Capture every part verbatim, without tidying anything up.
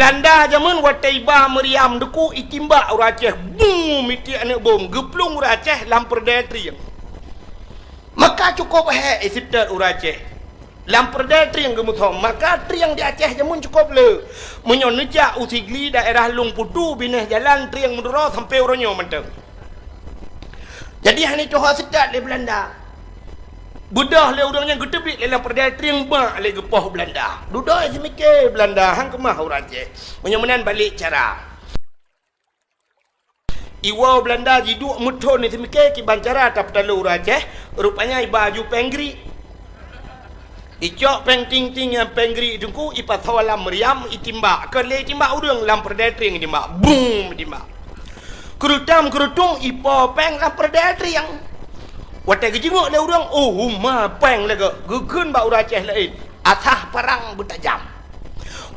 Tanda jameun watée iba meuriam deuku itimbak ureuëng Aceh, bum, mitiek aneuëk bom, geuplueng ureuëng Aceh lam peureudée trieng. Maka cukôp hék iseutôt ureuëng Aceh. Lam peureudée trieng geumusom, maka trieng di Aceh jameun cukôp le. Meunyoe neujak u Sigli daerah Lueng Putu binéh jalan trieng meuduro sampoe uroe nyoe mantong. Jadi hana tuha seukat lé Beulanda. Beudôh lé ureuëng nyang geuteubiet lé lam peureudée trieng bak lé geupoh Beulanda. Dudoe seumiké Beulanda han keumah ureuëng Aceh. Meunyoe meunan balek cara. Iwoe Beulanda jiduek meuthon seumiké kiban cara tapeutalo ureuëng Aceh, rupanya iba aju péng grik. Icok péng ting-ting nyang péng grik teungku, ipasoe lam meuriam, itimbak. Keu lé itimbak ureuëng lam peureudée trieng itimbak. Bum, itimbak. Keurutom-keurutom ipo péng lam peureudée trieng. Watée geujingok lé ureuëng, oh, huma péng lagée geukheun bak ureuëng Aceh laén. Asah parang beutajam.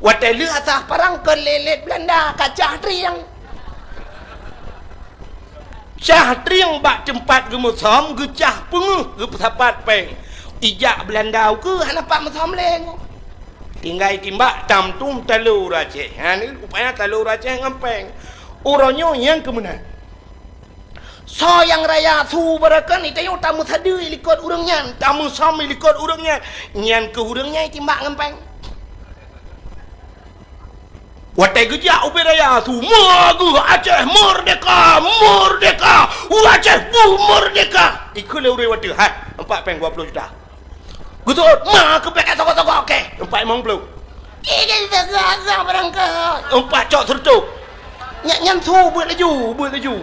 Watée lheueh asah parang keu lé-lét Beulanda kacah trieng. Cah trieng bak teumpat geumusom geucah peungeuh geupeusapat péng. Ijak Beulanda ukeue hana pat meusom lé nyoe. Tinggai timbak tam tum talo ureuëng Aceh. Ha ni rupanya talo ureuëng Aceh ngon péng. Uroe nyoe nyang keumeunan. Soe nyang raya su beureukan, ita nyoe tameusadeue likot ureuëng nyan, tameusom likot ureuëng nyan, nyan keuh ureuëng nyan itimbak ngon péng. Watée geujak ubé raya su, "Meugeue Aceh merdeka, merdeka, Aceh bu merdeka!" Ikheun lé ureuëng watée, "Hai, empat péng dua puluh juta." Geutot, ma keupék ka toko-toko, oke. Empat limong puluh. Tiga tiga tiga barangka. Empat cok sereutoh. Nyan, nyan su beuet laju, beuet laju.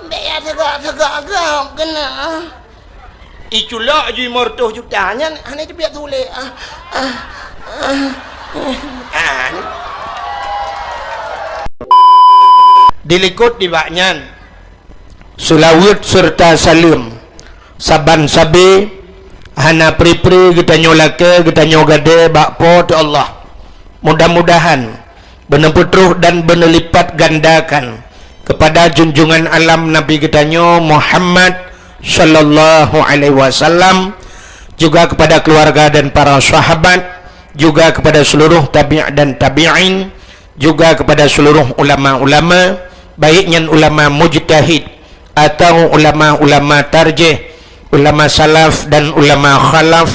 Bèk ya tiga tiga tiga kena. Iculok ju lima ratus juta nyan hana teubiet su lé. Ah, ah, ah. Ah, ni. Dilikot di bak nyan. Seulaweuet seureuta saleuem saban sabe, hana pri-pri geutanyoe lakée geutanyoe gadée bak Po teu Allah. Mudah-mudahan beuneupeutroh dan beuneulipatgandakan keupada junjungan alam Nabi geutanyoe Muhammad sallallahu alaihi wasallam, juga keupada keuluwarga dan para sahabat, juga keupada seuluruh tabi' dan tabi'in, juga keupada seuluruh ulama-ulama, baik nyan ulama mujtahid atawa ulama-ulama tarjih, ulama salaf dan ulama khalaf,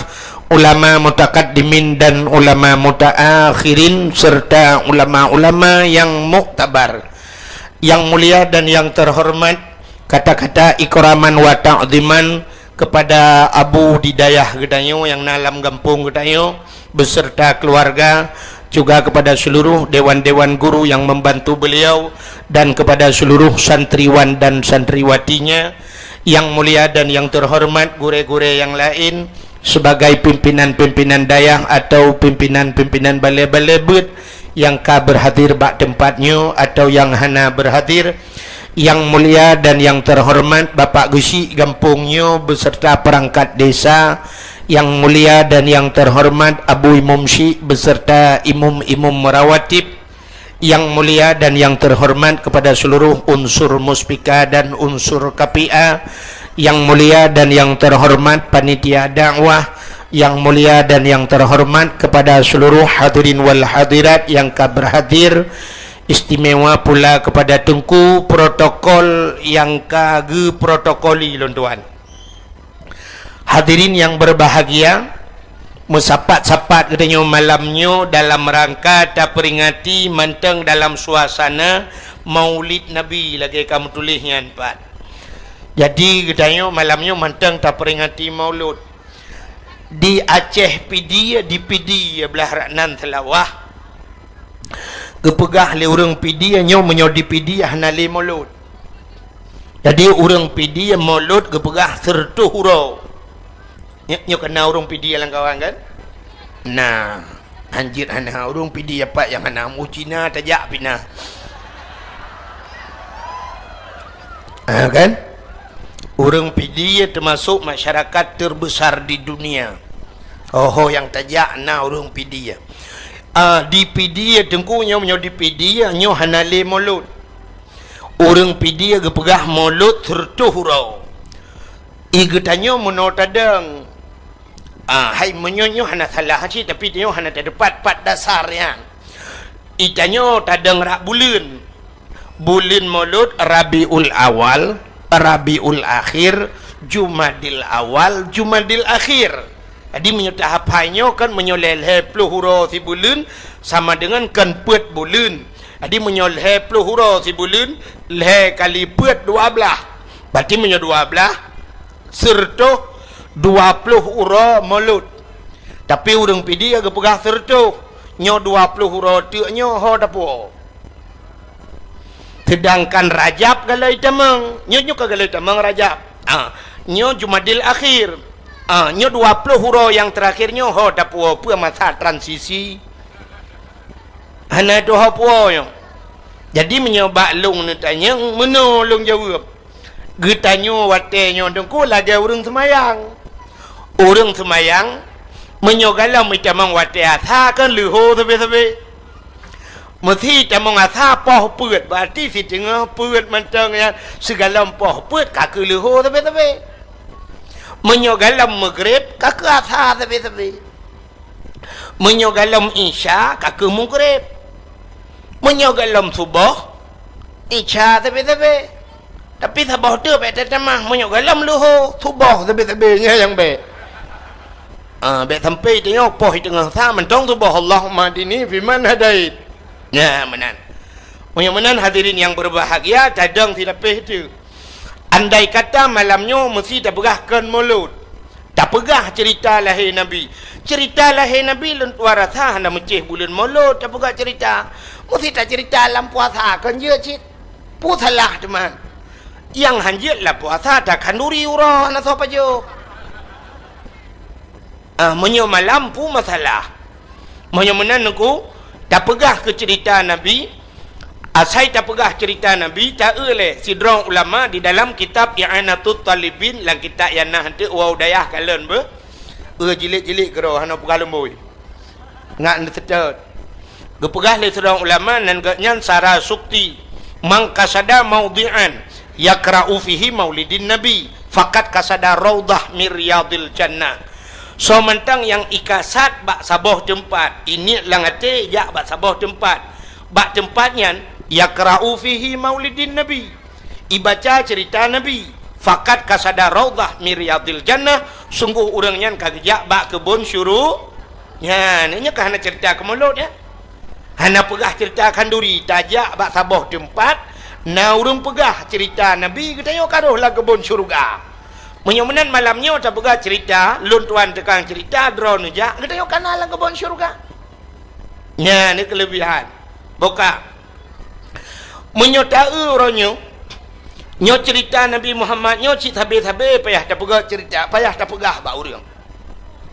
ulama mutakaddimin dan ulama mutaakhirin, serta ulama-ulama nyang muktabar. Yang mulia dan yang terhormat, kata-kata ikraman wa ta'ziman kepada Abu di dayah geutanyoe nyang na lam gampông geutanyoe, beserta keluarga, juga kepada seluruh dewan-dewan guru yang membantu beliau, dan kepada seluruh santriwan dan santriwatinya, yang mulia dan yang terhormat gurée-gurée yang lain, sebagai pimpinan-pimpinan dayah atau pimpinan-pimpinan balée-balée beuet nyang ka berhadir bak teumpat nyoe atau nyang hana berhadir, yang mulia dan yang terhormat Bapak Geuchik gampông nyoe beserta perangkat desa, yang mulia dan yang terhormat Abu Imum Syik beserta imum-imum rawatib, yang mulia dan yang terhormat kepada seluruh unsur muspika dan unsur K P A, yang mulia dan yang terhormat panitia dakwah, yang mulia dan yang terhormat kepada seluruh hadirin wal hadirat yang ka berhadir, istimewa pula kepada Teungku protokol nyang ka geuprotokoli lôn tuan. Hadirin yang berbahagia, meusapat-sapat geutanyoe malam nyoe dalam rangka taperingati mantong dalam suasana Maulid Nabi lagée ka meutuléh nyan pat. Jadi geutanyoe malam nyoe mantong taperingati Maulud. Di Aceh Pidie, di Pidie blah rak nan Seulawah, geupeugah lé ureuëng Pidie nyoe meunyoe di Pidie hana lé Maulud. Jadi ureuëng Pidie Maulud geupeugah sireutôh uroe. Nyoe, nyoe ka na ureuëng Pidie lam kawan kan? Na, hanjeuet hana ureuëng Pidie pat nyang hana mu Cina tajak pih na. Ha, kan? Ureuëng Pidie teumasok masyarakat terbesar di dunia. Ho-ho nyang tajak na ureuëng Pidie. Ah, di Pidie Teungku nyoe, nyoe di Pidie nyoe hana lé Maulud. Ureuëng Pidie geupeugah Maulud sireutôh uroe. I geutanyoe meunoe tadong. Ah, hai meunyoe nyoe hana salah cit, tapi nyoe hana teupat pat dasar nyan. Itanyoe tadong rak buleuen. Buleuen Molot Rabiul Awal, Rabiul Akhir, Jumadil Awal, Jumadil Akhir. Jadi meunyoe tahafai nyoe kan meunyoe lhèe-lhèe ploh uroe sibuleuen sama dengan kan peuet buleuen. Jadi meunyoe lhèe ploh uroe sibuleuen, lhèe kali peuet dua blah. Berarti meunyoe dua blah, sireutôh dua ploh uroe Molot. Tapi ureuëng Pidie geupeugah sireutôh, nyoe dua ploh uroe teuk nyoe ho tapuwoe. Seudangkan Rajab galai tamong, nyoe, nyoe ka galai tamong Rajab. Ah, nyoe Jumadil Akhir. Ah, nyoe dua ploh uroe nyang teurakhir nyoe ho tapuwoe, peue masa transisi. Hana tuho puwoe nyoe. Jadi meunyoe bak lôn neutanyong, meunoe lôn jaweueb. Geutanyoe watèe nyoe Teungku lagèe ureuëng seumayang. Ureuëng seumayang, meunyoe galom itamong watèe asa kan leuho sabe-sabe. Meusi tamong asa poh peuet, berarti siteungoh peuet mantong nyan sigalom poh peuet ka keu leuho sabe-sabe. Meunyoe galom Maghrib ka keu asa sabe-sabe. Meunyoe galom Isya ka keu Maghrib. Meunyoe galom Suboh, Isya sabe-sabe. Tapi saboh teuk bèk tatamah, meunyoe galom leuho, Suboh sabe-sabe nyan nyang bèk. Ah, bèk sampai tanyoe poh teungoh sa mantong Suboh, Allahumma hdini fiman hadait. Nyan meunan. Meunyoe meunan hadirin nyang berbahagia, tadong silapéh teuk. Andai kata malam nyoe meusi tapeugah kon Molot. Tapeugah ceurita lahé Nabi. Ceurita lahé Nabi lôn tuan rasa hana meucéh buleuen Molot tapeugah ceurita. Meusi taceurita lam puasa kon jeuet cit. Peue salah teuma? Nyang hanjeuet lam puasa takhanduri uroe hana soe pajoh. Ah, meunyoe malam peue masalah? Meunyoe meunan Teungku, tapeugah keu ceurita Nabi, asai tapeugah ceurita Nabi, ta-eu lé sidroe ulama di dalam kitab I'anatut Talibin, lam kitab nyang na hanteuk wau dayah kalon beuh. Eu jilid-jilid keudroe hana peugah lumbôi. Ngat neuseutôt. Geupeugah lé sidroe ulama nan geuhnyan Sara Sukti, "Man qasada maudhi'an yaqra'u fihi maulidin Nabi, faqad qasada raudhah min riyadil jannah." Soe mantong nyang ikasad bak saboh teumpat, iniet lam até jak bak saboh teumpat, bak teumpat nyan yaqra'u fihi maulidin Nabi, ibaca ceurita Nabi, faqad qasada raudhah min riyadil jannah, sunggoh ureuëng nyan ka geujak bak keubon syuru-, nyan, nyoe ka hana ceurita keu Molot, ya. Hana peugah ceurita khanduri, tajak bak saboh teumpat, na ureuëng peugah ceurita Nabi, geutanyoe ka rhoh lam keubon syeuruga. Meunyoe meunan malam nyoe tapeugah ceurita, lôn tuan tukang ceurita, droeneuh jak, geutanyoe ka na lam keubon syeuruga. Nyan ni keuleubihan. Boh ka. Meunyoe ta-eu uroe nyoe, nyoe ceurita Nabi Muhammad nyoe cit sabe-sabe payah tapeugah ceurita, payah tapeugah bak ureuëng.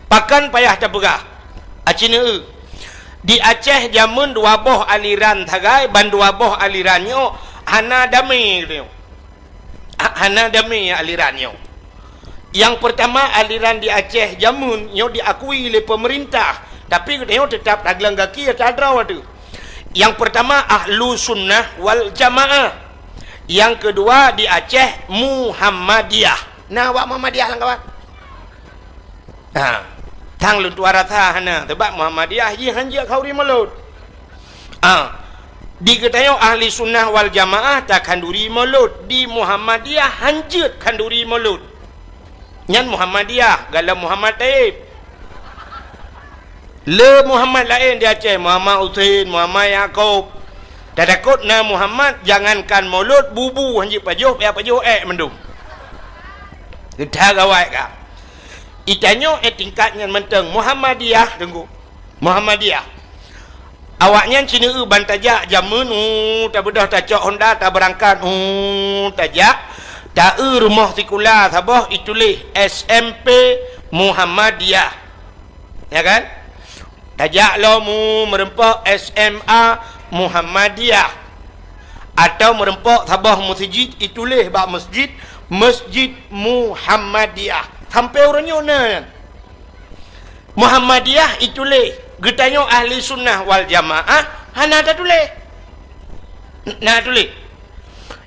Pakon payah tapeugah? Aci neu-eu. Di Aceh jameun dua boh aliran sagai, ban dua boh aliran nyoe hana damé geutanyoe. Ha-, hana damé aliran nyoe. Nyang peurtama, aliran di Aceh jameun nyoe diakui lé peumeurintah, tapi geutanyoe teutap tagleng gaki ata droe teuh. Nyang peurtama, Ahlu Sunnah wal Jamaah. Nyang keudua, di Aceh, Muhammadiyah. Na awak Muhammadiyah lam kawan? Ha, tang lôn tuan rasa hana, sabab Muhammadiyah jih hanjeuet khanduri Molot. Ha, di geutanyoe Ahli Sunnah wal Jamaah takhanduri Molot, di Muhammadiyah hanjeuet khanduri Molot. Nyan Muhammadiyah, galom Muhammad Taib. Le Muhammad laén di Aceh, Muhammad Husein, Muhammad Yakub. Tatakot na Muhammad, jangankan Molot, bubu hanjeuet pajoh, payah pajoh ék mandum. Geutanyoe gawai ka. Geutanyoe, eh, tingkat nyan mantong Muhammadiyah, Teungku. Muhammadiyah. Awaknyan ci neu-eu ban tajak jameun, uh, tabeudôh tacok honda, tabeurangkat, uh, tajak, ta-eu rumoh sikula saboh ituléh S M P Muhammadiyah. Ya kan? Tajak lom, uh, meureumpok S M A Muhammadiyah. Atau meureumpok saboh meuseujid ituléh bak meuseujid, Masjid Muhammadiyah. Sampoe uroe nyoe na nyan. Muhammadiyah ituléh, geutanyoe Ahli Sunnah wal Jamaah hana tatuléh. Na tuléh.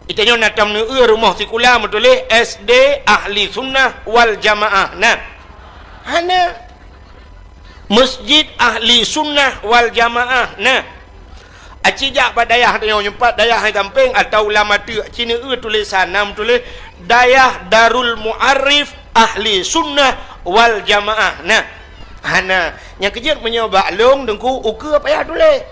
Geutanyoe na tom neu-eu rumoh sikula meutuléh S D Ahli Sunnah wal Jamaah. Na. Hana. Masjid Ahli Sunnah wal Jamaah. Na. Aci jak bak dayah tanyoe, nyoe pat dayah hai gampeng atawa lam ateueh, ci neueu tulésan na meutuléh Dayah Darul Mu'arif Ahli Sunnah wal Jamaah. Nah, hana. Nyang keujeuet meunyoe bak lôn Teungku, ukeue payah tuléh.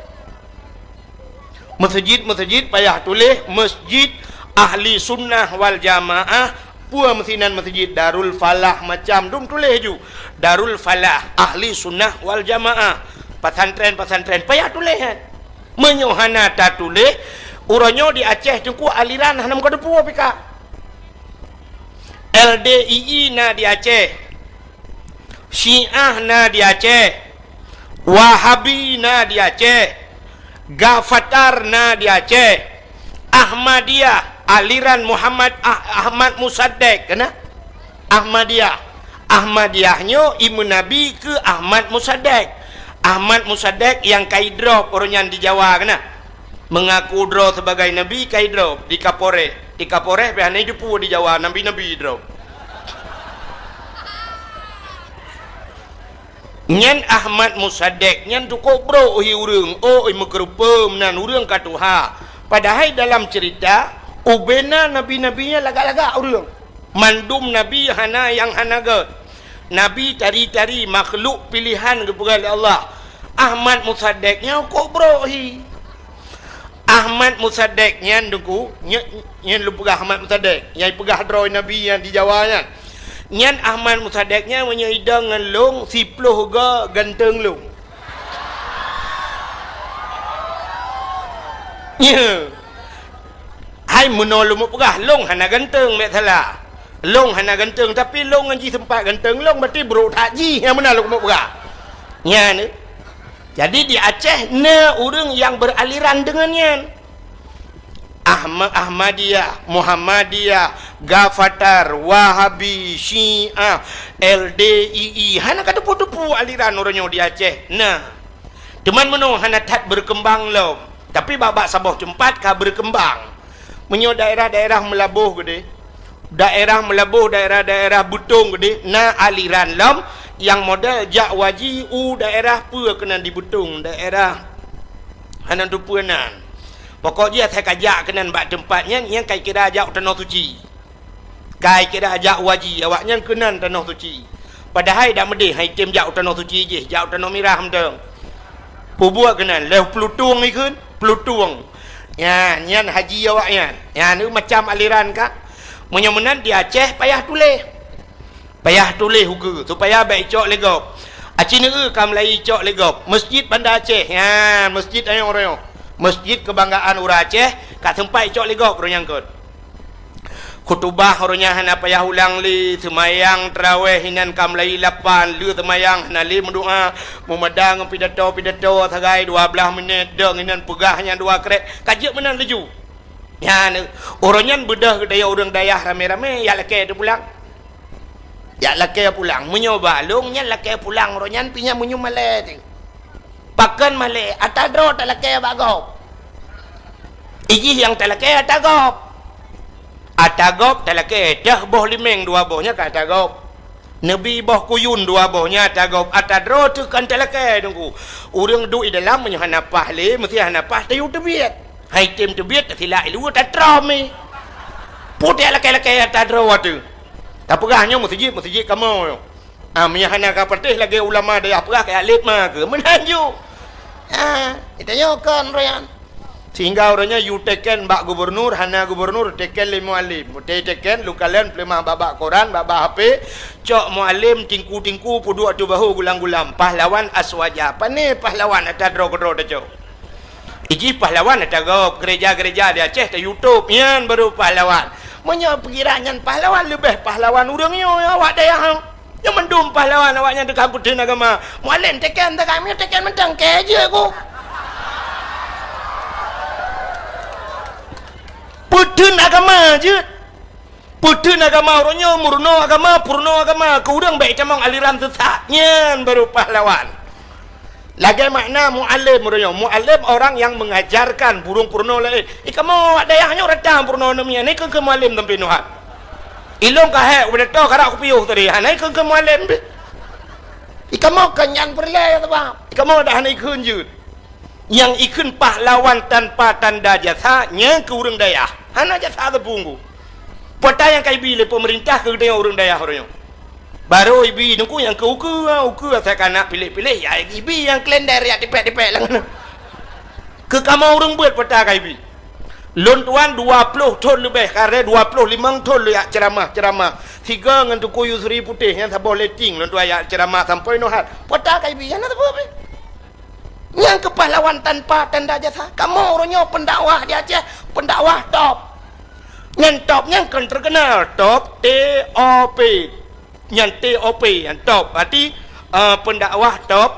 Meuseujid-meuseujid payah tuléh Masjid Ahli Sunnah wal Jamaah, peue meusinan meuseujid Darul Falah macam dum tuléh ju. Darul Falah Ahli Sunnah wal Jamaah. Pesantren-pesantren payah tuléh, kan? Meunyoe hana tatuléh, uroe nyoe di Aceh Teungku aliran hana meukateupue pih ka. L D I I na di Aceh. Syiah na di Aceh. Wahabi na di Aceh. Gafatar na di Aceh. Ahmadiyah, aliran Muhammad Ah-, Ahmad Musaddek, kena? Ahmadiyah. Ahmadiyah nyoe imeunabi keu Ahmad Musaddek. Ahmad Musaddek nyang ka idrop uroe nyan di Jawa, kena? Mengaku droe sebagai nabi, ka idrop di Kapolres. Di Kapolres pih hana jiteupeue di Jawa, nabi-nabi idrop. Nyan Ahmad Musaddek nyan cukôp brok hi ureuëng, oi meukeureupeue meunan ureuëng ka tuha. Padahai dalam ceurita, ubena nabi-nabi nyan lagak-lagak ureuëng. Mandum nabi hana nyang hana gét. Nabi tari-tari makhluk piléhan geupeugah lé Allah. Ahmad Musaddek nyan cukôp brok hi. Ahmad Musaddek nyan Teungku, nyan, nyan lôn peugah Ahmad Musaddek, nyang peugah droe nabi nyan di Jawa nyan. Nyan Ahmad Musaddek nyan meunyoe idong ngon lôn, siploh goe ganteng lôn. Nyo. Hai meunoe lôn peugah, lôn hana ganteng, bék salah. Lôn hana ganteng, tapi lôn ngon jih seumpat ganteng lôn, berarti brok that jih, nyang meunan lôn peugah. Nyan. Jadi di Aceh na ureuëng nyang beraliran deungon nyan. Ahma-, Ahmadiyah, Muhammadiyah, Gafatar, Wahabi, Syiah, L D I I, hana ka teupeue-teupeue aliran uroe nyoe di Aceh. Nah, teuma meunoe hana that berkembang lom, tapi bak-bak saboh teumpat ka berkembang. Meunyoe daerah-daerah Meulaboh keudeh, daerah Meulaboh, daerah-daerah Beutong keudeh, na aliran lom nyang model jak waji u daerah peue keunan di Beutong, daerah hana teupeue nan. Pokok jih asai ka jak keunan bak teumpat nyan, nyan ka kira jak u Tanoh Suci. Ka kira jak waji, awaknyan keunan Tanoh Suci. Padahai dak meudeh hai tem jak u Tanoh Suci jih, jak u Tanoh Mirah mantong. Peubuet keunan, lheueh Plutung ikheun, Plutung. Nyan, nyan haji awaknyan. Nyan, macam aliran ka. Meunyoe meunan di Aceh payah tuléh. Payah tuléh ukeue, supaya bék icok lé gob. Aci neueu ka meulayeue icok lé gob. Masjid Banda Aceh. Nyan, masjid ayong royong. Masjid kebanggaan ureuëng Aceh, ka seumpat icok lé gob uroe nyan kot. Khutubah uroe nyan hana payah ulang lé, seumayang taraweh inan ka meulayeue lapan, le seumayang hana lé meudoa, meumada ngon pidato-pidato sagai dua blaih minét, dong inan peugah nyang dua krek, ka jeuet meunan laju. Nyan, uroe nyan beudôh geutanyoe ureuëng dayah ramé-ramé, jak lakée teupulang. Jak lakée pulang. Meunyoe bak lôn nyan lakée pulang uroe nyan pih nyan meunyoe malée teuh. Pakon malée, ata droe talakée bak gob. Ijih nyang talakée ata gob. Ata gob talakée teuh boh limeng dua boh nyan ka ata gob. Neubi boh kuyun dua boh nyan ata gob. Ata droe teuh kon talakée Teungku. Ureuëng duek i dalam meunyoe hana paih lé, meusti hana paih tayue teubiet. Hai tem teubiet tasilak i luwa tatrom i. Putéh lakée-lakée ata droe teuh. Tapeugah nyoe meuseujid, meuseujid kamoe nyoe. Ah, meunyoe hana ka patéh lagée ulama dayah peugah keu alet ma keu meunan ju. Ah, geutanyoe kon uroe nyan. Sehingga uroe nyan yue teken bak gubernur, hana gubernur teken lé mualem. Meutai teken lukalon peuleumah bak-bak koran, bak-bak H P, cok mualem tingku-tingku peuduek ateueh bahô gulam-gulam. Pahlawan aswaja. Pané pahlawan ata droe keudroe tacok. Ijih pahlawan ata gob, gereja-gereja di Aceh ta YouTube, nyan baru pahlawan. Meunyoe peugira nyan pahlawan, leubeh pahlawan ureuëng nyoe awak dayah. Nyoe mandum pahlawan awaknyan teuka peutheun agama. Mualem teken teuka, meunyoe teken mantong kée jeuet ku. Peutheun agama jeuet. Peutheun agama uroe nyoe, meurunoe agama, peurunoe agama, keu ureuëng bék itamong aliran sesat. Nyan baru pahlawan. Lagée makna mualem uroe nyoe. Mualem orang yang mengajarkan, burung peurunoe laén. Eh, kamoe awak dayah nyoe rata peurunoe namian. Nyan keu, keu mualem sampai nuhat. Ilong ka hék, udah toh karak kupiôh tadi. Hana keu, keu mualem deh. Eh, kamoe kan nyan peureulée ya, sabab. Eh, kamoe dah hana ikheun jeuet. Nyang ikheun pahlawan tanpa tanda jasa, nyan keu ureuëng dayah. Hana jasa teupunggu. Peue nyang ka ibi lé peumeurintah keu geutanyoe ureuëng dayah uroe nyoe. Barô ibi nungku nyang keu ukeue, ukeue asai ka na piléh-piléh, ya ibi nyang kalender ya tipék-tipék lam. Keu kamoe ureuëng beuet peue ka ibi. Lôn tuan dua ploh thon leubeh, kareh dua ploh limong thon lôn jak ceuramah-ceuramah. Sigoe ngon Teungku Yusri Putéh nyang saboh letting lôn tuan jak ceuramah sampoe nyoe hat. Peue ka ibi, hana sapeue pih. Nyang keu pahlawan tanpa tanda jasa. Kamoe uroe nyoe pendakwah di Aceh, pendakwah top. Nyan top, nyan kon terkenal. Top, T O P. Nyan T O P, nyan top. Berarti, eh, pendakwah top,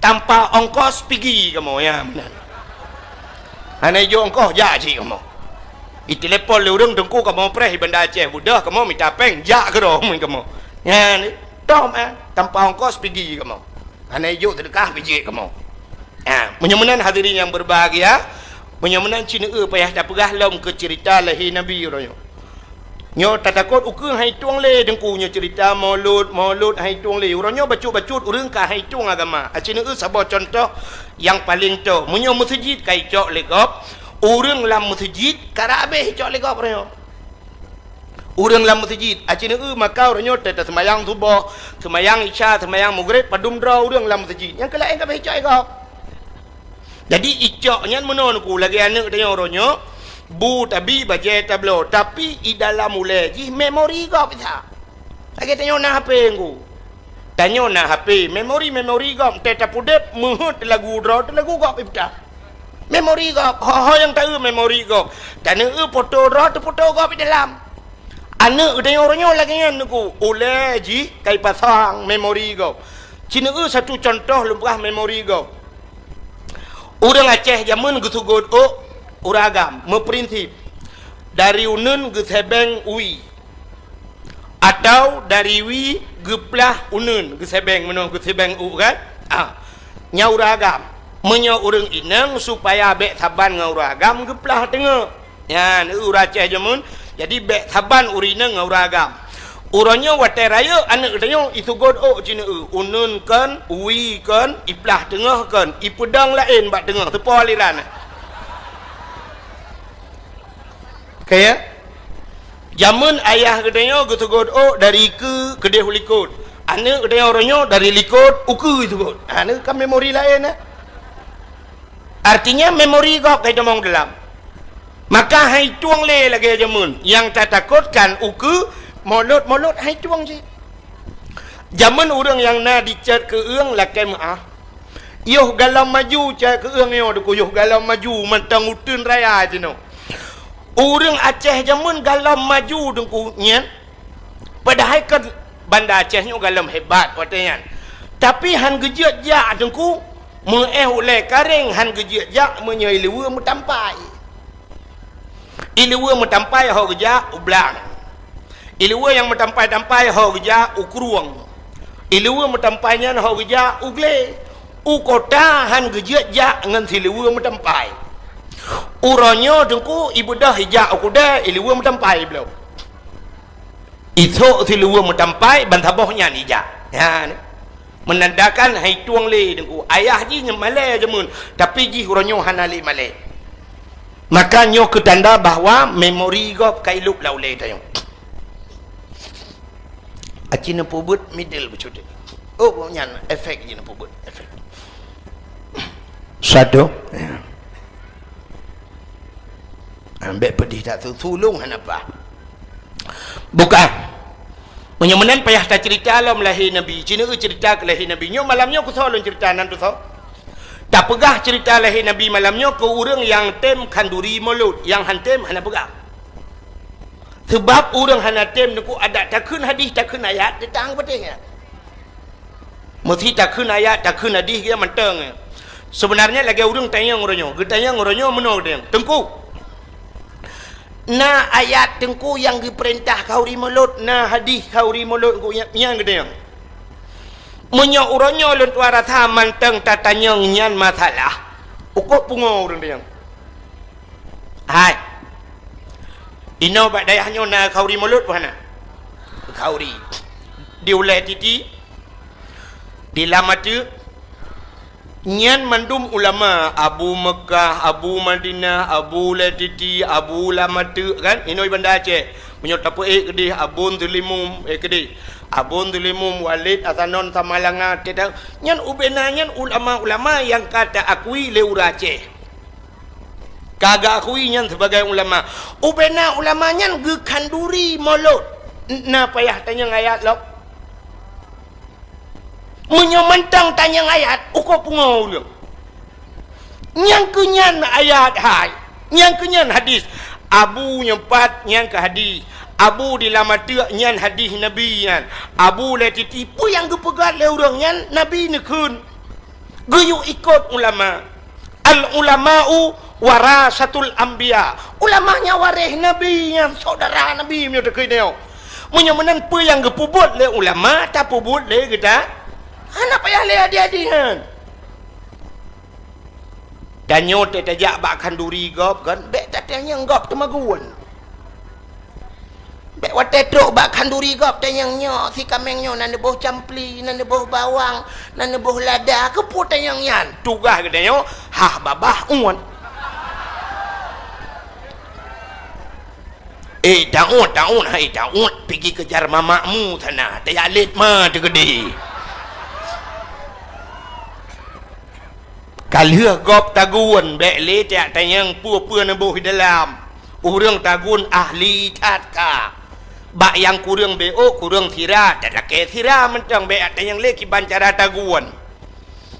tanpa ongkos pigi kamoe, ya, meunan. Hana ijok ongkos, jak cit kamoe. Itelepon lé ureuëng, "Teungku, kamoe preh di Banda Aceh Budoh, kamoe mita péng, jak keudroe kamoe." Nyan, top, eh, tanpa ongkos pigi kamoe. Hana ijok seudeukah bijék kamoe. Ha, meunyoe meunan hadirin nyang berbahagia, meunyoe meunan cit neueu payah tapeugah lom keu ceurita lahé Nabi uroe nyoe. Nyoe tatakot ukeue hai tueng lé Teungku nyoe ceurita Maulud, Maulud hai tueng lé. Uroe nyoe bacut-bacut ureuëng ka hai tueng agama. Aci neueu saboh cuntoh nyang paleng toe. Meunyoe meuseujid ka icok lé gob, ureuëng lam meuseujid ka rab habéh icok lé gob uroe nyoe. Ureuëng lam meuseujid, aci neueu maka uroe nyoe teuh taseumayang suboh, seumayang isya, seumayang maghrib, padum droe ureuëng lam meuseujid. Nyang keu laén ka beh icok lé gob. Jadi icok nyan meunoe Teungku, lagée aneuëk tanyoe uroe nyoe, bu tabi, bajée tabloe, tapi i dalam ulée jih memori gob that. Lagée tanyoe na H P Teungku. Tanyoe na H P, memori-memori gob, teuh tapudeb, meuheuet lagu droe, teuh lagu gob ipeugah. Memori gob, ho-ho nyang taeu memori gob. Taneueu foto droe, teuh foto gob i dalam. Aneuëk geutanyoe uroe nyoe lagée nyan Teungku, ulée jih ka ipasang memori gob. Ci neueu satu cuntoh lôn peugah memori gob. Ureuëng Aceh jameun geuseugot ôk ureuëng agam, meuprinsip dari uneuen geusebeng wie. Atau dari wie geuplah uneuen, geusebeng meunoe geusebeng ôk kan? Ah, nyan ureuëng agam. Meunyoe ureuëng inong supaya bék saban ngon ureuëng agam geuplah teungoh. Nyan ureuëng Aceh jameun. Jadi bék saban ureuëng inong ngon ureuëng agam. Uroe nyoe watée rayeuk aneuëk geutanyoe iseugot ôk ci neueu, uneuen kon, wie kon, iplah teungoh kon, ipeudong laén bak teungoh, teupo aliran. Kaya? Jameun ayah geutanyoe geuseugot ôk dari keue keudeh u likot. Aneuëk geutanyoe uroe nyoe dari likot u keue seugot. Ha, nyoe kan memori laén, eh? Artinya memori gob ka itamong dalam. Maka hai tueng lé lagée jameun. Nyang tatakotkan ukeue molot-molot hai tueng cit. Jameun ureuëng nyang na dicet keu-eueng lakée meuáh. Yoh galom maju cit keu-eueng nyoe Teungku, yoh galom maju mantong uteuen raya jinoe. Ureuëng Aceh jameun galom maju Teungku nyan. Padahai kan Banda Aceh nyoe galom hebat watée nyan. Tapi han geujeuet jak Teungku, meuéh ulée karéng han geujeuet jak meunyoe ileue meutampai. Ileue meutampai ho geujak u blang. Ileue nyang meutampai-tampai ho geujak u krueng. Ileue meutampai nyan ho geujak u glé. U kota han geujeuet jak ngon sileue meutampai. Uroe nyoe Teungku ibeudôh ijak u keudée ileue meutampai bloe. Isok sileue meutampai ban saboh nyan ijak. Nyan. Meunandakan hai tueng lé Teungku. Ayah jih nyan malée jameun, tapi jih uroe nyoe hana lé malée. Maka nyoe keu tanda bahwa memori gob ka ilop lam ulée tanyoe. Aci neupeubuet middle beucuti. Oh, nyan efek jih neupeubuet, efek. Satu. Ya. Ambek pedih tak su-, sulung hana bah. Bukan. Meunyoe meunan payah taceurita lom lahé Nabi. Ci neueu ceurita keu lahé Nabi. Nyoe malam nyoe kusoe lôn ceurita nan tusoe. Tapeugah ceurita lahé Nabi malam nyoe keu ureuëng nyang tem khanduri mulod, nyang han tem hana peugah. Sabab ureuëng hana tem Teungku adak takheun hadih, takheun ayat, teutang peuteh nyan. Meusti takheun ayat, takheun hadih geuh mantong. Sebenarnya lagée ureuëng tanyong uroe nyoe, geutanyong uroe nyoe meunoe geutanyong, "Teungku, na ayat Teungku nyang geupeurintah khanduri mulod, na hadih khanduri mulod Teungku nyang, nyang geutanyong?" Meunyoe uroe nyoe lôn tuan rasa mantong tatanyong nyan masalah, ukoe pungo ureuëng tanyong. Hai. Inoe bak dayah nyoe na khanduri mulod peue hana? Khanduri. Di ulée titi, di lam ateuk, Nyan mandum ulama, Abu Mekah, Abu Madinah, Abu Letiti, Abu Lamateuk, kan? Inoe Banda Aceh. Meunyoe tapeuék keudeh Abon Teulimum, eh, keudeh. Abon Teulimum, Walid Hasanon Samalanga, teuta-, nyan ubena nyan ulama-ulama nyang ka taakui lé ureuëng Aceh. Ka geuakui nyan sibagai ulama. Ubena ulama nyan geukhanduri mulod. Na payah tanyong ayat lom. Meunyoe mantong tanyong ayat, uko pungo ureuëng. Nyang keu nyan ayat hai, nyang keu nyan hadis. Abu nyoe pat nyan keu hadis. Abu di Lamateuk nyan hadis Nabi nyan. Abu Letiti peue nyang geupeugah lé ureuëng nyan Nabi neukheun. Geuyue ikot ulama. Al ulama'u warasatul anbiya. Ulama nyan waréh Nabi nyan, syedara Nabi meunyoe takheun nyoe. Meunyoe meunan peue nyang geupeubuet lé ulama, tapeubuet lé geuta. Hana payah lé adi-adi nyan. Tanyoe teuh tajak bak khanduri gob kan, bék tatanyong gob teumagun. Bék watée trok bak khanduri gob tanyong nyoe, si kaméng nyoe na neuboh campli, na neuboh bawang, na neuboh lada, keupeue tanyong nyan? Tugaih geutanyoe, hah babah uet. Eh, taun, taun, hai taun, pigi keujar mamakmu sana, tajak lét ma teukeudi. Ka lheueh gob tagun, bék lé tajak tanyong peue-peue neuboh di dalam. Ureuëng tagun ahli that ka. Bak nyang kureueng B O, kureueng sira, talakée sira mantong bék tanyong lé kiban cara tagun.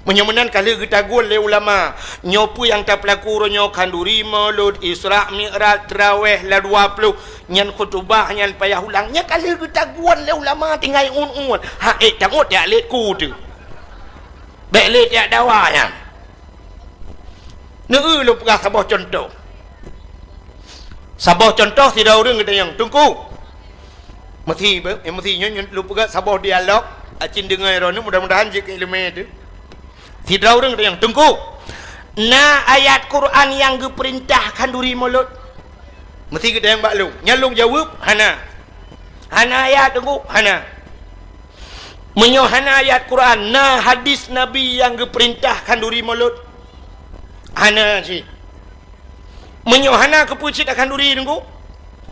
Meunyoe meunan ka lheueh geutagun lé ulama, nyoe peue nyang tapeulaku uroe nyoe khanduri mulod, Isra Mi'raj, traweh, la dua ploh, nyan khutubah, nyan payah ulang, nyan ka lheueh geutagun lé ulama tinggai uet-uet. Ha, eh, tangot jak lét ku teuh. Bék lé jak dawa nyan. Neu-eu lôn peugah saboh cuntoh. Saboh cuntoh sidroe ureuëng geutanyong, "Teungku, meusi be-, eh, meusi nyoe, nyoe lôn peugah saboh dialog, acin deungoe droeneuh, mudah-mudahan jeuet keu iéleumé teuh." Sidroe ureuëng geutanyong, "Teungku, na ayat Quran nyang geupeurintah khanduri mulod?" Meusi geutanyong bak lôn. Nyan lôn jaweueb, "Hana." "Hana ayat, Teungku?" "Hana." "Meunyoe hana ayat Quran, na hadis Nabi nyang geupeurintah khanduri mulod?" "Hana cit." "Meunyoe hana, keupeue cit takhanduri, Teungku?"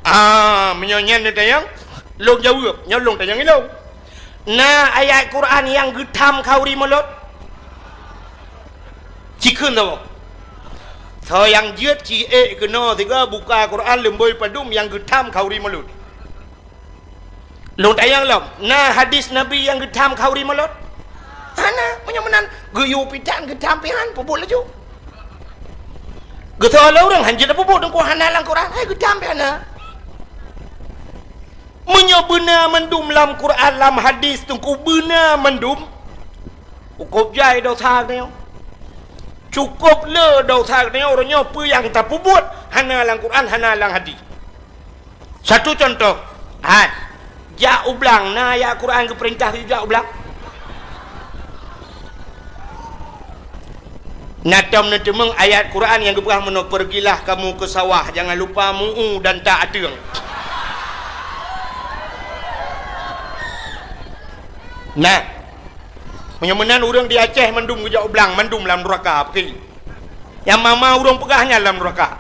"Ah, meunyoe nyan neutanyong, lôn jaweueb, nyoe lôn tanyong ilôn. Na ayat Quran nyang geutham khanduri mulod?" Ci kheun saboh. Soe nyang jeuet ci ék keunoe sigoe buka Quran leumbôi padum nyang geutham khanduri mulod. Lôn tanyong lom, na hadis Nabi nyang geutham khanduri mulod? Hana, meunyoe meunan geuyue pitan geutham pihan, peubuet laju. Geutoe lé ureuëng hanjeuet peubuet, Teungku, hana lam Quran, hai geutham pihan na. Meunyoe beuna mandum lam Quran, lam hadis, Teungku, beuna mandum, cukôp jai desya geutanyoe. Cukôp le desya geutanyoe, uroe nyoe peue nyang tapeubuet hana lam Quran, hana lam hadis. Satu contoh, hai, jak u blang, na ayat Quran geupeurintah jak u blang? Na tom neuteumeung ayat Quran nyang geupeugah meunoe, "Pergilah kamu ke sawah, jangan lupa mu'u dan tak ateueng." Nah, meunyoe meunan ureuëng di Aceh mandum geujak u blang, mandum lam nuraka, peuki. Nyang mama ureuëng peugah nyan lam nuraka.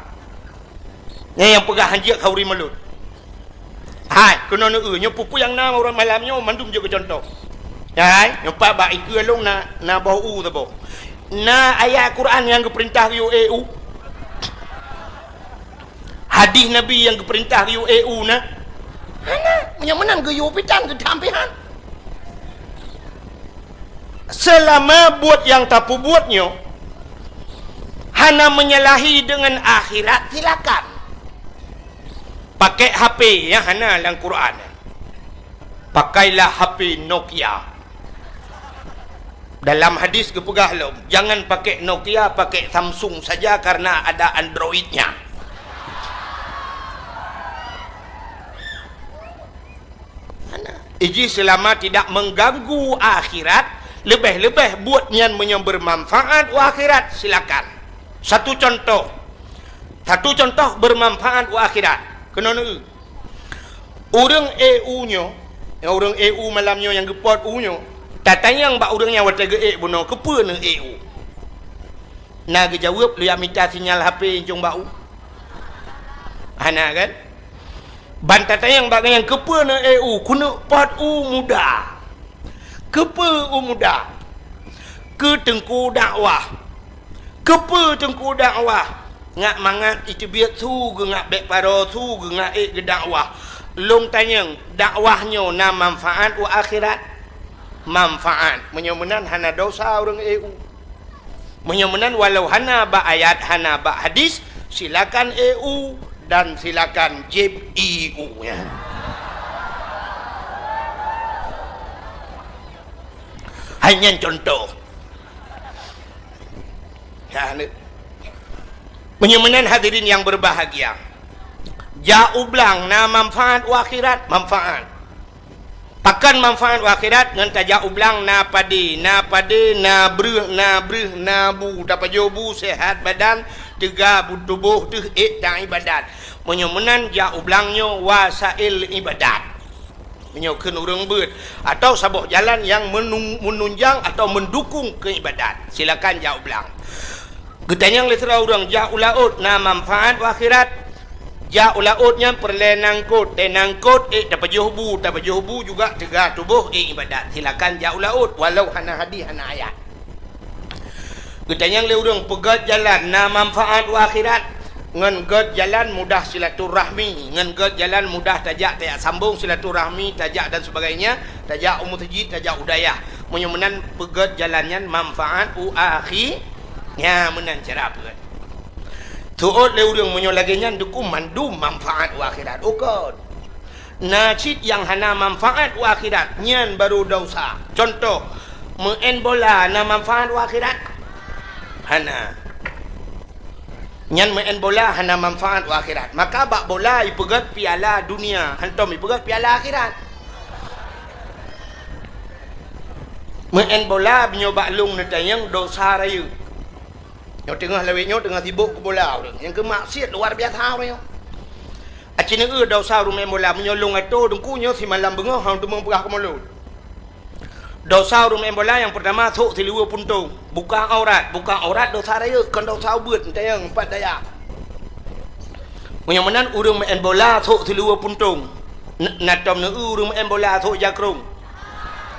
Nyan nyang peugah hanjeuet khanduri mulod. Hai, keunoe neu-eu, nyoe peue-peue nyang na ureuëng malam nyoe mandum jeuet keu contoh. Hai, nyoe pat bak ikeue lôn na, na boh u saboh. Na ayat Quran nyang geupeurintah geuyue ék u? Hadis Nabi nyang geupeurintah geuyue ék u na? Hana, meunyoe meunan geuyue pitan geutham pihan. Seulama buet nyang tapeubuet nyoe hana menyalahi deungon akhirat, silakan. Pakai H P nyang hana lam Quran. Pakailah H P Nokia. Dalam hadis geupeugah lom, "Jangan pakai Nokia, pakai Samsung saja karena ada Android-nya." Hana. Iji seulama tidak mengganggu akhirat, leubeh-leubeh buet nyan meunyoe bermanfaat u akhirat, silakan. Satu contoh. Satu contoh bermanfaat u akhirat. Keunoe neu-eu. Ureuëng ék u nyoe, nyang ureuëng ék u malam nyoe nyang geupot u nyoe, tatanyong bak ureuëng nyan watée geuék bunoe, "Keupeue neuék u?" Na geujaweueb lôn jak mita sinyal H P incong bak u? Hana kan? Ban tatanyong bak gobnyan, keupeue na ék u, keuneuk pot u muda. Keupeue u muda? Keu teungku dakwah. Keupeue teungku dakwah? Ngat mangat iteubiet su geungak bék paro su geungak ék geudakwah. Lôn tanyong, dakwah nyoe na manfaat u akhirat? Manfaat. Meunyoe meunan hana dosa ureuëng ék u. Meunyoe meunan, walau hana bak ayat, hana bak hadis, silakan ék u dan silakan jieb ie u nyan. Hai nyan contoh. Ya, ni. Meunyoe meunan hadirin yang berbahagia, jak u blang na manfaat u akhirat, manfaat. Pakon manfaat u akhirat ngon tajak u blang na padé, na padé, na breueh, na breueh, na bu, tapajoh bu, sehat badan, teuga bu tuboh teuh ék taibadat. Meunyoe meunan jak u blang nyoe wasail ibadat. Meunyoe kheun ureuëng beuet, atau saboh jalan nyang menung-, menunjang atau mendukung keu ibadat, silakan jak u blang. Geutanyong lé sidroe ureuëng, jak u laôt na manfaat u akhirat? Jak u laôt nyan peureulée nangkot, tée nangkot ék tapajoh bu, tapajoh bu juga teuga tuboh ék ibadat. Silakan jak u laôt, walau hana hadis, hana ayat. Geutanyong lé ureuëng, peugét jalan na manfaat u akhirat? Ngon gét jalan mudah silaturahmi, ngon gét jalan mudah tajak, tajak sambong silaturahmi, tajak dan sebagainya, tajak u meuseujid, tajak u dayah. Meunyoe meunan peugét jalan nyan manfaat u akhi-, nya meunan cara peugét. Teuôt lé ureuëng meunyoe lagée nyan dukung mandum manfaat u akhirat. Ukon. Na cit nyang hana manfaat u akhirat, nyan baru dosa. Contoh, meu'en bola na manfaat u akhirat? Hana. Nyan meu'en bola hana manfaat u akhirat. Maka bak bola ipeugét piala dunia, hantom ipeugét piala akhirat. Meu'en bola meunyoe bak lôn neutanyong dosa rayeuk. Nyoe teungoh lawét nyoe teungoh sibok keu bola ureuëng. Nyang keu maksiat luar biasa ureuëng nyoe. Aci neueu dosa ureuëng main bola meunyoe lôn atô teungku nyoe simalam beungoh hana teumé peugah keu mulod. Dosa ureuëng main bola nyang peurtama sôk siluweue puntông, buka aurat. Buka aurat dosa rayeuk, kon dosa ubeut, meutayang empat daya. Meunyoe meunan ureuëng main bola sôk siluweue puntông, na tom neueu ureuëng main bola sôk jakrong.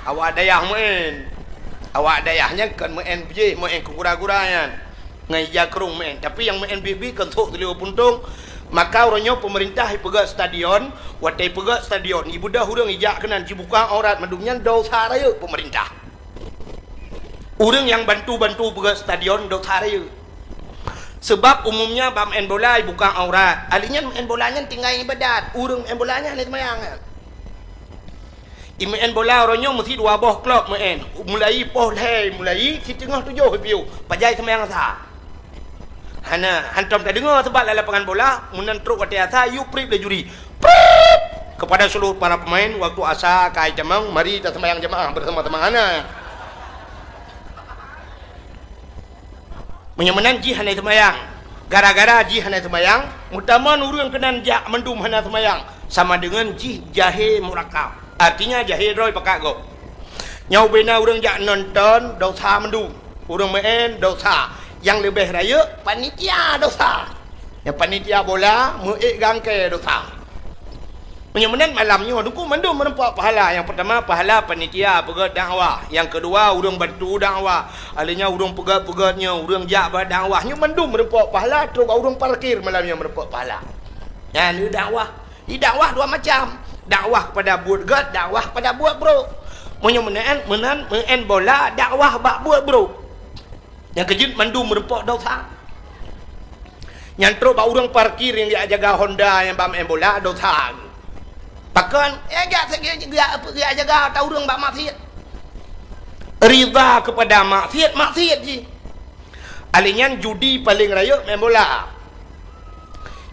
Awak dayah meu'en. Awak dayah nyan kon meu'en bijéh, meu'en keu gura-gura nyan. Ngon ija krong meu'en. Tapi nyang meu'en bie-bie kon sôk siluweue puntông. Maka uroe nyoe peumeurintah ipeugét stadion, watée ipeugét stadion, ibeudôh ureuëng ijak keunan jibuka aurat mandum nyan dosa rayeuk peumeurintah. Ureuëng nyang bantu-bantu peugét stadion dosa rayeuk. Seubab umumnya bak meu'en bola ibuka aurat. Ahli nyan meu'en bola nyan tinggai ibadat. Ureuëng meu'en bola nyan hana seumayang nyan. Imeu'en bola uroe nyoe meusi dua boh klok meu'en. Mulai poh lhée, mulai siteungoh tujoh piôh. Pajai seumayang asa. Hana, hantom tadeungoe seubab lam lapangan bola, meunan trok watée asa, yue prip lé juri. Prip! Kepada seluruh para pemain, waktu asa ka itamong, mari taseumayang jamaah bersama-sama. Hana. Meunyoe meunan jih hana seumayang. Gara-gara jih hana seumayang, meutamong ureuëng keunan jak mandum hana seumayang, sama deungon jih jahé murakab. Artinya jahé droe pakat gob. Nyoe ubena ureuëng jak nonton, dosa mandum. Ureuëng meu'en, dosa. Nyang leubeh rayeuk, panitia dosa. Nyang panitia bola, meu'ék gangkée dosa. Meunyoe meunan malam nyoe, teungku mandum meurumpok pahala. Nyang peurtama, pahala panitia peugét dakwah. Nyang keudua, ureuëng bantu dakwah. Ahli nyan ureuëng peugét-peugét nyoe, ureuëng jak bak dakwah. Nyoe mandum meurumpok pahala, trok bak ureuëng parkir malam nyoe meurumpok pahala. Nyan dakwah. Di dakwah dua macam. Dakwah kepada buet gét, dakwah kepada buet brok. Meunyoe meunan, meunan, meu'en bola, dakwah bak buet brok. Nyang keujeuet mandum meurumpok dosa. Nyang trok bak ureuëng parkir nyang geujak jaga Honda nyang bak meu'en bola dosa. Pakon? Eh, geujak, geujak, geujak jaga ata ureuëng bak maksiat. Ridha kepada maksiat, maksiat jih. Ahli nyan judi paleng rayeuk meu'en bola.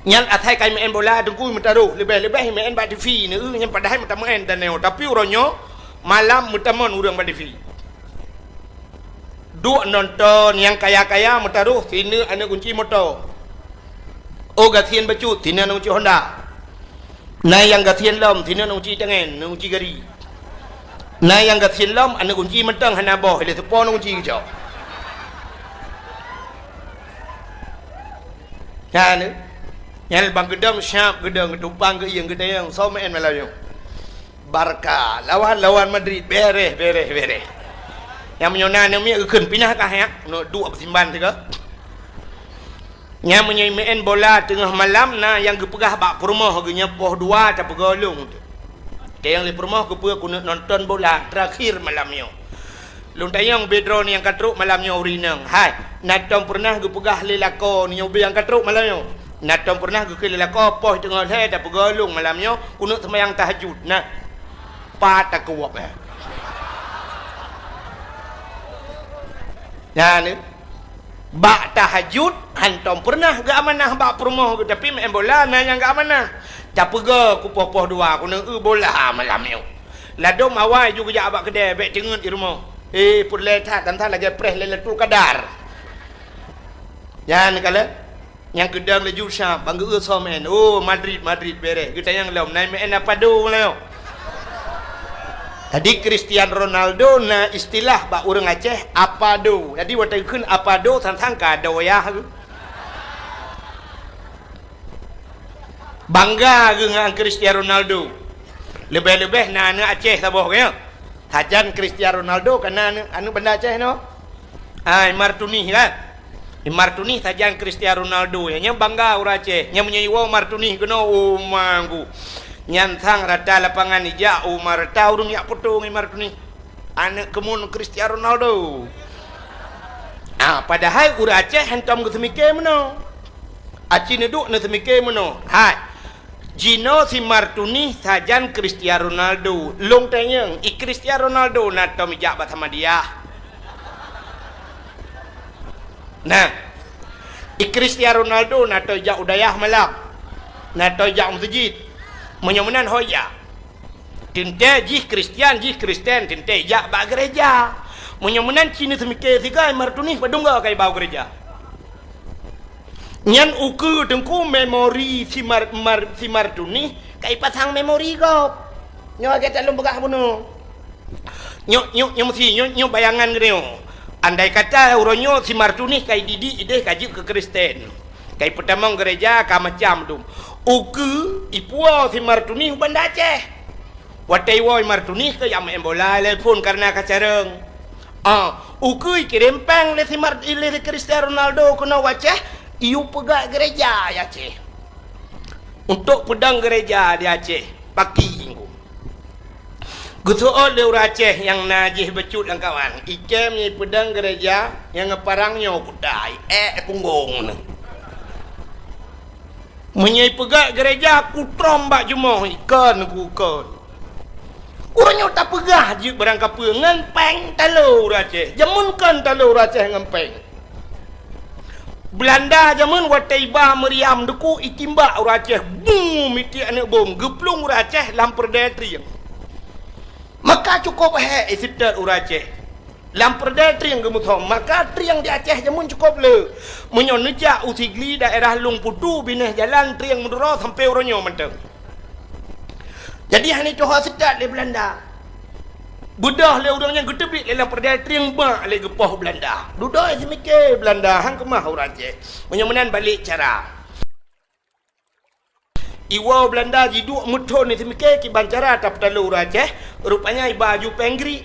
Nyan asai kai meu'en bola teungku meutaroh, leubeh-leubeh meu'en bak T V, neueu nyan padahai meutameu'en dan nyoe. Tapi uroe nyoe malam meutamong ureuëng bak T V. Duek nonton nyang kaya-kaya meutaroh sineuk aneuëk gunci moto. Oh gasien bacut sineuk aneuëk gunci Honda. Na nyang gasien lom sineuk aneuëk gunci tangen, aneuëk gunci gari. Na nyang gasien lom aneuëk gunci mantong hana boh, ilée seupôt aneuëk gunci geucok. Nyan, nyan bang geudong siap, geudong geutupang, geuieng, geutanyong, soe meu'en malam nyoe? Barca lawan, lawan Madrid, bereh, bereh, bereh. Nyang meunyoe na aneuk miet geukheun pinah kah nyak, keuneuk duek beusimban sigoe. Nyan meunyoe meu'en bola teungoh malam na nyang geupeugah bak peurumoh geuh nyoe poh dua tapeugolong. Tanyong lé peurumoh keupeue keuneuk nonton bola terakhir malam nyoe. Lôn tanyong bak droeneuh nyang ka trok malam nyoe ureueng inong. Hai, na tom peureunah geupeugah lé lakoe nyoe ubé nyang ka trok malam nyoe? Na tom peureunah geukheun lé lakoe poh teungoh lhèe tapeugolong malam nyoe keuneuk seumayang tahajud? Nah. Pat takeuwok, eh. Nyan, eh. Bak tahajud hantom peureunah geuamanah bak peurumoh geuh, tapi meu'en bola na nyang geuamanah. Tapeugah keu poh-poh dua keuneuk eu bola malam nyoe. Ladôm awai ju geujak bak keudè, bèk teungeut di rumoh. Eh, peureulèe that dan that lagèe preh Lailatul Qadar. Nyan kalon, nyang geudong laju siap, bang geu-eu soe meu'en. Oh, Madrid, Madrid bereh. Geutanyong lom, na meu'en Apado nyoe? Jadi Cristiano Ronaldo na istilah bak ureueng Aceh, Apado. Jadi watèe geukheun Apado, sang-sang ka doyah geuh. Bangga geuh ngon Cristiano Ronaldo. Leubeh-leubeh na aneuk Aceh saboh, kan? Sajan Cristiano Ronaldo ka na aneuk, aneuk Banda Aceh nyoe. Ah, Imar Tunih, kan? Imar Tunih sajan Cristiano Ronaldo. Nyan bangga ureueng Aceh. Nyan meunyoe iwoe Imar Tunih keunoe, oh, manggu. Nyan sang rata lapangan ijak, oh, ma rata ureueng jak poto ngon Imar Tunih. Aneuk keumun Cristiano Ronaldo. Ah, padahai ureueng Aceh hantom geuseumike meunoe. Aci neuduek neuseumiké meunoe, hai, jinoe si Imar Tunih sajan Cristiano Ronaldo. Lôn tanyong, i Cristiano Ronaldo na tom ijak bak Samadiyah? Nah, i Cristiano Ronaldo na tom ijak u dayah malam? Na tom ijak u meuseujid? Meunyoe meunan ho ijak. Teuntèe jih Kristian, jih Kristen, teuntèe ijak bak gereja. Meunyoe meunan ci neuseumiké sigoe Imar Tunih padum goe ka iba u gereja. Nyan ukeue teungku memori si Mar-, Mar-, si Imar Tunih ka ipasang memori gob. Nyoe lagèe that lôn peugah bunoe. Nyoe, nyoe, nyoe meusi, nyoe, nyoe bayangan geutanyoe. Andai kata uroe nyoe si Imar Tunih ka ididik idéh ka jeuet keu Kristen. Ka ipeutamong gereja ka macam dum. Ukeue ipuwoe si Imar Tunih u Banda Aceh. Watèe iwoe Imar Tunih keu jak meu'en bola lé phon kareuna ka carông. Ah, ukeue ikirém pèng lé si Mar-, lé Cristiano Ronaldo keunoe u Aceh, iyue peugöt gereja di Aceh. Untuk peudong gereja di Aceh, paki. Geuseuôt lé ureueng Aceh nyang na jih bacut lam kawan, "Ikèe meunyoe peudong gereja nyang parang nyoe kutai, ék punggong nyoe. Meunyoe peugöt gereja kutrom bak jumoh, ikon ku kon." Ureueng nyoe tapeugah jeuet barang kapeue ngon pèng talo ureueng Aceh. Jameun kon talo ureueng Aceh ngon pèng. Beulanda jameun watèe iba meuriam deuku itimbak ureueng Aceh, bum, mitiek aneuk bom, geuplueng ureueng Aceh lam peureudèe trieng. Maka cukôp hék iseutôt ureueng Aceh. Lam peureudèe trieng geumeusom, maka trieng di Aceh jameun cukôp le. Meunyoe neujak u Sigli daerah Lueng Putu, binéh jalan trieng meuduro sampoe uroe nyoe mantong. Jadi hana tuho seutôt lé Beulanda. Beudôh lé ureueng nyan geuteubiet lé lam peureudèe trieng bak lé geupoh Beulanda. Dudoe seumiké Beulanda han keumah ureueng Aceh. Meunyoe meunan balek cara. Iwoe Beulanda jiduek meuthon seumiké kiban cara tapeutalo ureueng Aceh, rupanya iba aju pèng grik.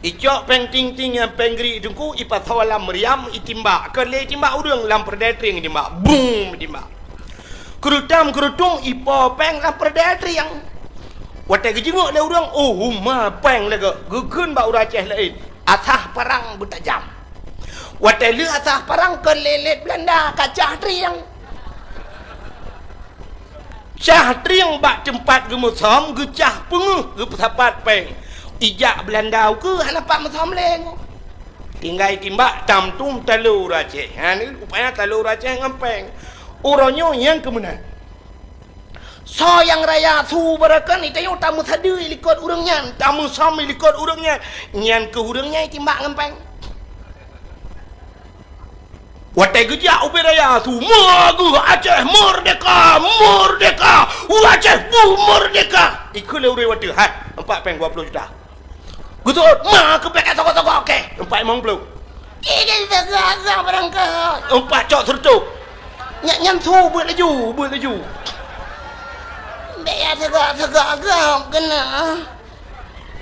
Icok pèng ting-ting nyang pèng grik teungku ipasoe lam meuriam itimbak. Kon lé itimbak ureueng lam peureudèe trieng itimbak. Bum itimbak. Keurutam-keurutum ipo pèng lam peureudèe trieng. Watèe geujeungok lé ureueng, oh, huma pèng lagèe geukheun bak ureueng Aceh laén. Asah parang beutajam. Watèe lheueh asah parang kon lé lét Beulanda ka cah trieng. Cah trieng bak teumpat geumeusom geucah peungeuh geupeusapat pèng. Ijak Beulanda ukeue hana pat meusom lé. Tinggai timbak tam tum talo ureueng Aceh. Ha, ni rupanya talo ureueng Aceh ngon pèng. Uroe nyoe nyang keumeunan. Soe nyang raya su barokon, itanyoe tameusadeue likot ureueng nyan, tameusom likot ureueng nyan. Nyan keuh ureueng nyan itimbak ngon pèng. Watèe geujak ubé raya su, "Meu'ah geuh Aceh merdeka, merdeka! Ureueng Aceh beuh merdeka!" Ikheun lé ureueng watèe, "Hai, empat pèng dua puluh juta." Geuseuôt, "Ma keuh pèng ka toko-toko, oke, empat limong puluh." "Tiga juta barang kah?" "Empat cok seureutôh." Nyan su beuet laju, beuet laju. Bèk ya teuga-teuga gam keunan.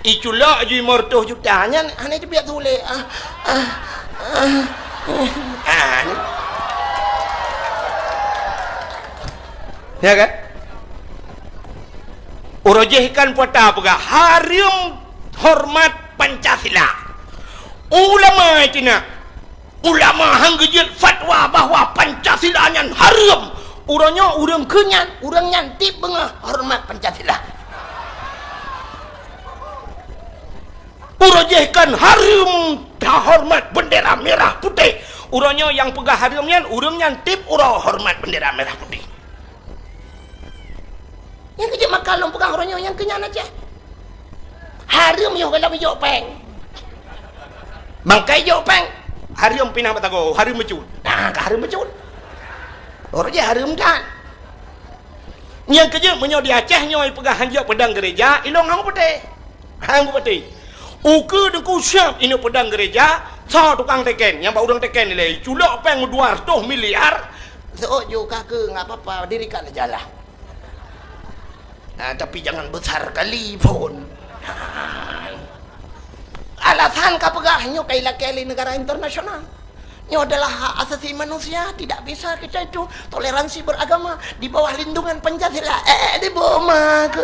Iculok ju lima ratus juta nyan hana teubiet su lé. Ah, ah, ah, ah. Ah, ni. Ya kan? Uroe jéh kan puasa peugah, hareuem horeumat Pancasila. Ulama cina, ulama han geujeuet fatwa bahwa Pancasila nyan hareuem. Uroe nyoe ureueng keu nyan, ureueng nyan tiep beungoh horeumat Pancasila. Uroe jéh kan hareuem tahoreumat bendera merah putih. Uroe nyoe nyang peugah hareuem nyan, ureueng nyan tiep uroe horeumat bendera merah putih. Nyang keu jeuet maka lôn peugah uroe nyoe nyang keu nyan Aceh. Hareuem yoh goh lom ijok péng. Bangkai ijok péng. Hareuem pinah batago, hareuem meucut. Nah, ka hareuem meucut. Uroe jéh hareuem that. Nyang keu jeuet meunyoe di Aceh nyoe peugah han jok peudong gereja, ilong han putih. Han putih. Ukeue Teungku Syab inong peudong gereja, soe tukang teken, nyang bak ureueng teken ilèe, culok péng dua ratus miliar. Seuôt ju ka keu, enggak apa-apa, dirikan sajalah. Nah, tapi jangan besar kali pun. Nah. Alasan ka peugah nyoe ka ilakèe lé negara internasional. Nyoe adalah hak asasi manusia, tidak bisa kita itu toleransi beragama di bawah lindungan Pancasila. Eh, di boma ke?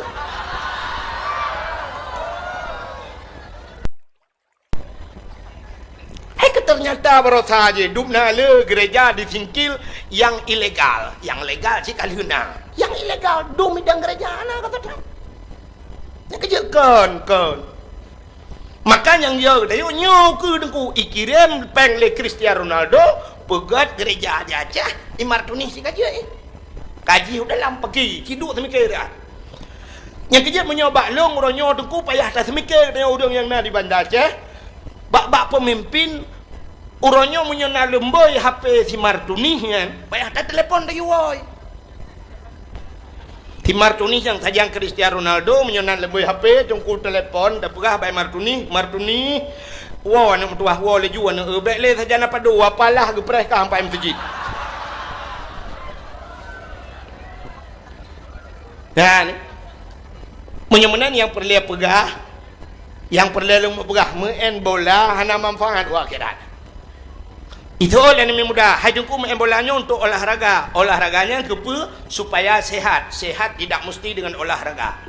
Hai ke ternyata barosa je dum na le gereja di Singkil yang ilegal, yang legal cit ka lheueh na. Yang ilegal dum idang gereja na kata Trump. Nyang keu jeuet kon, kon. Maka nyang yo dayu nyoe keu Teungku ikirém péng lé Cristiano Ronaldo peugöt gereja di Aceh, i Martunih si ka jeuet. Kaji u dalam pagi, ciduek seumiké dah. Nyang keu jeuet meunyoe bak lôn uroe nyoe Teungku payah taseumiké deungon ureuëng nyang na di Banda Aceh, bak-bak peumimpin uroe nyoe meunyoe na leumbôi H P si Martunih nyan, payah tatelepon tayue woe. Si Martunih nyang sajan Cristiano Ronaldo meunyoe na leumbôi H P Teungku telepon tapeugah bak Martunih, "Martunih, woe aneuk meutuwah, woe laju aneuk eu, bék lé sajan na padum, apalah geupreh ka sampai meuseujid." Nah, ni. Meunyoe meunan nyang peureulée peugah, nyang peureulée lôn peugah, meu'en bola hana manfaat u akhirat. Itu lé aneuk muda, hai Teungku meu'en bola nyoe untuk olahraga. Olahraga nyan keupeue? Supaya sehat. Sehat tidak mesti dengan olahraga.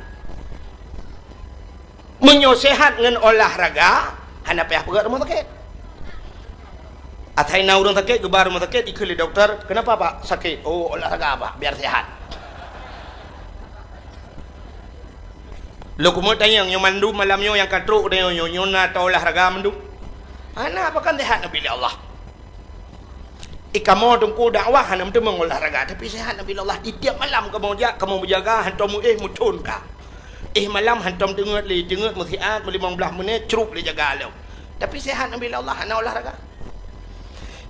Meunyoe sehat ngon olahraga, hana payah peugöt rumoh sakét. Asai na ureuëng sakét, geuba rumoh sakét, ikheun lé dokto, "Kenapa, Pak, sakit?" "Oh, olahraga, Pak, biar sehat." Lôn keumeung tanyong, nyoe mandum malam nyoe nyang ka trok tanyong nyoe, nyoe na taolahraga mandum? Hana, pakon sehat neubi lé Allah. Eh, kamoe Teungku dakwah hana meuteumé olahraga, tapi sehat neubi lé Allah. Di tiep malam kamoe jak, kamoe meujaga, hantom meuéh meuthon ka. Éh malam hantom teungeut lé, teungeut meusiat meulimong blaih menit, crup lé jaga lom. Tapi sehat neubi lé Allah, hana olahraga.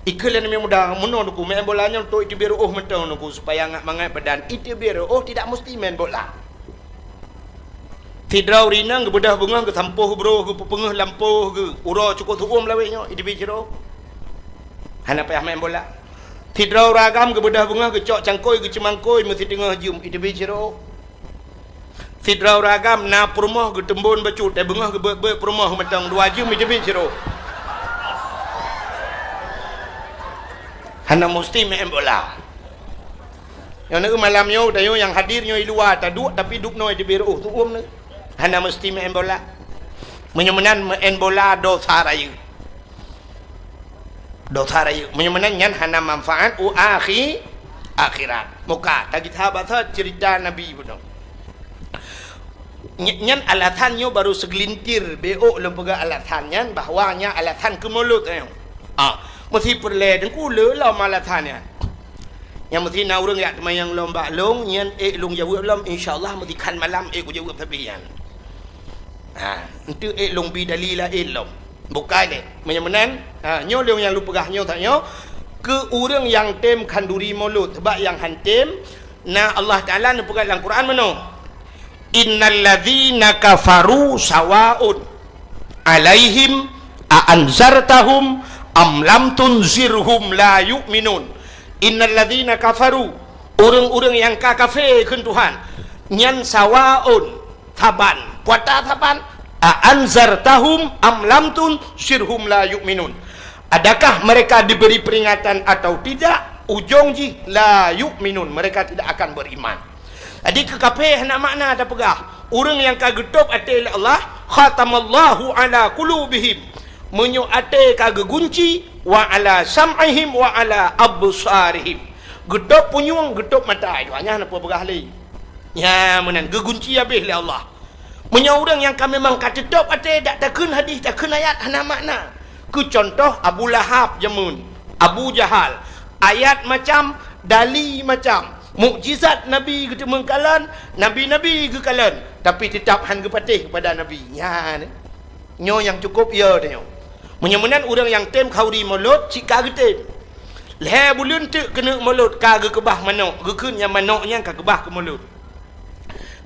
Ikheun lé aneuk muda, meunoe Teungku, meu'en bola nyoe untuk iteubiet reuôh mantong Teungku, supaya ngat mangat badan. Iteubiet reuôh tidak mesti main bola. Sidroe ureuëng inong geubeudôh beungoh geusampôh broh geupeupeungeuh lampôh geu, uroe cukôp seu-uem lawét nyoe, iteubiet sidroe. Hana payah main bola. Sidroe ureuëng agam geubeudôh beungoh geucok cangkôi geuceumangkôi meusiteungoh jeuem, iteubiet sidroe. Sidroe ureuëng agam na peurumoh geuteumbon bacut, eh, beungoh geubeuet-beuet peurumoh mantong dua jeuem iteubiet sidroe. Hana musti main bola. Nyoe neueu malam nyoe, tanyoe nyang hadir nyoe i luwa taduek, tapi dubnoe teubiet reuôh seu-uem nyoe. Hana musti main bola. Meunyoe meunan main bola dosa rayeuk. Dosa rayeuk. Meunyoe meunan nyan hana manfaat u akhi-, akhirat. Muka, tagita basa cerita Nabi bunoe. Ny-, nyan alasan nyoe baru segelintir, bék lôn peugah alasan nyan bahwa nyan alasan keu mulod nyoe. Ah, meusi peureulée Teungku lé lom alasan nyan. Nyang meusi na ureuëng jak teumayang lom bak lôn, nyan ék lôn jaweueb lom, insya Allah meusi khan malam ék kujaweueb sabe nyan. Ha, enteuk ék lôn bi dalil laén lom. Bukai lé. Meunyoe meunan, ha, nyoe lôn nyang lôn peugah nyoe that nyoe, keu ureuëng nyang tem khanduri mulod, sabab nyang han tem, na Allah Taala neupeugah lam Quran meunoe, "Innal ladzina kafaru sawaun alaihim a anzartahum am lam tunzirhum la yu'minun." "Innal ladzina kafaru," ureuëng-ureuëng nyang ka kafé kheun Tuhan, nyan sawaun, saban. Peue ata saban? "A anzartahum am lam tunzirhum la yu'minun." Adakah mereka diberi peringatan atau tidak, ujong jih la yu'minun, mereka tidak akan beriman. Jadi keu kafé hana makna tapeugah. Ureuëng nyang ka geutôb até lé Allah, "Khatamallahu ala qulubihim." Meunyoe até ka geugunci, "wa ala sam'ihim wa ala absarihim." Geutôb punyueng, geutôb mata, itu hanya hana peue peugah lé. Nya meunan, geugunci habéh lé Allah. Meunyoe ureuëng nyang ka memang ka teutôb até, dak takheun hadis, takheun ayat, hana makna. Keu cuntoh, Abu Lahab jameun, Abu Jahal, ayat macam, dali macam, mukjizat Nabi geuteumeung kalon, nabi-nabi geukalon, tapi teutap han geupatéh keupada Nabi. Nyan, nyoe nyang cukôp yo tanyoe. Meunyoe meunan ureuëng nyang tem khauri mulod, cit ka geutem. Lhée buleuen teuk keuneuk mulod ka geukeubah manok, geukheun nyang manok nyan ka keubah keu mulod.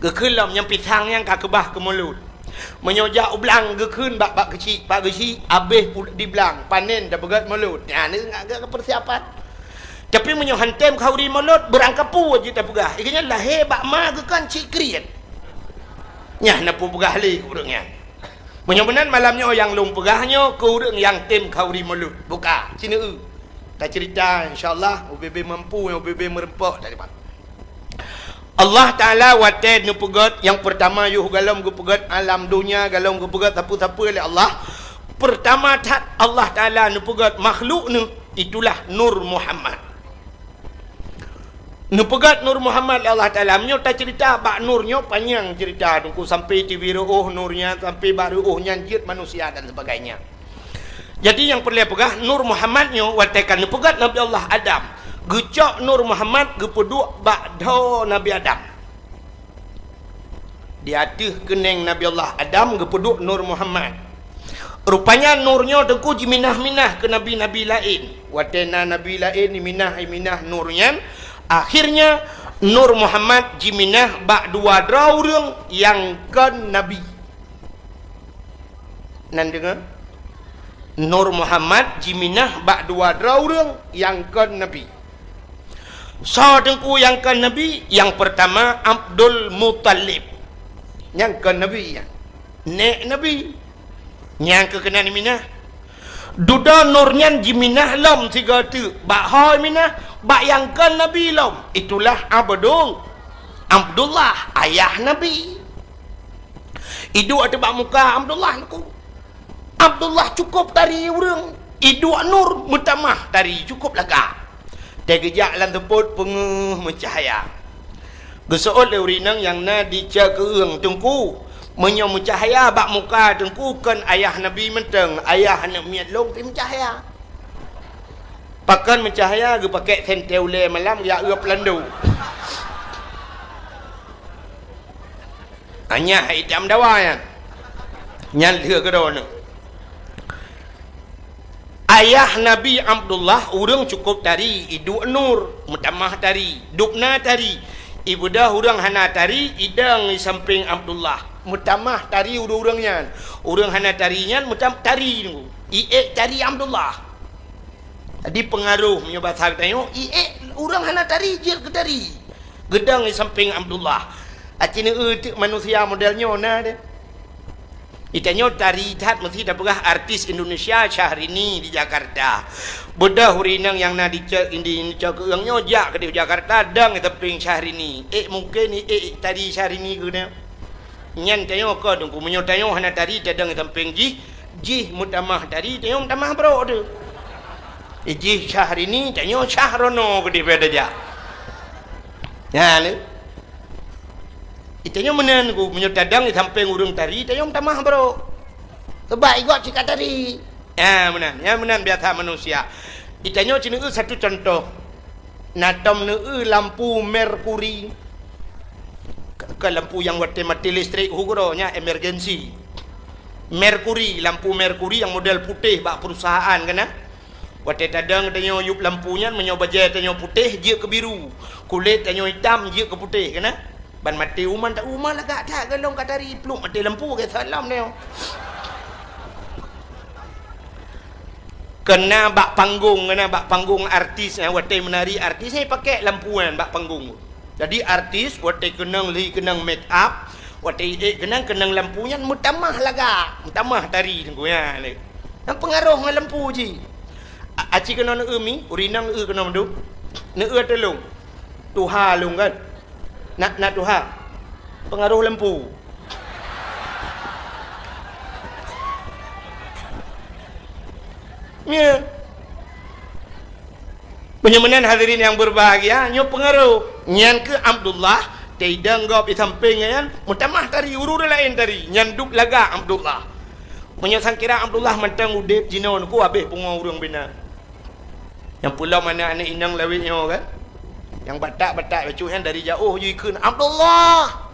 Geukheun lom nyang pisang nyan ka keubah keu mulod. Meunyoe jak u blang geukheun bak, bak geuchik, bak geuchik, habéh pu-, di blang, panen tapeugét mulod. Nyan ngat geuh peusiapan. Tapi meunyoe han tem khauri mulod, beurangkapeue jeuet tapeugah. Ié nyan lahé bak ma geukheun cit kriet. Nyan na peue peugah lé ureuëng nyan. Meunyoe meunan malam nyoe nyang lôn peugah nyoe keu ureuëng nyang tem khauri mulod. Buka, sineue. Taceurita insya Allah, ubé-bé mampu, ubé-bé meureumpok tadi, Pak. Allah Taala watée neupeugét nyang peurtama yoh golom geupeugét alam donya, golom geupeugét sapeue-sapeue lé Allah. Peurtama that Allah Taala neupeugét makhluk neuh, itulah Nur Muhammad. Neupeugét Nur Muhammad lé Allah Taala. Meunyoe taceurita bak Nur nyoe panyang ceurita, teungku, sampai tibi reuôh Nur nyan, sampai bak reuôh nyan jeuet manusia dan sebagainya. Jadi nyang peureulée peugah, Nur Muhammad nyoe watée ka neupeugét Nabi Allah Adam, geucok Nur Muhammad geupeuduek bak dhoe Nabi Adam. Di ateueh keuneng Nabi Allah Adam geupeuduek Nur Muhammad. Rupanya Nur nyoe teungku jiminah-minah keu nabi-nabi laén. Watée na nabi laén jiminah-minah Nur nyan, akhirnya Nur Muhammad jiminah bak dua droe ureuëng nyang kon nabi. Nan deungoe, Nur Muhammad jiminah bak dua droe ureuëng nyang kon nabi. Soe teungku nyang kon nabi? Nyang peurtama Abdul Muthalib. Nyang kon nabi nyan. Nék nabi. Nyang keu keunan minah. Dudoe Nur nyan jiminah lom sigoe teuk. Bak ho minah, bak nyang kon nabi lom. Itulah Abdul, Abdullah, ayah nabi. Iduek ateueh bak muka Abdullah nyan. Abdullah cukôp tari ureuëng, iduek Nur meutamah tari cukôp lagak. Teugeujak lam seupôt peungeuh meucahya. Geuseuôt lé ureuëng inong nyang na di ceukeung teungku, meunyoe meucahya bak muka teungku kon ayah Nabi mantong, ayah aneuëk miet lôn pih meucahya. Pakon meucahya geupakée sentée ulée malam jak eu peulandu. Anyah itam dawa nyan. Nyan lheueh keudroe nyoe. Ayah Nabi Abdullah ureuëng cukôp tari, iduek Nur, meutamah tari, dubna tari. Ibeudôh ureuëng hana tari, idong di sampéng Abdullah, meutamah tari ureuëng-ureuëng nyan. Ureuëng hana tari nyan meutam-, tari, iék tari Abdullah. Jadi peungaroh meunyoe basa geutanyoe, iék ureuëng hana tari jeuet keu tari. Geudong di sampéng Abdullah. Aci neueu teuk manusia model nyoe na deh. Di tanyoe tari that meusti tapeugah artis Indonesia Syahrini di Jakarta. Beudôh ureuëng inong nyang na di ce-, di, di ceukeung nyoe jak keudeh Jakarta dong di sampéng Syahrini. Ék mungken iék tari Syahrini keunoe. Nyan tanyoe kon teungku, meunyoe tanyoe hana tari tadong di sampéng jih, jih meutamah tari, tanyoe meutamah brok teuh. Jih Syahrini, tanyoe Syahrono keudeh beda jak. Nyan lé. Di tanyoe meunan teungku, meunyoe tadong di sampéng ureuëng tari, tanyoe meutamah brok. Sebab igob cit ka tari. Nyan meunan, nyan meunan biasa manusia. Di tanyoe ci neueu satu contoh. Na tom neueu lampu merkuri. Ke, ke lampu nyang watée maté listrik hu keudroe nyan emergensi. Merkuri, lampu merkuri nyang model putéh bak perusahaan kana. Watée tadong tanyoe yup lampu nyan, meunyoe bajée tanyoe putéh jeuet keu biru, kulét tanyoe itam jeuet keu putéh kana. Ban maté uma, tak uma lagak that golom ka tari pluek maté lampu geusalom tanyoe. Keunan bak panggong, keunan bak panggong artis, eh, watèe meunari artis, eh, pakèk lampu nyan bak panggong. Jadi artis watèe keunong lhi keunong make up, watèe ék keunong keunong lampu nyan meutamah lagak, meutamah tari teungku nyan. Nyan peungaroh ngon lampu jih. A-, aci keunoe neueu mi, ureueng inong neueu keunoe mandum. Neueu tulông. Tuha lôn kan. Na, na tuha. Peungaroh lampu. Ya. Meunyoe meunan hadirin yang berbahagia, nyoe peungaroh. Nyan keuh Abdullah, teudong gob di sampéng nyan, meutamah tari, ureueng laén tari, nyan dub lagak Abdullah. Meunyoe sangkira Abdullah mantong udép jinoe, nyoe keuh habéh pungo ureueng bina. Nyang peulom aneuk-aneuk inong lawét nyoe kan? Nyang batak-batak bacut nyan dari jaoh jikheun, "Abdullah!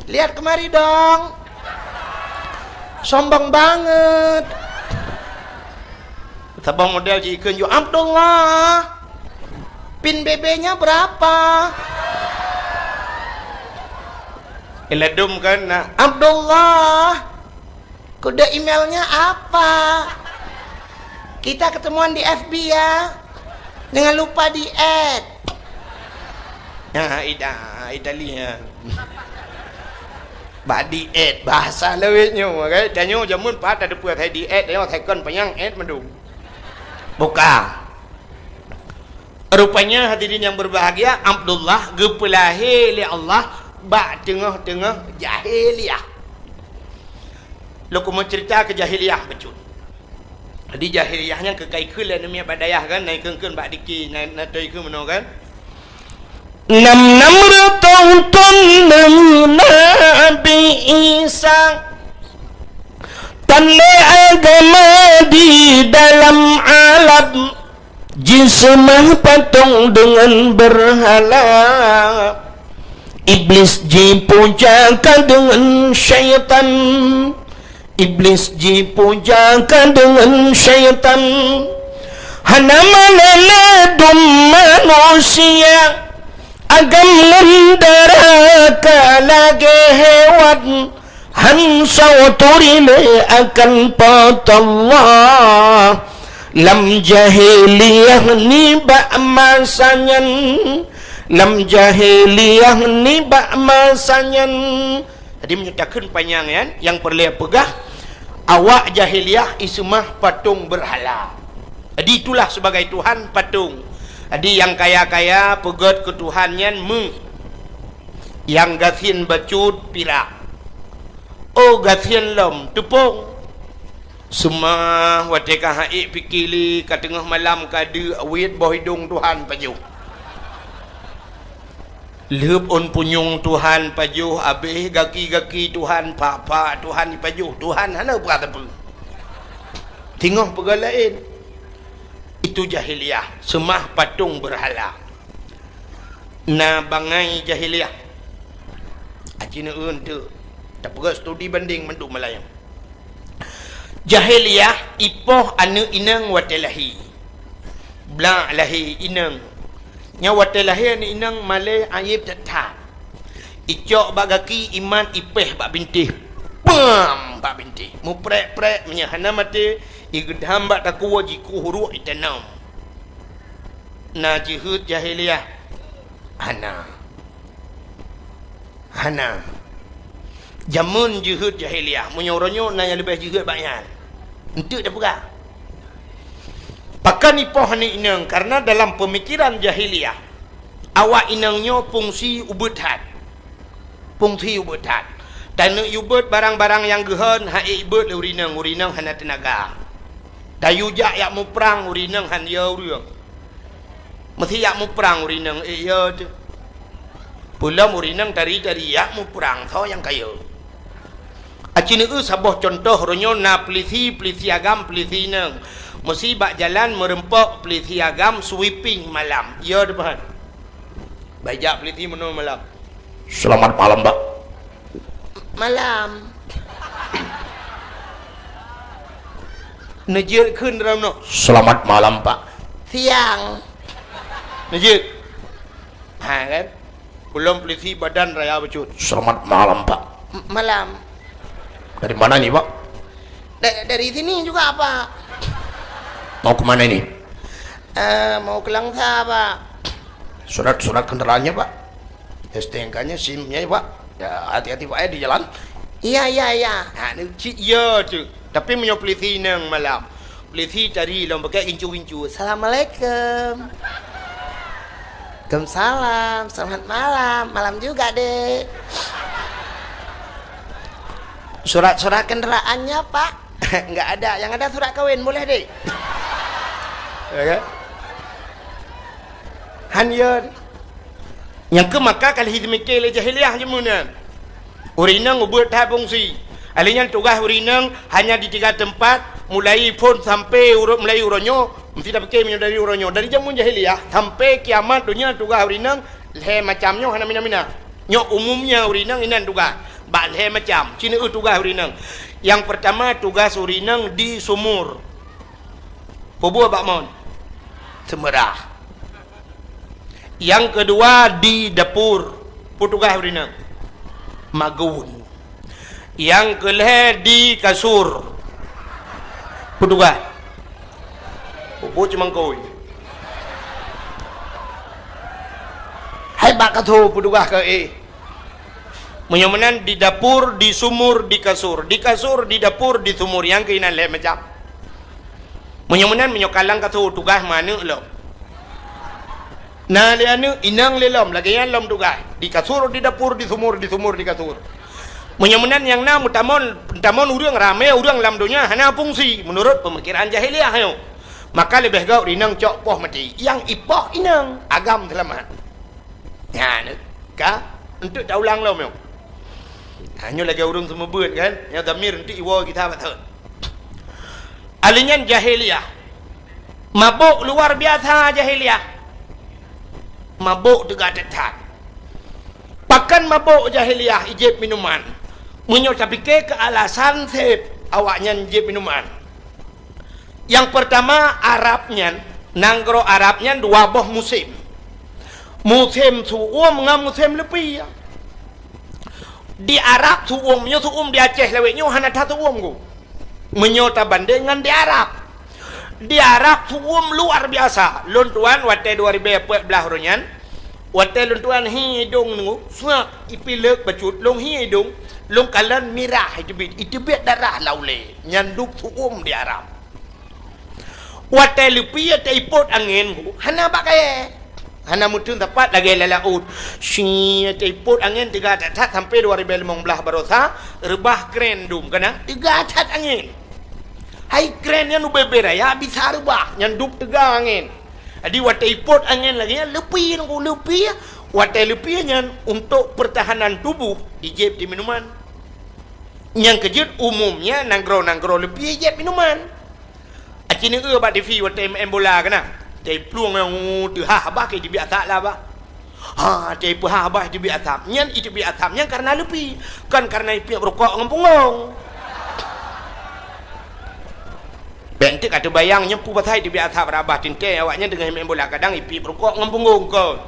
Lihat kemari dong! Sombong banget!" Saboh model jikheun ju, "Abdullah! Pin B B-nya berapa?" Iladum kan, nah, "Abdullah!" Kode emailnya apa? Kita ketemuan di F B ya. Jangan lupa di-add. Ha, ida, Itali ya. Bak di-add, bahasa lawét nyoe, kan? Tanyoe jameun pat ada peue, saya di-add, tanyoe second panyang add mandum. Buka. Rupanya hadirin yang berbahagia, Abdullah geupeulahé lé Allah bak teungoh-teungoh jahiliyah. Lôn keumeung cerita keu jahiliyah bacut. Jadi jahiliyah nyan keu ka ikheun lé aneuk miet bak dayah kan, na ikheun-kheun bak diki, na, na toi kheun meunoe kan. Nam-nam reutôh thôn lheueh Nabi Isa, tan lé agama di dalam alam. Jiseumah patong deungon beurhala, Iblis jipuja ka deungon syaitan, Iblis jipuja ka deungon syaitan. Hana malée lé dum manusia, agam ngon dara ka lagée hewan. Han soe turi lé akan Po teu Allah lam jahiliyah nibak masa nyan, lam jahiliyah nibak masa nyan. Jadi meunyoe takheun panyang nyan, nyang peureulée peugah, awak jahiliyah iseumah patong beurhala. Jadi itulah sebagai tuhan patong. Jadi nyang kaya-kaya peugét keu tuhan nyan meu, nyang gasien bacut pirak. Oh gasien lom teupông. Seumah watée ka haiek pike lé, ka teungoh malam ka deuk, wét boh idong tuhan pajoh. Lheueb ôn punyueng tuhan pajoh, abéh gaki-gaki tuhan, pak-pak tuhan ipajoh, tuhan hana peugah sapeue. Teungoh peugah laén. Itu jahiliyah, seumah patong beurhala. Na bangai jahiliyah. Aci neueu teuk. Tapeugah studi bandeng mandum malam nyoe. Jahiliyah ipoh aneuk inong watée lahé. Blak lahé inong. Nyan watée lahé aneuk inong malée ayeb that-that. Icok bak gaki, imat, ipéh bak bintéh. Pam! Bak bintéh. Muprek-prek, meunyoe hana maté, igeudam bak takue, jikueh uruek, itanom. Na jeuheut jahiliyah? Hana. Hana. Jameun jeuheut jahiliyah, meunyoe uroe nyoe na nyang leubeh jeuheut bak nyan. Eunteuk tapeugah. Pakon ipoh aneuk inong? Karena dalam peumikiran jahiliyah, awak inong nyoe fungsi ubeut that. Fungsi ubeut that. Taneuk yue beuet barang-barang nyang geuhon, hana ék ibeuet lé ureueng inong, ureueng inong hana teunaga. Tayue jak yak muprang, ureueng inong hana yo ureueng. Meusi yak muprang ureueng inong, ék yo teuh. Peulom ureueng inong tari-tari yak muprang, soe nyang ka yo. Aci neueu saboh cuntoh, uroe nyoe na peulisi, peulisi agam, peulisi inong. Meusi bak jalan meureumpok peulisi agam sweeping malam. Yo teuh, bah. Bak jak peulisi meunoe malam. Selamat malam, Pak. Malam. Neujeuet kheun dalam nyoe. Selamat malam, Pak. Siang. Neujeuet. Ha kan? Peulom peulisi badan raya bacut. Selamat malam, Pak. M-, malam. Dari mana ni, Pak? Da-, dari sini juga, Pak. Mau ke mana ini? Eh, mau ke Langsa, Pak. Surat-surat kendaraannya, Pak. S T N K-nya, SIM-nya, Pak. Ya, hati-hati, Pak, ya, di jalan. Iya, iya, iya. Ha, ni cit ya tu. Tapi meunyoe polisi inong malam. Polisi tadi lom pakai gincu-gincu. "Assalamualaikum." "Waalaikumsalam. Selamat malam. Malam juga, Dek." "Surat-surat kendaraannya, Pak?" "Enggak ada. Yang ada surat kawin. Boleh, Dek?" Ya kan? Han ya. Nyang keu maka ka lheueh jimike lé jahiliyah jameun nyan. Ureueng inong ubeuet that fungsi. Ahli nyan tugaih ureueng inong hanya di tiga teumpat, mulai phon sampai uroe, mulai uroe nyoe, meusti tapike meunyoe dari uroe nyoe. Dari jameun jahiliyah sampai kiamat donya tugaih ureueng inong lhée macam nyoe hana mina-mina. Nyoe umumnya ureueng inong inan tugaih. Bak lhée macam, ci neueu tugaih ureueng inong. Nyang peurtama tugaih ureueng inong di sumur. Peue buet bak mon? Seumeurah. Nyang keudua di dapur, peue tugaih ureueng inong? Magun. Nyang keulhée di kasur, peue tugaih? Peue buet cumangkôi? Hai bak kasur peue tugaih keu éh? Meunyoe meunan di dapur, di sumur, di kasur. Di kasur, di dapur, di sumur. Nyang keuh inan lhée macam. Meunyoe meunan, meunyoe ka lam kasur tugaih meuaneuk lom. Na lé aneuk, inong lé lom, lagée nyan lom tugaih. Di kasur, di dapur, di sumur, di sumur, di kasur. Meunyoe meunan nyang na meutamon, meutamon ureueng ramé, ureueng lam donya hana fungsi meunurot peumikiraan jahiliyah nyoe. Maka leubeh gét inong cok poh maté. Nyang ipoh inong, agam seulamat. Nyan ka, eunteuk taulang lom nyoe. Ha, nyoe lagée ureueng seumeubeuet kan, nyang dhamir eunteuk iwoe gita batot. Ahli nyan jahiliyah. Mabök luar biasa jahiliyah. Mabök teuga that-that. Pakon mabök jahiliyah ijép minuman? Meunyoe tapike keu alasan seb awaknyan jép minuman. Nyang peurtama, Arab nyan, nanggroe Arab nyan dua boh musém. Musém su'uem ngon musém leupie. Di Arab su'uem nyoe su'uem di Aceh lawét nyoe hana that su'uem ku. Meunyoe tabandeng ngon di Arab. Di Arab su'uem luar biasa. Lôn tuan watée dua ribée peuet blaih uroe nyan, watée lôn tuan hi idong nyoe, suak ipilek bacut lôn hi idong, lôn kalon mirah iteubiet, iteubiet darah lam ulée. Nyan dub su'uem di Arab. Watée leupie taipot angén, hana bak kayée. Hana meuteun sapat lagée lam laôt. Shi, taipot angén teuga that-that sampoe dua ribée limong blaih baroesa, reubah kren dum kana teuga that angén. Hai kren nyan ubé-bé raya bisa reubah, nyan dub teuga angén. Jadi watée ipot angén lagée nyan leupie nyoe leupie, watée leupie nyan untuk peurtahanan tuboh ijép di minuman. Nyang keujeuet umumnya nanggroe-nanggroe leupie ijép minuman. Aci neueu bak T V watée meu'en bola keunan. Teuh plueng nyang teuhah bah keu teubiet asap lah bah. Ha, teuh peuhah bah teubiet asap. Nyan iteubiet asap nyan kareuna leupie, kon kareuna ipiep rukok ngon punggong. Bék enteuk ka teubayang nyan peue pasai teubiet asap rabah teuntée awaknyan teungoh meu'en bola kadang ipiep rukok ngon punggong kon.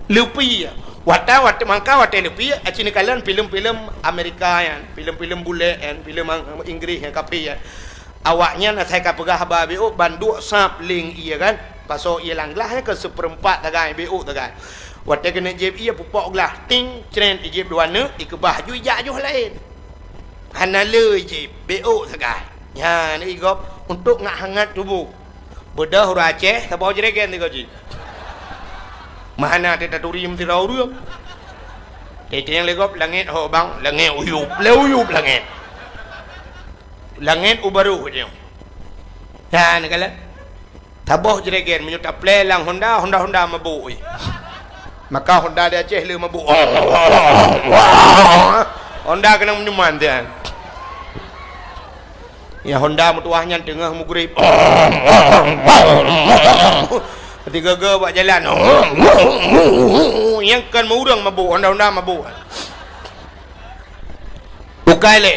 Leupie. Watée, watée mangka watée leupie, aci neukalon filem-filem Amerika nyan, filem-filem bulek nyan, filem Inggris nyan kafé nyan. Awaknyan asai ka peugah haba béuk ban duek sab ling ie kan. Pasoe ie lam glah nyan keu seupeurempat sagai béuk sagai. Watée keuneuk jieb ie pupok glah, ting, cret ijeb dua neuk, ikeubah ju ijak joh laén. Hana le ijeb, béuk sagai. Nyan igop untuk ngat hangat tuboh. Beudôh ureueng Aceh saboh jregen sigoe jih. Meuhana teutaturi meusidroe ureueng. Teuntée nyang lé gob langét ho bang, langét uyueb, lé uyueb langét. Langét u barôh nyoe. Nyan kala. Saboh jregen meunyoe taplé lam Honda, Honda-Honda mabök. Maka Honda di Aceh le mabök. Honda keunong minuman tian. Ya Honda meutuwah nyan teungoh mugrib. Tiga-ga bak jalan. Nyang kon meu ureueng mabök, Honda-Honda mabök. Bukai lé.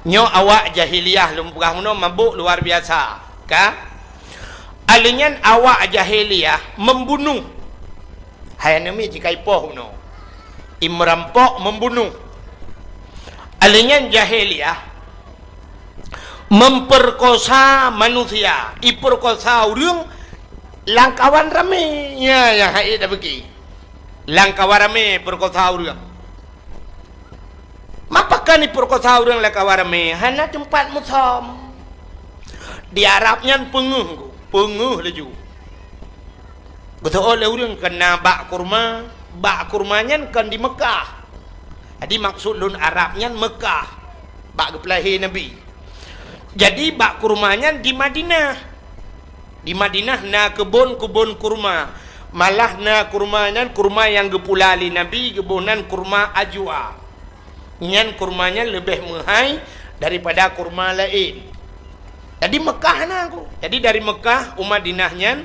Nyoe awak jahiliyah lôn peugah meunoe mabök luar biasa, ka? Alheuh nyan awak jahiliyah membunuh. Hai aneuk miet jikaipoh unoe. Imerampok membunuh. Alheuh nyan jahiliyah Memperkosa manusia, iperkosa ureuëng lam kawan ramé. Ya, ya, hai dak beuki. Lam kawan ramé perkosa ureuëng. Mapa kan iperkosa ureuëng lam kawan ramé? Hana teumpat musom. Di Arab nyan peungeuh, peungeuh laju. Geuteuôt lé ureuëng keu na bak kurma, bak kurma nyan kon di Mekah. Jadi maksud lôn Arab nyan Mekah, bak geupeulahé Nabi. Jadi bak kurma nyan di Madinah. Di Madinah na keubon-keubon kurma. Malah na kurma nyan kurma nyang geupula lé Nabi, geuboh nan kurma ajwa. Nyan kurma nyan leubeh meuhai daripada kurma laén. Jadi Mekah na ku. Jadi dari Mekah u Madinah nyan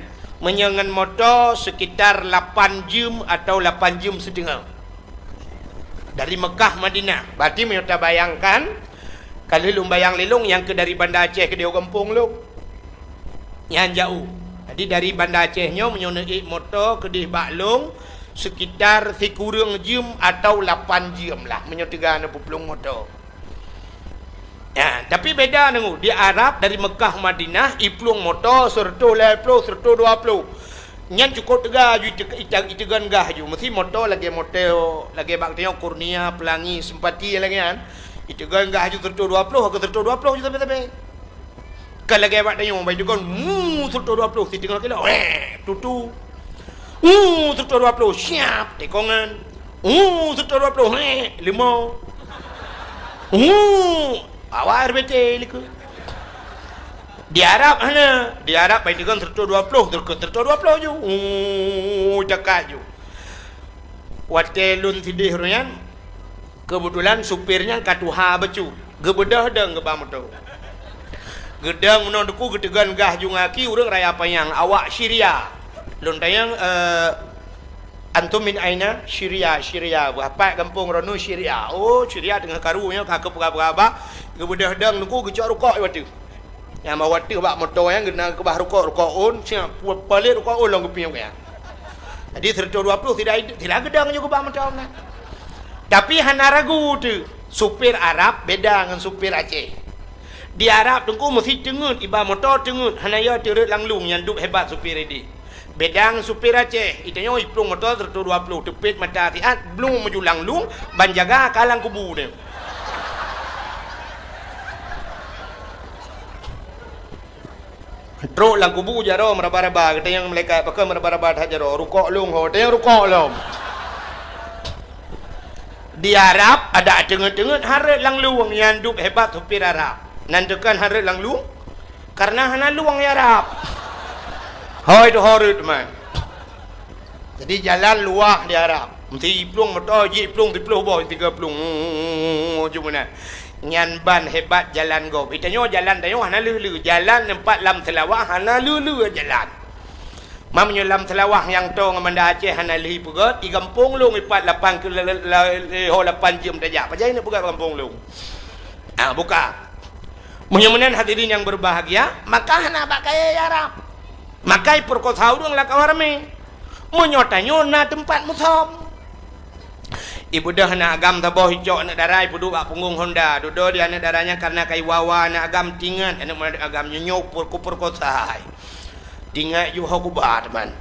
meunyoe ngon moto sekitar lapan jeuem atau lapan jeuem siteungoh. Dari Mekah Madinah. Berarti meunyoe tabayangkan, ka lheueh lôn bayang lé lôn nyang keu dari Banda Aceh keudéh u gampông lôn. Nyan jaoh. Jadi dari Banda Aceh nyoe meunyoe neuék moto keudéh bak lôn sekitar sikureueng jeuem atau lapan jeuem lah meunyoe teuga neupeuplong moto. Ya, tapi beda nunggu. Di Arab dari Mekah Madinah, iplueng moto seureutôh lhée ploh, seureutôh dua ploh. Nyan cukôp teuga aju ite-, ite-, iteugon gah aju. Meusi moto lagée moto, lagée bak tanyoe Kurnia, Pelangi, Sempati lagée nyan. Iteugon gah aju seureutôh dua ploh, ke seureutôh dua ploh aju sabe-sabe. Ka lagée bak tanyoe, bai dukon, mu, seureutôh dua ploh, siteungoh kilo, weh, tutu. Mu, seureutôh dua ploh, siap, tikongan. Mu, seureutôh dua ploh, heh, limong. Mu, awai R B T likot. Di Arab hana, di Arab bai dukon seureutôh dua ploh, seureutôh dua ploh ju. Mu, cakak ju. Watée lôn sideh uroe nyan, keubeutulan supir nyan ka tuha bacut. Geubeudôh dong geuba moto. Geudong meunoe duku geuteugon gah ju ngaki ureuëng Raya Panyang, awak Syria. Lôn tanyong, eh, "Antum min aina?" "Syria, Syria." "Bapak gampông droeneuh Syria." "Oh, Syria teungoh karu nyoe ka keupeugah-peugah bah." Geubeudôh dong duku geucok rukok i wateuh. Nyang bak wateuh bak moto nyan geuneuk keubah rukok, rukok ôn, siap pu-, palet rukok ôn lom geupiôh nyan. Jadi seureutôh dua ploh tidak, tidak geudong juga bak moto nyan. Tapi hana ragu tu, supir Arab beda ngon supir Aceh. Di Arab teungku meusi teungeut, iba moto teungeut, hana yo teureuet lam lueng nyang duek hebat supir idi. Beda ngon supir Aceh, itanyoe iplueng moto seureutôh dua ploh, teupet mata siat, blung meuju lam lueng, ban jaga ka lam kubu nyan. Trok lam kubu jaroe meuraba-raba, geutanyong malaikat, "Pakon meuraba-raba that jaroe?" "Rukok lôn ho." "Tanyong rukok lom." Di Arab, adak teungeut-teungeut hareuet lam lueng nyang duek hebat supir Arab. Nan teukon hareuet lam lueng, karena hana lueng di Arab. Hoi tu hareuet man. Jadi jalan luwah di Arab. Meusti iplueng moto jih iplueng siploh boh, tiga plueng. Cuma na. Nyan ban hebat jalan gob. Itanyoe jalan tanyoe hana leu-leu. Jalan teumpat lam seulawah hana leu-leu jalan. Mam nyoe lam seulawah nyang toe ngon Banda Aceh hana lheueh peugét, i gampông lôn ipat lapan ke-, la-, la-, la-, ho lapan jeuem tajak. Pajan neuk peugét gampông lôn? Ah, buka. Meunyoe meunan hadirin yang berbahagia, maka hana bak kayée Arab. Maka iperkosa ureuëng lam kawan ramé. Meunyoe tanyoe na teumpat musom. Ibeudôh aneuk agam saboh icok aneuk dara ipeuduek bak punggong honda. Dudoe di aneuk dara nyan karena ka iwa-wa aneuk agam tingat aneuk agam nyoe nyoe per-, kuperkosa. Tingat ju ho kuba teuma.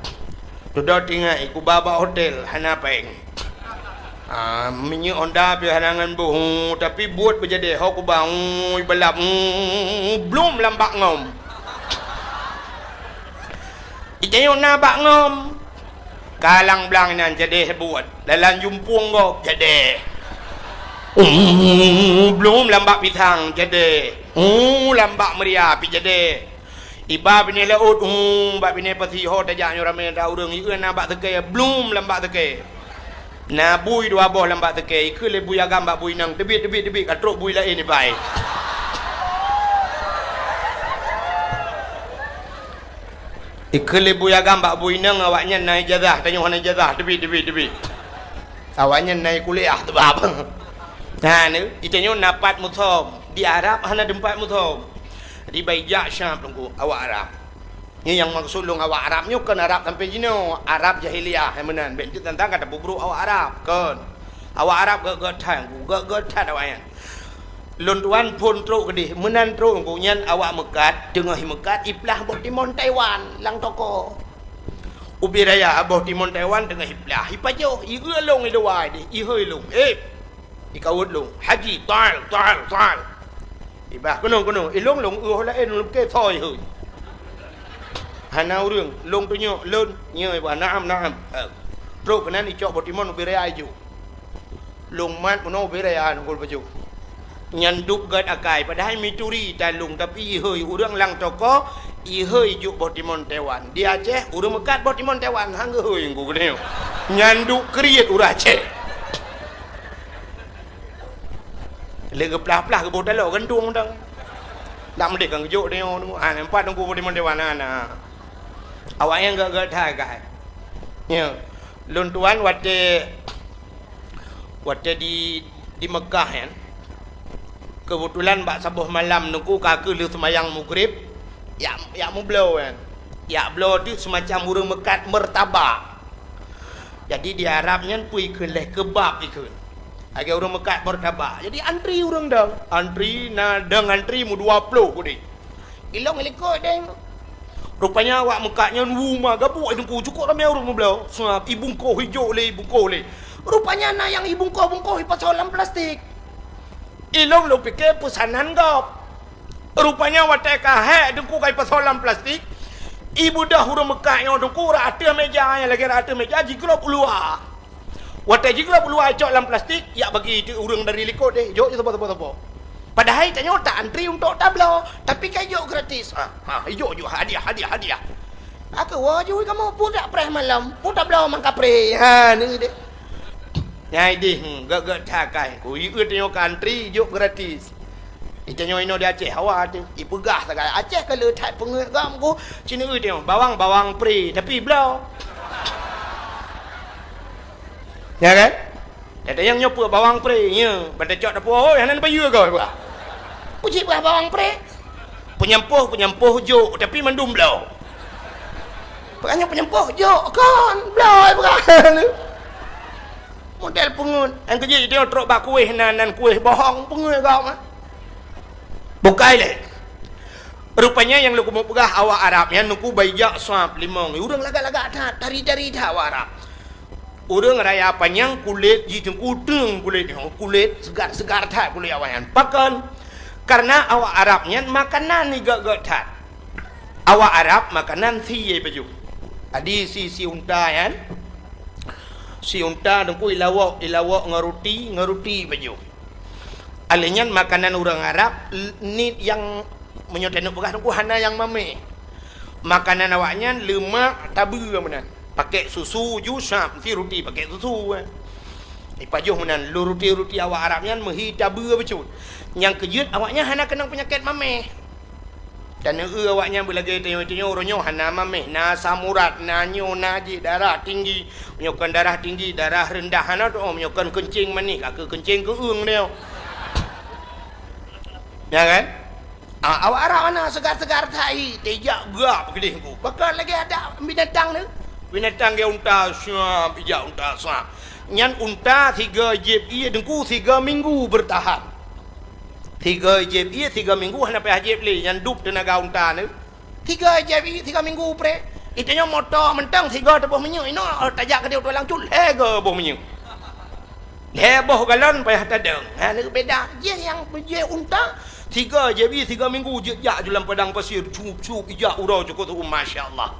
Dudoe tingat ikuba bak hotel hana péng. Ah, minyeuk honda pih hana ngon boh, tapi buet beujadeh ho kuba, ui, balap, blom lam bak ngom. Itanyoe na bak ngom. Kalang blang inan jadeh buet. Dalam jumpung gob jadeh. Blom lam bak pisang jadeh. Lam bak meuria pih jadeh. Iba binéh laôt, bak binéh pasi ho tajak nyoe ramé ta ureuëng, ieu na bak seukée, blom lam bak seukée. Na bui dua boh lam bak seukée, ikheun lé bui agam bak bui inong, teubiet, teubiet, teubiet, ka trok bui laén ibai. Ikheun lé bui agam bak bui inong, awaknyan na ijazah, tanyoe hana ijazah, teubiet, teubiet, teubiet. Awaknyan na kuliah teubab. Nah, ni, itanyoe na pat musom, di Arab hana teumpat musom. Jadi bai jak Syam teungku, awak Arab. Nyoe nyang maksud lôn awak Arab nyoe kon Arab sampai jinoe, Arab jahiliyah nyang meunan. Bék teuntang ka tapeubrok awak Arab, kon. Awak Arab gét-gét that, gét-gét that awaknyan. Lôn tuan phôn trok keudeh, meunan trok ngon nyan awak meukat, teungoh meukat iplah boh timon Taiwan lam toko. Ubé raya boh timon Taiwan teungoh iplah, ipajoh, ieu lôn i luwa deh, ihôi lôn. Eh, ikawot lôn, "Haji, tal, tal, tal." Ibah keunoe, keunoe, ilôn lôn, oh laén lôn ke thoi hôi. Hana ureuëng, lôn tunyok, lôn, nyoe ibah, "Naam, naam." Eh, trok keunan icok boh timon ubé raya ijok. Lôn mat meunoe ubé raya nungkul pajoh. Nyan duek gét akai, padahai mituri talung, tapi ihôi ureuëng lam toko, ihôi jok boh timon Taiwan. Di Aceh, ureuëng meukat boh timon Taiwan, han geuhôi nungkul geutanyoe. Nyan duek kriet ureuëng Aceh. Lé geuplah-plah geuboh taloe gantung dang. Dak meudeh kan geujok tanyoe, ha, empat nungkul boh timon Taiwan, ha, na. Awak nyang gét-gét that akai. Ya. Lôn tuan watée Watée di, di Meukah nyan, keubeutulan bak saboh malam nungku ka keuh lheueh seumayang Maghrib, jak, jak meubloe nyan. Jak bloe teuh seumacam ureuëng meukat meurtabak. Jadi di Arab nyan peue ikheun lé, keubab ikheun. Lagée ureuëng meukat meurtabak. Jadi antri ureuëng dong. Antri na dong antri meudua ploh udeh. Ilong ilikot deh. Rupanya awak meukat nyan wu ma gabuk i teungku, cukop ramé ureuëng meubloe. Seuab ibungkoh ijok lé, ibungkoh lé. Rupanya na nyang ibungkoh-bungkoh ipasoe lam plastik. Ilong lôn pike peusanan gob. Rupanya watée ka hék teungku ka ipasoe lam plastik, ibeudôh ureuëng meukat nyoe teungku rot ateueh méja, nyang lagée rot ateueh méja jiglôb u luwa. Watée jiglôb u luwa icok lam plastik, jak bagi teuk ureuëng dari likot deh, jok saboh-saboh. Padahai tanyoe ta antri untuk tabloe, tapi ka ijok gratis. Ha, ha, ijok, ijok, hadiah, hadiah, hadiah. Aku wajui kamu pudak preh malam, pudak bloe mangkapreh. Ha, ni deh. Nyai deh, hmm, gét-gét that akai. Ku ieu tanyoe ka antri, ijok gratis. Itanyoe inoe di Aceh, hawa teuh. Ipeugah sagai Aceh ka le that peungeuet gam ku. Cina eu tanyoe, bawang-bawang pre, tapi bloe. Ya kan? Ada nyang nyoe peue bawang pre, ya. Ban tacok dapur, oh, hana payeue kau, bah. Puji bah bawang pre. Peunyampôh, peunyampôh jok, tapi mandum bloe. Peunyampôh, peunyampôh jok, kon bloe, bukan. Model peungeuet. Nyang keujeuet, dia trok bak kueh nan, nan kueh bohong, peungeuet gawat mah. Bukai lé. Rupanya nyang lôn keumeung peugah awak Arab nyan nungku bai jak sab limong. Ureuëng lagak-lagak that, tari-tari that awak Arab. Ureuëng raya panyang kulét jih teungku teung kulét nyoe, kulét seugar-seugar that kulét awak nyan. Pakon? Karena awak Arab nyan makanan igét-gét that. Awak Arab makanan sie pajoh. Adi si, si unta nyan. Si unta teungku ilawok, ilawok ngon ruti, ngon ruti pajoh. Alèh nyan makanan ureuëng Arab, l-, ni nyang meunyoe taneuk peugah teungku hana nyang mamèh. Makanan awak nyan leumak tabeue meunan. Pakèk susu ju sab, si ruti pakèk susu, eh. Ipajoh meunan, lôn ruti-ruti awak Arab nyan meuhi tabeue bacut. Nyang keujeuet awak nyan hana keunong peunyakét mamèh. Dan eu awak nyan beulagèe tanyoe-tanyoe, uroe nyoe hana mamèh, na asam urat, na nyoe, na jih, darah tinggi. Meunyoe kon darah tinggi, darah reundah hana teu'oh, meunyoe kon keuncing manéh, ka keuh keuncing keu'eung nyoe. Ya kan? Ah, awak Arab hana seugar-seugar that, ijak gak keudeh ku. Pakon lagèe adak binatang tu. Binatang geuh unta sab, ijak unta sab. Nyan unta sigoe jieb ié teungku sigoe minggu beurtahan. Sigoe jieb ié sigoe minggu hana payah jieb lé, nyan dub teunaga unta nyoe. Sigoe jieb ié sigoe minggu preh. Itanyoe moto mantong sigoe teuboh minyeuk, inoe tajak keudeh u tulang cut lhèe goe boh minyeuk. Lhèe boh galon payah tadong. Ha, nyoe beda. Jih nyang jih unta, sigoe jieb ié sigoe minggu jeuet jak ju lam padang pasir, cup-cup ijak uroe cukop tu, masya Allah.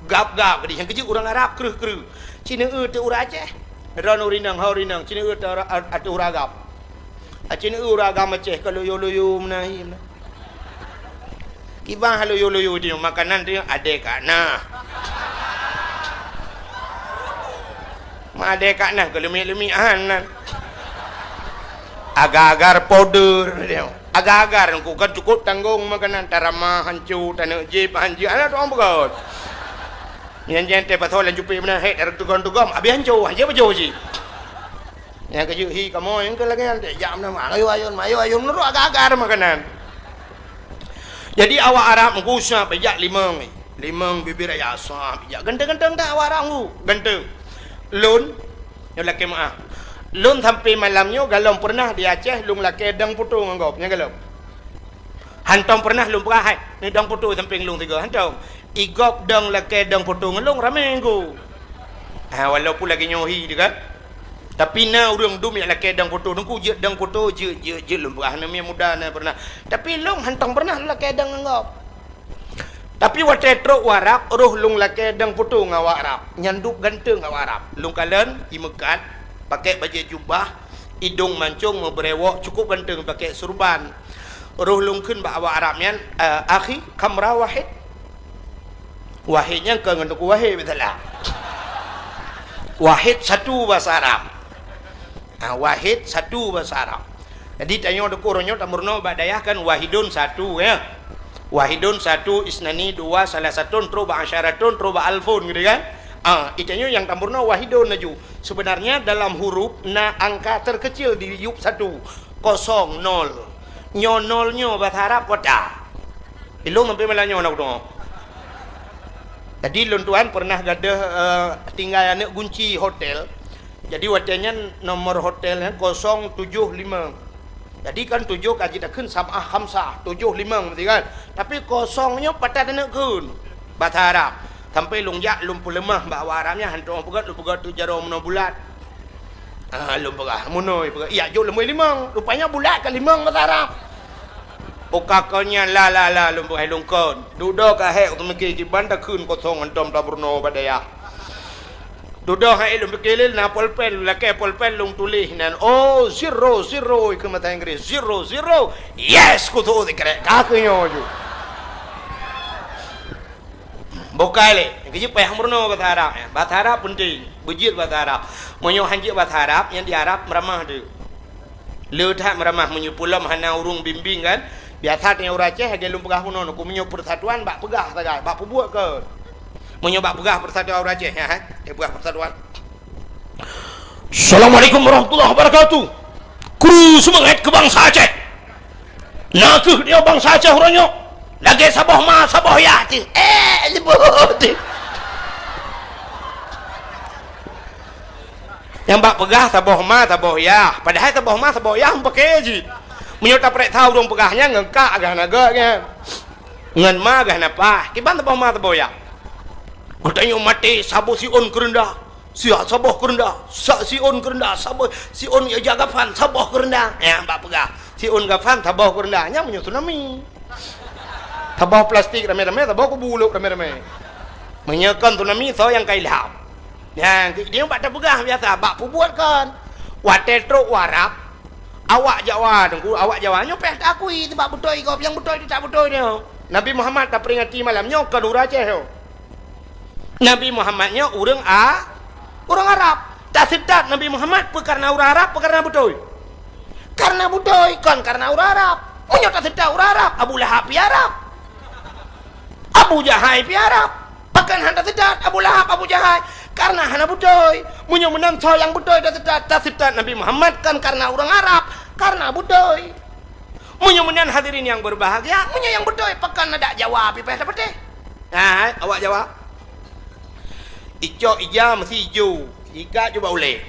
Gab-gab keudeh, nyang keujeuet ureuëng Arab kreueh-kreueh. Cina eu teu ureuëng Aceh. Droeneuh ureuëng inong, ho ureuëng inong, cina eu teu ateueh ureuëng agam. Aceh nyoe ureuëng agam Aceh ka loyo-loyo meunan hi meunan. Kiban loyo-loyo teuh makanan teuh adèe ka na. Ma adèe ka na keu leumik-leumik han nan. Agar-agar powder teuh. Agar-agar ku kan cukop tanggong makanan tarama hanco taneuk jieb hanco aneuk tuang beugöt. Nyan jan teuh pasoe lam cupet meunan hek tarek tugom-tugom abéh hanco hanco pajoh cit. Nyang keujeuet hi kamoe nyang keu lagèe nyan, jak meunan, ayun-ayun, ayun-ayun, meunurot agar-agar makanan. Jadi awak Arab meugusa pijak limong, limong bibir raya sah pijak. Ganteng-ganteng that awak Arab meugu, ganteng. Lôn, nyoe lakèe meu'ah. Lôn sampai malam nyoe galom pernah di Aceh lôn lakée dang poto ngon gob, nyang galom. Hantong pernah lôn peugah hai, ni dang poto sampéng lôn sigoe, hantong. I gob dang lakée dang poto ngon lôn ramé ngku. Ha, walaupun lagée nyoe hi teuh kan. Tapi na ureuëng dum nyang lakée dang poto, teungku jeuet dang poto, jeuet, jeuet, jeuet lôn peugah, aneuk miet muda na pernah. Tapi lôn hantong pernah lôn lakée dang ngon gob. Tapi watée trok u Arab, roh lôn lakée dang poto ngon awak Arab. Nyan duek ganteng awak Arab. Lôn kalon, imeukat, pakée bajée jubah, idong mancong, meubrewok, cukup ganteng, pakée surban. Roh lôn kheun bak awak Arab nyan, "Eh, akhi, kamra wahid?" Wahid nyan kon ngon teungku wahid, beutôi lah. Wahid satu bahasa Arab. Ha, wahid satu bahasa Arab. Jadi tanyoe teungku uroe nyoe tameurunoe bak dayah kan wahidun satu ya. Wahidun satu, isnani dua, salasatun, terus bak asyaratun, terus bak alfun gitu kan. Ah, tanyoe nyang tameurunoe wahidun laju. Sebenarnya dalam huruf na angka terkecil di yup satu, kosong, nol. Nyoe nol nyoe bahasa Arab kota. Ilong sampai malam nyoe nak kudoe. Jadi lôn tuan pernah gadoh, eh, tinggai aneuk gunci hotel. Jadi watée nyan nomor hotel nyan kosong tujoh lima. Jadi kan tujoh ka jitakheun sab'ah khamsah, tujoh limong mesti kan. Tapi kosong nyoe patat aneuk kheun. Bahasa Arab. Sampai lôn jak lôn peuleumah bak awak Arab nyan, hantong peugét lôn peugét tu jaroe meunoe bulat. Ah, lôn peugah, meunoe peugah. Iya, jok leumoi limong. Rupanya bulat ka limong bahasa Arab. Uka kon nyan la, la, la, lôn peugah lôn kon. Dudoe ka hék, teumiki kiban takheun kosong hantong tameurunoe bak dayah. Dudoe hai lôn pike lé na polpen, lakée polpen lôn tuléh nan, "Oh, zero, zero," ikeu mata Inggris, "Zero, zero, yes," kutu sikrek, ka keu nyoe ju. Bukai lé, keujeuet payah meurunoe bahasa Arab, ya. Bahasa Arab penting, beujeuet bahasa Arab. Meunyoe hanjeuet bahasa Arab, nyang di Arab meuramah teuh. Le that meuramah meunyoe peulom hana ureuëng bimbing kan. Biasa teuh ureuëng Aceh lagée lôn peugah bunoe, ku meunyoe persatuan bak peugah sagai, bak peubuet kon. Meunyoe bak peugah persatuan ureuëng Aceh, ya, eh, peugah persatuan. Assalamualaikum warahmatullahi wabarakatuh. Kru seumangat keu bansa Aceh. Na kheueh dia bansa Aceh uroe nyoe. Lagée saboh ma, saboh yah teuh. Eh, leubeh teuh. Nyang bak peugah saboh ma, saboh yah. Padahai saboh ma, saboh yah meupaké jih. Meunyoe tapareksa ureuëng peugah nyan ngon kak gah na gét nyan. Ngon ma gah na pah. Kiban saboh ma, saboh yah. Geutanyoe maté saboh siôn keureundah. Siat saboh keureundah. Sa siôn keureundah. Saboh siôn ija gafan saboh keureundah. Nyang bak peugah. Siôn gafan saboh keureundah. Nyan meunyoe tsunami. Saboh plastik ramé-ramé, saboh kubu ulok ramé-ramé. Meunyoe kon tsunami, soe nyang ka ilham? Nyan, keu idéh bak tapeugah biasa, bak peubuet kon. Watée trok u Arab, awak Jawa teungku, awak Jawa nyoe payah taakui, sabab beutôi gob nyang beutôi teutab beutôi nyoe. Nabi Muhammad taperingati malam nyoe kon ureuëng Aceh nyoe. Nabi Muhammad nyoe ureuëng A-, ureuëng Arab. Taseutôt Nabi Muhammad peu kareuna ureuëng Arab, peu kareuna beutôi? Kareuna beutôi, kon kareuna ureuëng Arab. Meunyoe taseutôt ureuëng Arab, Abu Lahab pih Arab. Abu Jahai pih Arab. Pakon hana taseutôt Abu Lahab, Abu Jahai? Kareuna hana beutôi. Meunyoe meunan soe nyang beutôi taseutôt, taseutôt Nabi Muhammad kon kareuna ureuëng Arab, kareuna beutôi. Meunyoe meunan hadirin nyang berbahagia, meunyoe nyang beutôi, pakon adak Jawa pih payah tapatéh? Hai, awak Jawa. Icok ija meusi ijo, ikat ju bak ulée.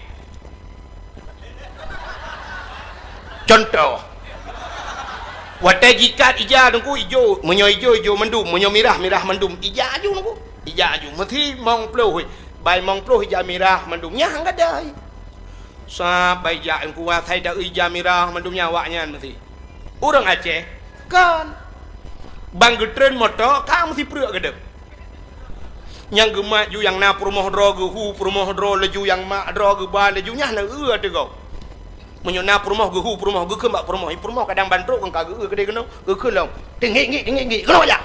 Contoh, watée jikat ija teungku ijo, meunyoe ijo, ijo mandum, meunyoe mirah, mirah mandum, ija aju teungku, ija aju. Meusi mong ploh, bai mong ploh ija mirah mandum, nyan han gadai. Sabai jak teungku asai da ija mirah mandum nyan awak nyan meusi. Ureuëng Aceh, kon. Ban geutreun moto, ka meusi preuek gadeup. Nyang geumat ju nyang na peurumoh droe geuhu peurumoh droe laju nyang mak droe geuba laju nyan na eu ateueh gob. Meunyoe na peurumoh geuhu peurumoh geukheun bak peurumoh, i peurumoh kadang ban trok kon ka geu-eu keudeh keunoe, geukheun lom. Teunggik-nggik, teunggik-nggik, keunoe jak.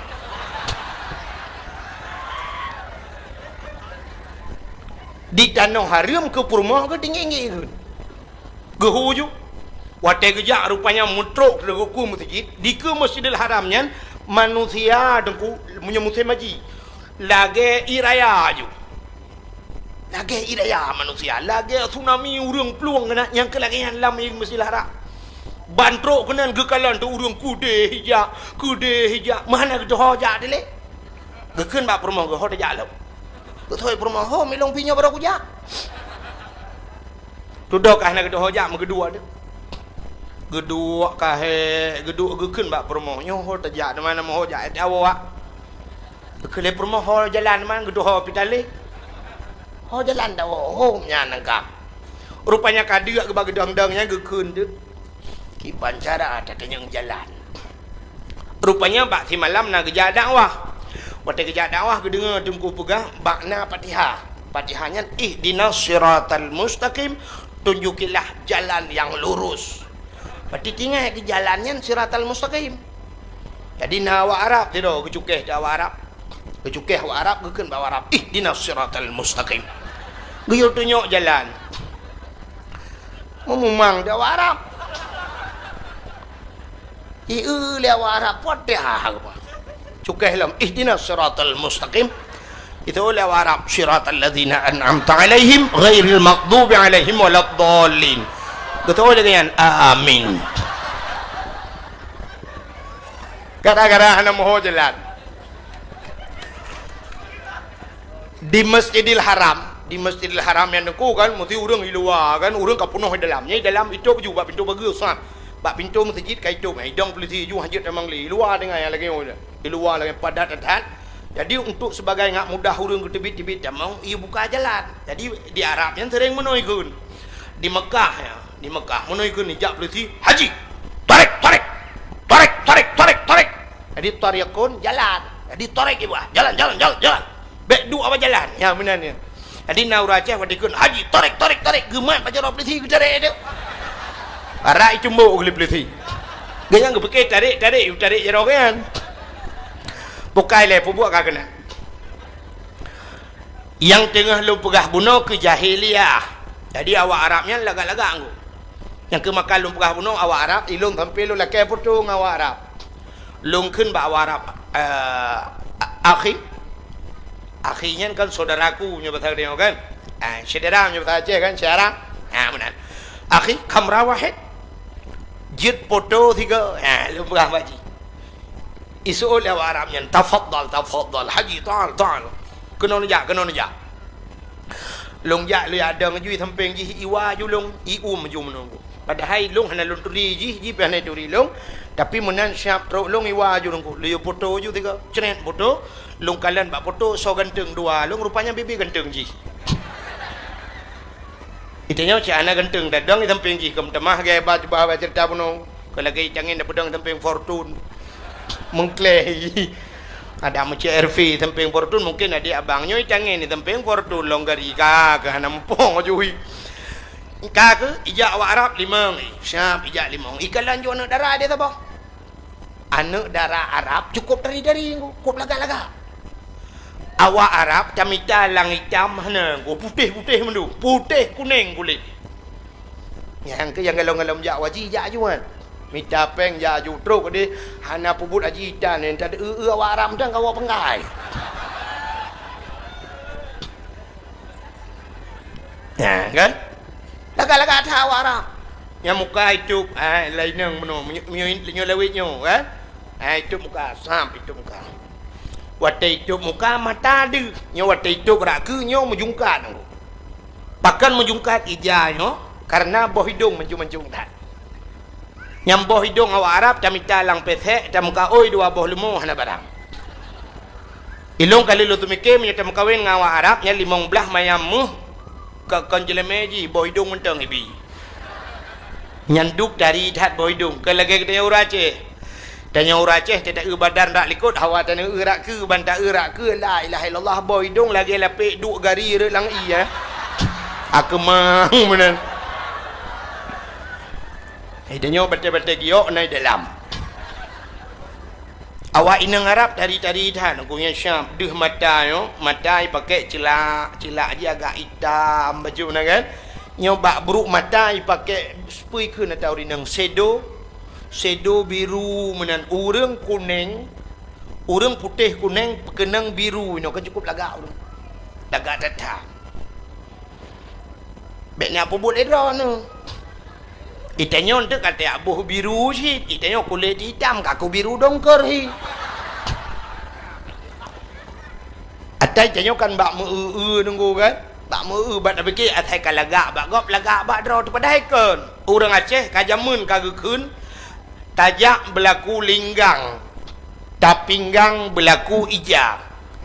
Di tanoh hareuem keu peurumoh geuteunggik-nggik kheun. Geuhu ju. Watée geujak rupanya meutrok teungku meuseujid, dikeue Masjidil Haram nyan manusia teungku meunyoe musém haji lagée ié raya ju. Lagée ié raya manusia, lagée tsunami ureuëng plueng keunan nyang keu lagée nyan lam Masjidil Haram. Ban trok keunan geukalon teuk ureuëng keudeh ijak, keudeh ijak, meuhana geudoho jak dilée. Geukheun bak peurumoh geuh ho tajak lom. Geutôi peurumoh ho milong pi nyoe barô kujak. Tudok ka hana geudoh ho jak meugeuduek tu. Geuduek ka he, geuduek geukheun bak peurumoh. Nyoe ho tajak, di mana meuho jak, eh, awak. Geukheun lé peurumoh ho jalan man geudoh ho pitaléh. Ho jalan dak ho, ho nyan ka. Rupanya ka deuk geuba geudong-dong nyan geukheun tu. Kiban cara tatanyong jalan. Rupanya bak simalam na geujak dakwah. Watée geujak dakwah geudeungoe teungku peugah bak na Fatihah. Fatihah nyan ihdinas siratal mustaqim, tunjukilah jalan yang lurus. Berarti tinggai keu jalan nyan siratal mustaqim. Jadi na awak Arab sidroe geucukeh di awak Arab. Geucukeh awak Arab, geukheun bak awak Arab, "Ihdinas siratal mustaqim." Geuyue tunyok jalan. Meumumang di awak Arab. Ieu lé awak Arab, Fatihah apa? Cukeh lom, "Ihdinas siratal mustaqim." Itu lé awak Arab, "Siratal ladzina an'amta 'alaihim, ghairil maghdubi 'alaihim waladdallin." Beutôi lagée nyan, amin. Gara-gara hana meuho jalan. Di Masjidil Haram, di Masjidil Haram nyan teungku kan, meusti ureuëng i luwa kan, ureuëng ka peunoh di dalam. Nyang di dalam itôb ju bak pintoe bageue, sat. Bak pintoe meuseujid ka itôb, idong peulisi ju hajat tamong lé. I luwa teungoh nyang lagée nyoe. I luwa lagée padat that. Jadi untuk sebagai ngak mudah ureuëng geuteubiet-teubiet tamong, ibuka jalan. Jadi di Arab nyan sering meunoe ikheun. Di Mekah ya, di Mekah meunoe ikheun jak peulisi, "Haji, tarék, tarék. Tarék, tarék, tarék, tarék." Jadi tariqun jalan. Jadi tarék ibu, jalan, jalan, jalan, jalan. Bék duek bak jalan. Ya meunan ya. Jadi na ureuëng Aceh watée ikheun, "Haji, tarék, tarék, tarék." Geumat pajoh roh peulisi geutarek tu. Barak icumbok oleh peulisi. Geunyang geupike tarék, tarék, tarék jaroe nyan. Bukai lé peubuet ka keunan. Nyang teungoh lôn peugah bunoe keu jahiliyah. Jadi awak Arab nyan lagak-lagak ngku. Nyang keu maka lôn peugah bunoe awak Arab, ilôn sampoe lôn lakée foto ngon awak Arab. Lôn kheun bak awak Arab, eh, a-, akhi. Akhi nyan kan saudaraku nyoe bahasa Aceh kan? Ah, syedara nyoe bahasa Aceh kan, syedara. Ah, meunan. Akhi, kamera wahid. Jeuet foto sigoe. Ah, lôn peugah bak jih. Iseuôt lé awak Arab nyan, "Tafadhal, tafadhal, Haji, ta'al, ta'al." Keunoe neujak, keunoe neujak. Lôn jak, lôn jak dong ju sampéng jih, iwa ju lôn, ium ju meunoe. Padahai lôn hana lôn turi jih, jih pih hana turi lôn. Tapi meunan siab trok lôn iwa ju lôn, lôn yue foto ju tiga. Cret foto, lôn kalon bak foto, soe ganteng dua lôn, rupanya bibi ganteng jih. Itanyoe cit hana ganteng, tadong i sampéng jih, keu meutamah gaya ba cuba ba ceurita bunoe. Keu lagée itangen na peudong i sampéng Fortune. Meukleh. Ada meucék R V sampéng Fortune, mungkin adik abang nyoe itangen i sampéng Fortune, lôn gari ka, ka hana muphom jui. Ka keu ijak awak Arab limong, eh, siab ijak limong. Ikalon ju aneuëk dara di saboh. Aneuëk dara Arab cukup dari-dari, cukup lagak-lagak. Awak Arab tamita lam itam hana, putéh-putéh mandum, putéh kunéng kulét. Nyang keu nyang galom-galom jak waji jak ju kan. Mita péng jak ju trok deh, hana peubuet aji tan, nyan tadeu-eu awak Arab dan kawa penggai. Nah, kan? Lagak-lagak that awak Arab. Nyang muka itôb, ah, laineng meunoe, meunyo-, meunyo-, meunyoe lawét nyoe, kan? Ah, itôb muka, sam itôb muka. Watée itôb muka, mata deuh. Nyoe watée itôb rak keu nyoe meujungkat. Pakon meujungkat ija nyoe? Karena boh idong mancung-mancung that. Nyang boh idong awak Arab tamita lam pesek, tameukaôi dua boh leumo hana barang. Ilong kali lôn teumike meunyoe tameukawen ngon awak Arab nyan limong blaih mayam méuh, ka kon jeulemé jih boh idong mantong ibi. Nyan duek tari that boh idong, kon lagée geutanyoe ureuëng Aceh. Tanyoe ureuëng Aceh teuta eu badan rak likot, hawa tanyoe eu rak keu, ban ta eu rak keu, la ilaha illallah, boh idong lagée lapek duek gari rot lam ie, eh. Akeumang meunan. Hai tanyoe batée-batée giok na i dalam. Awak inong Arab tari-tari that, ku nyang syam deuh mata nyoe, mata ipakée cilak, cilak jih agak itam bacut na kan. Nyoe bak brok mata ipakée seupui kheun atau rinong sedo, sedo biru meunan ureuëng kuneng, ureuëng putéh kuneng keunong biru inoe kan cukup lagak ureuëng. Lagak that-that. Bék na peubuet lé droeneuh. Itanyoe teuk ka teuak boh biru cit, itanyoe kulét itam, kaku biru dongker hi. Atai tanyoe kan bak meu-eu-eu nunggu kan? Bak meu-eu bak tapike asai ka lagak bak gob, lagak bak droe teupadahai kon. Ureuëng Aceh ka jameun ka geukheun, tajak beulaku linggang, tapinggang beulaku ija,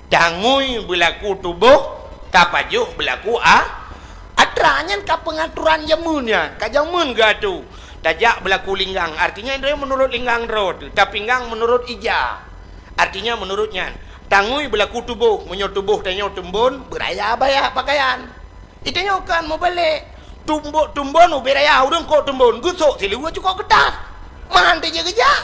tangui beulaku tuboh, tapajoh beulaku a-, atra. Nyan ka peungaturan jameun nyan, ka jameun geuatu. Tajak beulaku linggang, artinya droe meunurot linggang droe teuh, tapinggang meunurot ija. Artinya meunurot nyan, tangui beulaku tuboh, meunyoe tuboh tanyoe teumbon, beuraya baya pakaian. Itanyoe kan mubalek, tumbok teumbon ubé raya ureuëng kok teumbon, geusok siluweue cukok keutat. Meuhan teujeuet geujak.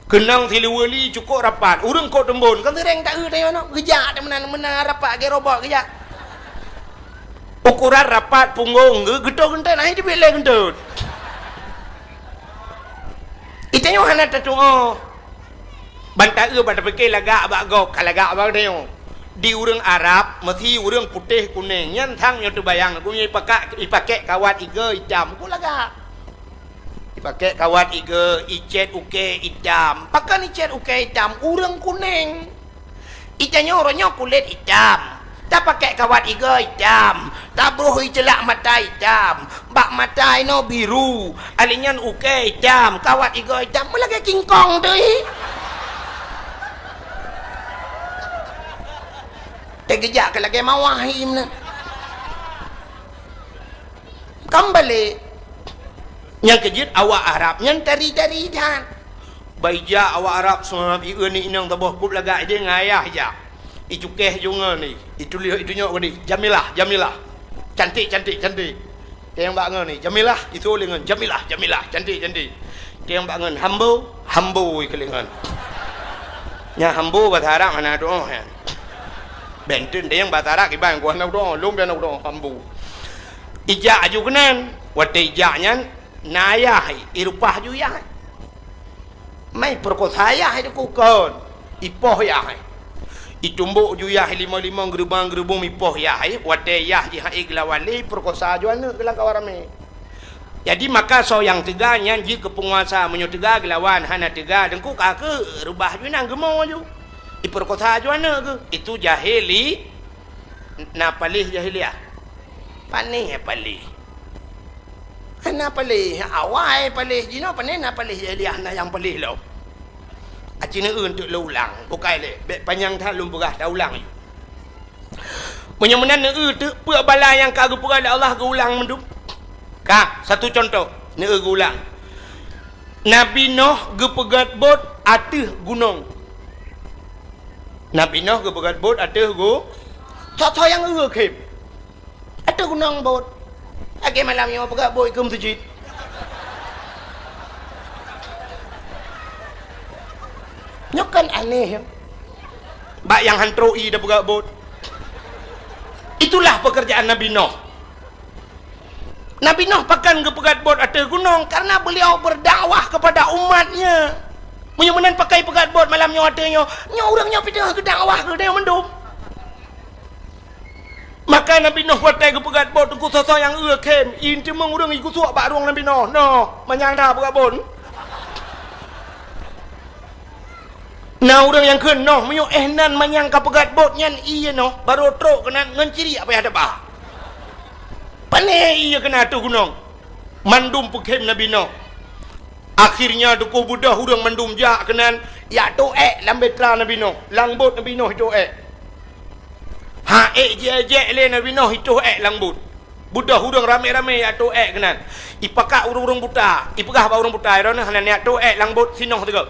Keunong siluweue li cukok rapat, ureuëng kok teumbon, kan seuréng taeu tanyoe nyoe, geujak teuh meunan-meunan rapat lagée robot geujak. Ukuran rapat punggong geu-, geutot geuntot, nah, itu bileh geuntot. Itanyoe hana tatuoh. Ban taeu ban tapike lagak bak gob, ka lagak bak tanyoe. Di ureuëng Arab, meusi ureuëng putéh kunéng, nyan sang nyoe teubayang, geuh nyoe ipakak, ipakek kawat iga itam, ku lagak. Ipakek kawat iga, icet ukée itam. Pakon icet ukée itam? Ureuëng kunéng. Itanyoe uroe nyoe kulét itam, tapakek kawat iga itam, tabroh iceulak mata itam, bak mata inoe biru, alinyan ukée itam, kawat iga itam, meulagée kingkong teuh. Teugeujak keu lagée mawah ié meunan. Kan balek. Nyang keujeuet awak Arab nyan tari-tari that. Baija awak Arab seumab ieu ni inong taboh kup lagak ideh ngon ayah ija. Icukéh ju ngon ni, ituléh itunyok geude, "Jamilah, Jamilah." Cantik, cantik, cantik. Teueng bak ngon ni, "Jamilah," itu lé ngon, "Jamilah, Jamilah, cantik, cantik." Teueng bak ngon, "Hambo, Hambo," ikeu lé ngon. Nya Hambo bahasa Arab hana doh nyan. Benten teueng bahasa Arab iban gua hana doh, lom dia hana doh, Hambo. Ijak aju keunan. Watée ijak nyan, na ayah, irupah ju yah. Mai peurekosa yah itu kukon. Ipoh yah. Itumbok ju yah limong-limong geurubong-geurubong ipoh yah. Watée yah jih hai geulawan lé peurekosa ju aneuëk geulang kawan ramé. Jadi maka soe nyang teuga nyan jeuet keu peunguasa, meunyoe teuga geulawan, hana teuga deungku ka keu reubah ju nang geumo ju. Ipeurekosa ju aneuëk geuh. Itu jahili. Na paléh jahiliah. Panéh paléh. Hana paléh, awai paléh jinoe, panéh na paléh jahiliah, na nyang paléh lom. Aci neueu teuk lôn ulang, bukai lé, bék panyang that lôn peugah, taulang. Meunyoe meunan neueu teuk, peue bala nyang ka geupeugah lé Allah geuulang mandum. Ka, satu contoh, neueu geuulang. Nabi Noh geupeugét bot ateueh gunong. Nabi Noh geupeugét bot ateueh gu-, soe-soe nyang eu khém. Ateueh gunong bot. Lagée malam nyoe peugét bot keu meuseujid. Nyoe kan aneh, ya. Bak nyang han trok ié tapeugét bot. Itulah pekerjaan Nabi Noh. Nabi Noh pakon geupeugét bot ateueh gunong? Karena beliau berdakwah kepada umatnya. Meunyoe meunan pakon peugét bot malam nyoe ateueh nyoe, nyoe ureuëng nyoe pih teungoh geudakwah keu geutanyoe mandum. Maka Nabi Noh watée geupeugét bot, teungku, soe-soe nyang eu khém, ié teumeung ureuëng igeusuek bak rueng Nabi Noh. Noh, manyang that peugét bot. Na ureuëng nyang kheun, "Noh, meunyoe éh nan manyang ka peugét bot nyan ié noh, barô trok keunan ngon ciriek payah teuba." Pané ié keunan ateueh gunong. Mandum peukhém Nabi Noh. Akhirnya teungku beudôh ureuëng mandum jak keunan, jak toh ék lam bahtera Nabi Noh, lam bot Nabi Noh toh ék. Ha ék jijak lé Nabi Noh itoh ék lam bot. Beudôh ureuëng ramé-ramé jak toh ék keunan. Ipakak ureuëng-ureuëng buta, ipeugah bak ureuëng buta, "Droeneueh hana neujak toh ék lam bot sinoh sigoe."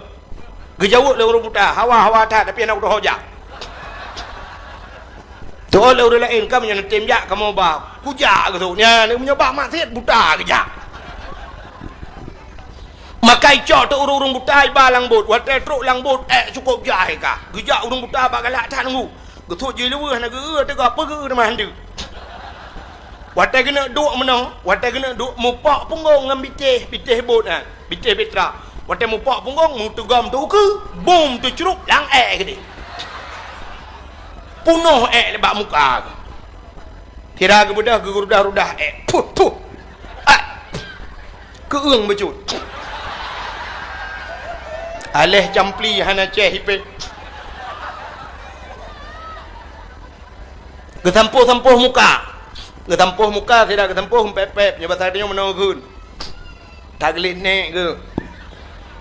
Geujaweueb lé ureuëng buta, "Hawa, hawa that, tapi hana kutoh jak." Toh lé ureuëng laén, "Kamoe nyoe neutem jak, kamoe ba kujak geusok." Nyan, meunyoe bak maksiet buta geujak. Maka icok teuk ureuëng-ureuëng buta iba lam bot, watée trok lam bot, ék cukôp jai ka. Geujak ureuëng buta bak galak that teungku. Geusok jih luweueh hana geu-eu teuga peugeu teuma handeuk. Watée geuneuk duek meunoe, watée geuneuk duek mupok punggong ngon bitéh, bitéh bot nyan, bitéh bahtera. Watée mupok punggong, meuteugom teuh ukeue, bum teucrup lam ék keudeh. Punoh ék bak muka geuh. Sira geubeudôh geurudah-rudah ék. Puh, puh. Ai. Keueung bacut. Aléh campli hana céh ipée. Geusampôh-sampôh muka. Geusampôh muka sira geusampôh pép-pép nyoe basa tanyoe meunoe geukheun. Taglét nèk geuh.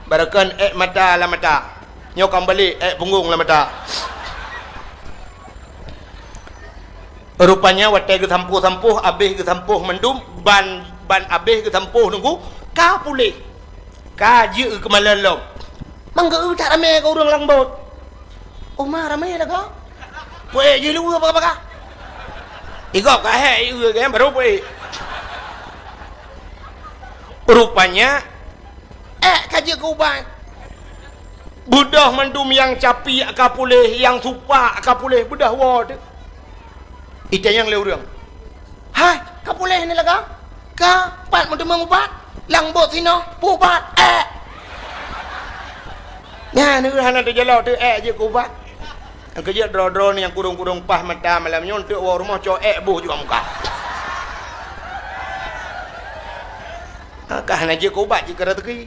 Barokon èk mata lam mata. Nyoe ka meubalek èk punggong lam mata. Rupanya watèe geusampôh-sampôh, abéh geusampôh mandum, ban, ban abéh geusampôh nunggu, ka puléh. Ka jeuet keumalon lom. Manggeu that ramé keu ureueng lam bot. Uma ramé lagoe. Puék jih lé ueh paga-paga. Igob ka hék ié kan baru puék. Rupanya, ék ka jeuet keu ubat. Beudôh mandum nyang capiek ka puléh, nyang supak ka puléh, beudôh woe teuh. Itanyong lé ureueng, "Hai, ka puléh ni lagoe? Ka pat meuteumeung ubat? Lam bot sinoe, peu ubat, ék." Nyan hana teujalo teuh ék jeuet keu ubat. Nyang keujeuet droe-droe nyang kurong-kurong paih mata malam nyoe, eunteuk woe rumoh cok ék boh juga muka. Ka hana jeuet keu ubat, jeuet keu raseuki.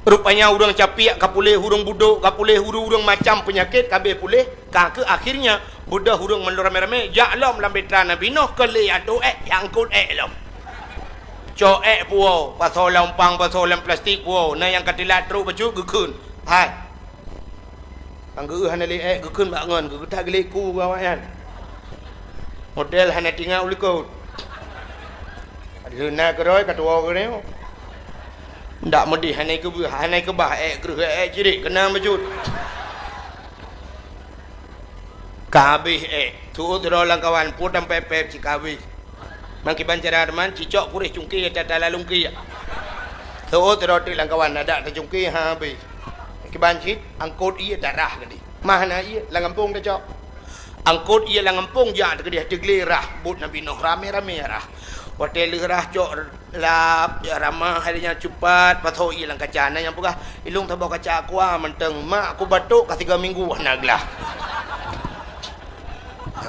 Rupanya ureueng capiek ka puléh, ureueng budok ka puléh, ureueng-ureueng macam peunyakét ka abéh puléh, ka keuh akhirnya beudôh ureueng mandum ramé-ramé jak lom lam bahtera Nabi Nuh keu lé atô ék, jak angkot ék lom. Cok ék puwoe, pasoe lam umpang, pasoe lam plastik puwoe, na nyang ka teulat trok bacut geukheun. Hai. Nyang geu hana lé ék geukheun bak ngon, geutak geulék ku gawak nyan. Model hana tinggai u likot. Leuna keudroe ka tuwoe keudroe. Ndak meudeh hana keubah, hana keubah ék kreueh ék cirek keunong bacut. Ka abéh ék, tuôt sidroe lam kawan, pue tampép-pép cit ka abéh. Nang kiban cara teuma, cicok puréh cungké ata-ata lalungké. Seuôt sidroe teuk lam kawan, adak tacungké ha abéh. Kiban cit, angkot ié tarah geude. Mah na ié, lam gampông tacok. Angkot ié lam gampông jak teukeudeh teuglé rah bot Nabi Nuh, ramé-ramé rah. Watée lheueh rah cok lap, jak ramah, hai nyan cupat, pasoe ié lam kaca. Na nyang peugah, "Ilông saboh kaca aqua mantong, mak ku batuk ka sigoe minggu hana glah."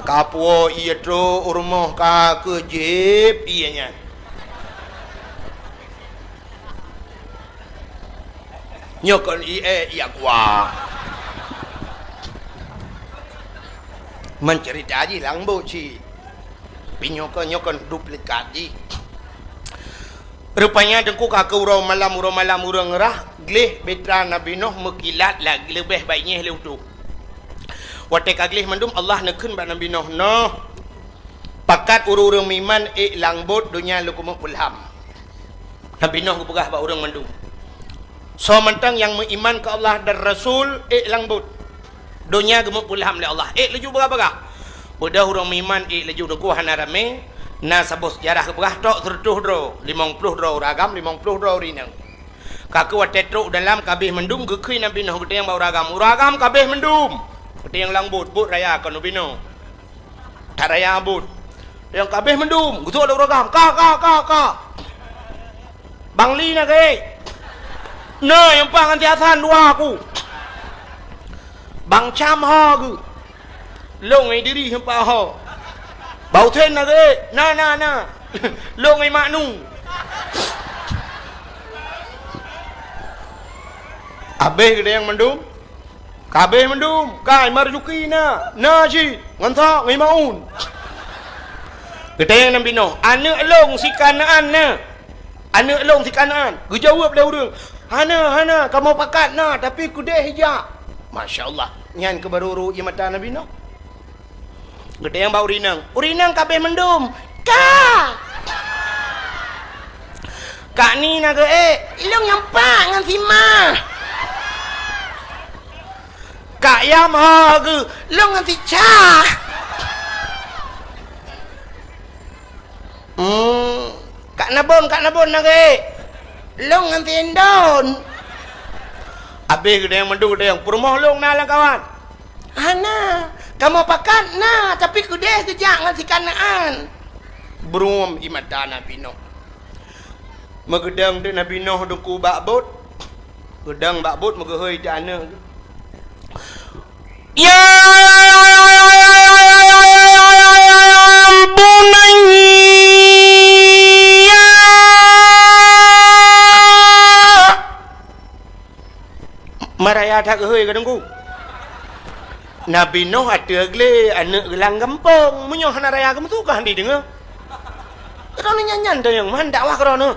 Ka puwoe ié trok u rumoh ka keuh jieb ié nyan. Nyoe kon ié, ié aqua. Meuceurita jih lam bot cit. Pi nyoe kon, nyoe kon duplikat jih. Rupanya teungku ka keuh uroe malam, uroe malam ureuëng rah, gleh bahtera Nabi Nuh meukilat lagée leubeh baik nyeh lé utoe. Watée ka gleh mandum, Allah neukheun bak Nabi Nuh, "Noh, pakat ureuëng-ureuëng meuiman ék lam bot, donya lôn keumeung peulham." Nabi Nuh geupeugah bak ureuëng mandum, "Soe mantong nyang meuiman keu Allah dan Rasul, ék lam bot. Donya geumeupeulham lé Allah, ék laju bagah-bagah." Beudôh ureuëng meuiman ék laju, teungku hana ramé, na saboh seujarah geupeugah trok seureutôh droe, limong ploh droe ureuëng agam, limong ploh droe ureuëng inong. Ka keuh watée trok u dalam ka abéh mandum, geukheun Nabi Nuh geutanyong bak ureuëng agam, "Ureuëng agam ka abéh mandum?" Geutanyong lam bot, bot raya kon ubé nyoe. That raya bot. Nyang ka abéh mandum, geutrok lé ureuëng agam, "Ka, ka, ka, ka." "Bang Li na geuh?" "Na, nyang paih ngon si Hasan dua ku." "Bang Cam ho geuh?" "Lôn ngon Idris nyang paih ho." "Bang Husen na geuh?" "Na, na, na." "Lôn ngon Mak Nu." Abéh geutanyong mandum. Ka abéh mandum, ka Marzuki na, na cit, ngon sa, ngon Maun. Geutanyong Nabi Nuh, "Aneuëk lôn si Kanaan na? Aneuëk lôn si Kanaan?" Geujaweueb lé ureuëng, "Hana, hana, kamoe pakat na, tapi keudeh ijak." Masya Allah, nyan keuh barô rhot ié mata Nabi Nuh. Geutanyong bak ureuëng inong, "Ureuëng inong ka abéh mandum?" "Ka." "Kak Ni na geuh ék?" "Ilông nyang pat ngon si Ma." "Kak Yam ho geuh?" "Lôn ngon si Ca." "Hmm, Kak Nabon, Kak Nabon na geuh ék?" "Lôn ngon si Indon." Abéh geutanyong mandum, geutanyong, "Peurumoh lôn na lam kawan?" "Hana, kamoe pakat na, tapi keudeh geujak ngon si Kanaan." Bruem ié mata Nabi Nuh. Meugeudong teuk Nabi Nuh teungku bak bot. Geudong bak bot meugeuhôi teuk aneuëk. "Ya bunayya." Maraya that geuhôi ka teungku. Nabi Nuh ateueh glé, aneuk geulang gampông. Meunyoe hana raya geumeusu ka hana deungoe. Droeneuh nyan-nyan teunyong man dakwah droeneuh.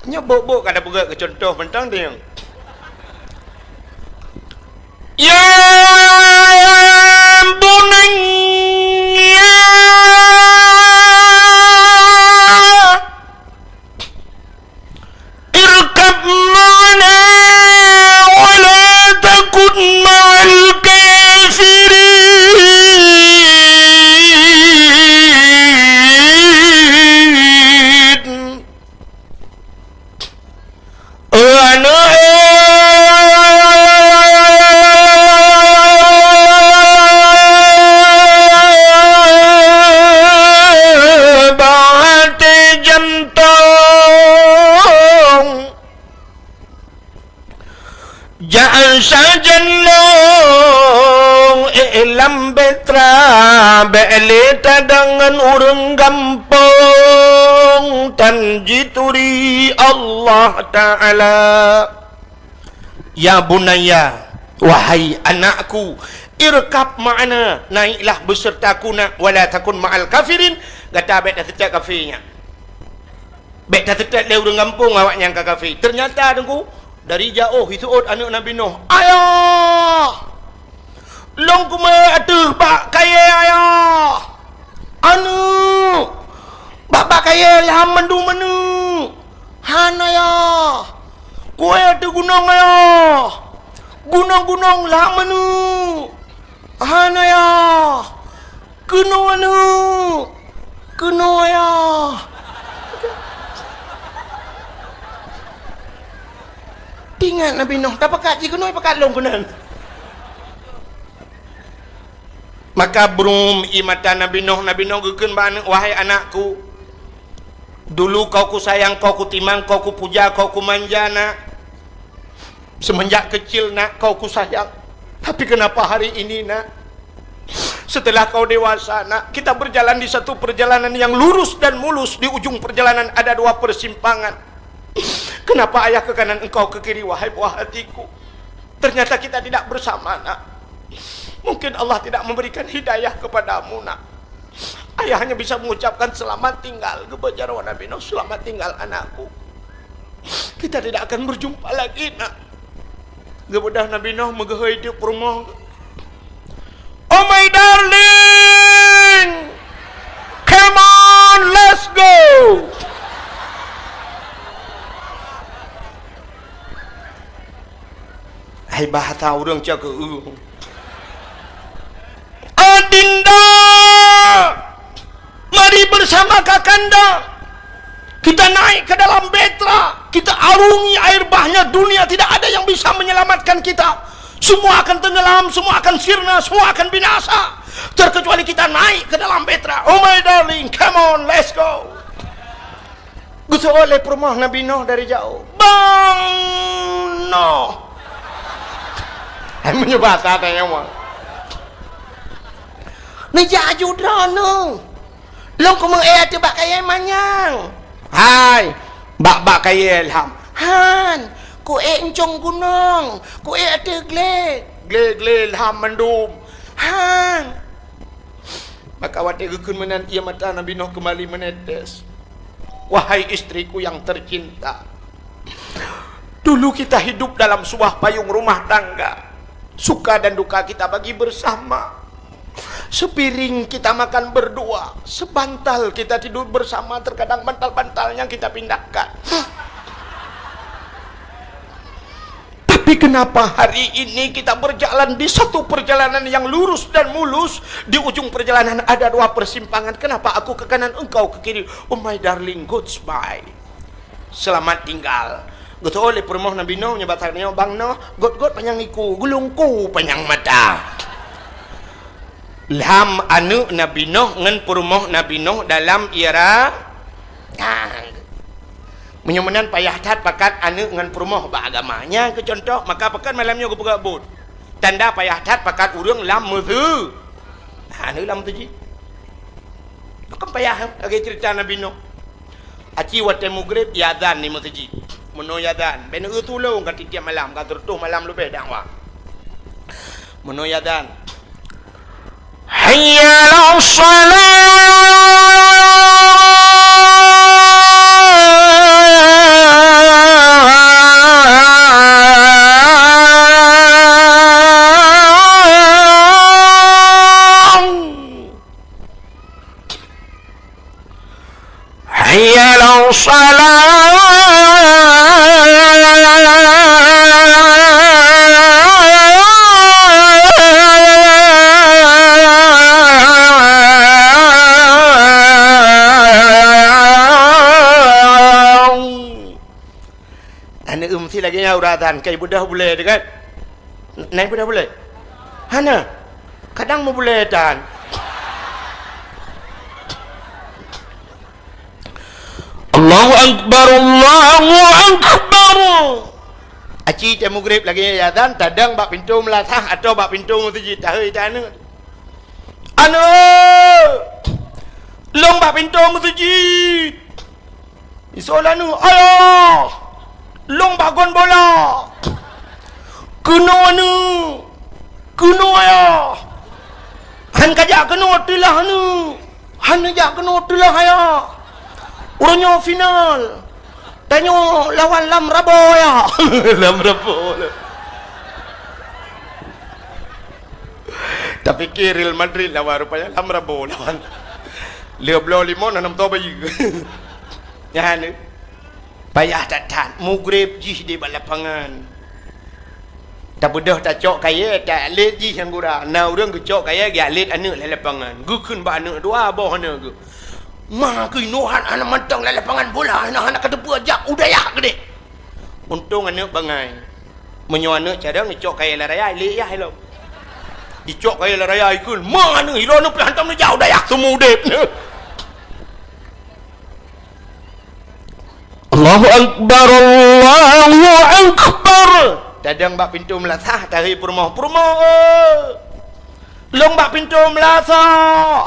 Nyoe bok-bok ka tapeugah keu cuntoh mantong teunyong. Ya bunayya, irkab ma'ana wa la takun ma'al kafirin. Oh aneuk, eh, bah até jantong. Jak sajan lôn, eh, lam Petra, bék lé tadong ngon ureuëng gampông, tan jituri Allah Ta'ala. Ya bunayya, wahai anakku, irkab ma'ana, naiklah besertaku nak, wala takun ma'al kafirin, gata bék taseutôt kafé nyan. Bék taseutôt lé ureuëng gampông awaknyan ka kafé. Ternyata, Teungku, dari jaoh jiseuôt aneuk Nabi Nuh, "Ayah! Lôn kumeu'ék ateueh bak kayée, Ayah! Aneuk! Bak, bak kayée lham mandum aneuk! Han, Ayah! Ku'ék ateueh gunong, Ayah! Gunong-gunong lham aneuk! Han, Ayah! Keunoe aneuk! Keunoe, Ayah!" Teuingat Nabi Nuh, tapakat jih keunoe, pakat lôn keunan. Maka brum ie mata Nabi Nuh, Nabi Nuh geukheun bak aneuk, "Wahai anakku, dulu kau kusayang, kau kutimang, kau kupuja, kau kumanja, nak. Semenjak kecil, nak, kau kusayang. Tapi kenapa hari ini, nak? Setelah kau dewasa, nak, kita berjalan di satu perjalanan yang lurus dan mulus. Di ujung perjalanan ada dua persimpangan. Kenapa ayah ke kanan, engkau ke kiri, wahai buah hatiku? Ternyata kita tidak bersama, nak. Mungkin Allah tidak memberikan hidayah kepadamu, nak." Ayah hanya bisa mengucapkan selamat tinggal, geubaca roh Nabi Nuh, "Selamat tinggal, anakku. Kita tidak akan berjumpa lagi, nak." Geubeudôh Nabi Nuh meugeuhôi teuk peurumoh. "Oh my darling, come on, let's go." Hai bahasa ureuëng cok keu, "Adinda, mari bersama kakanda. Kita naik ke dalam Petra, kita arungi air bahnya, dunia tidak ada yang bisa menyelamatkan kita. Semua akan tenggelam, semua akan sirna, semua akan binasa. Terkecuali kita naik ke dalam Petra. Oh my darling, come on, let's go." Geuseuôt lé peurumoh Nabi Nuh dari jaoh, "Bang Nuh!" Hai meunyoe basa tanyong mah. "Neujak aju droeneuh. Lôn kumeu'ék ateueh bak kayée manyang." "Hai, bak, bak kayée lham." "Han, ku'ék euncong gunong, ku'ék ateueh glé." "Glé-glé lham mandum." "Han." Maka watée geukheun meunan, ie mata Nabi Nuh keumbali meunetes. Wahai istriku yang tercinta, dulu kita hidup dalam sebuah payung rumah tangga. Suka dan duka kita bagi bersama. Sepiring kita makan berdua, sebantal kita tidur bersama, terkadang bantal-bantalnya kita pindahkan. Tapi kenapa hari ini kita berjalan di satu perjalanan yang lurus dan mulus, di ujung perjalanan ada dua persimpangan. Kenapa aku ke kanan, engkau ke kiri? Oh my darling, goodbye. Selamat tinggal. Geuteuôt lé peurumoh Nabi Nuh, nyoe basa nyoe, "Bang Nuh, got-got panyang iku, geulungku panyang mata." Lham aneuk Nabi Nuh ngon peurumoh Nabi Nuh dalam ie ra-, nah. Meunyoe meunan payah that pakat aneuk ngon peurumoh bak agama. Nyan keu cuntoh, maka pakon malam nyoe geupeugah buet. Tanda payah that pakat ureuëng lam meusu-, aneuk lam meuseujid. Pakon payah, lagée ceurita Nabi Nuh. Aci watée mugreb, iazan di meuseujid. Meunoe azan, bèk neutulông ka tiep-tiep malam, ka sireutoh malam leubeh dakwah. Meunoe azan, "Hayya 'alas shalah!" Hayya 'alas shalah. Aneuk eu meusti lagèe nyan uroe azan, kai beudôh bulèe teuh kan? Nai beudôh bulèe? Hana. Kadang meubulèe tan. Allahu Akbar, Allahu Akbar. Aci teuh mugrib lagèe nyan azan, tadong bak pintoe meulasah atau bak pintoe meuseujid, tahôi teuh aneuk. Aneuk! Lông bak pintoe meuseujid! Isoe lanu, "Ayah! Lông bak gon bola! Keunoe aneuk! Keunoe ayah! Han kajak keunoe teulah aneuk! Han neujak keunoe teulah ayah! Uroe nyoe final! Tanyoe lawan Lam Rabo ayah!" Lam Rabo. Tapike Real Madrid lawan, rupanya Lam Rabo lawan. Lheueh bloe limong, na nam toh bayeue. Nyan, payah that-that. Mugrib jih di bak lapangan. Tabeudôh tacok kayèe, ta-atlet jih nyang gura. Na ureueng geucok kayèe, geuatlet aneuk lam lapangan. Geukheun bak aneuk dua boh aneuk geuh. "Ma keunoe hana mantong lam lapangan bola, hana, hana kateupeue jak u dayah keudéh." Untông aneuk bangai. Meunyoe aneuk carông, icok kayèe lam raya, ilèe yah ilông. Icok kayèe lam raya, ikheun, "Ma aneuk, ilôn pih hantom neujak u dayah seumudép neuh." Allahu Akbar, Allahu Akbar. Tadong bak pintoe meulasah, tahôi peurumoh, "Peurumoh, oi! Lông bak pintoe meulasah!"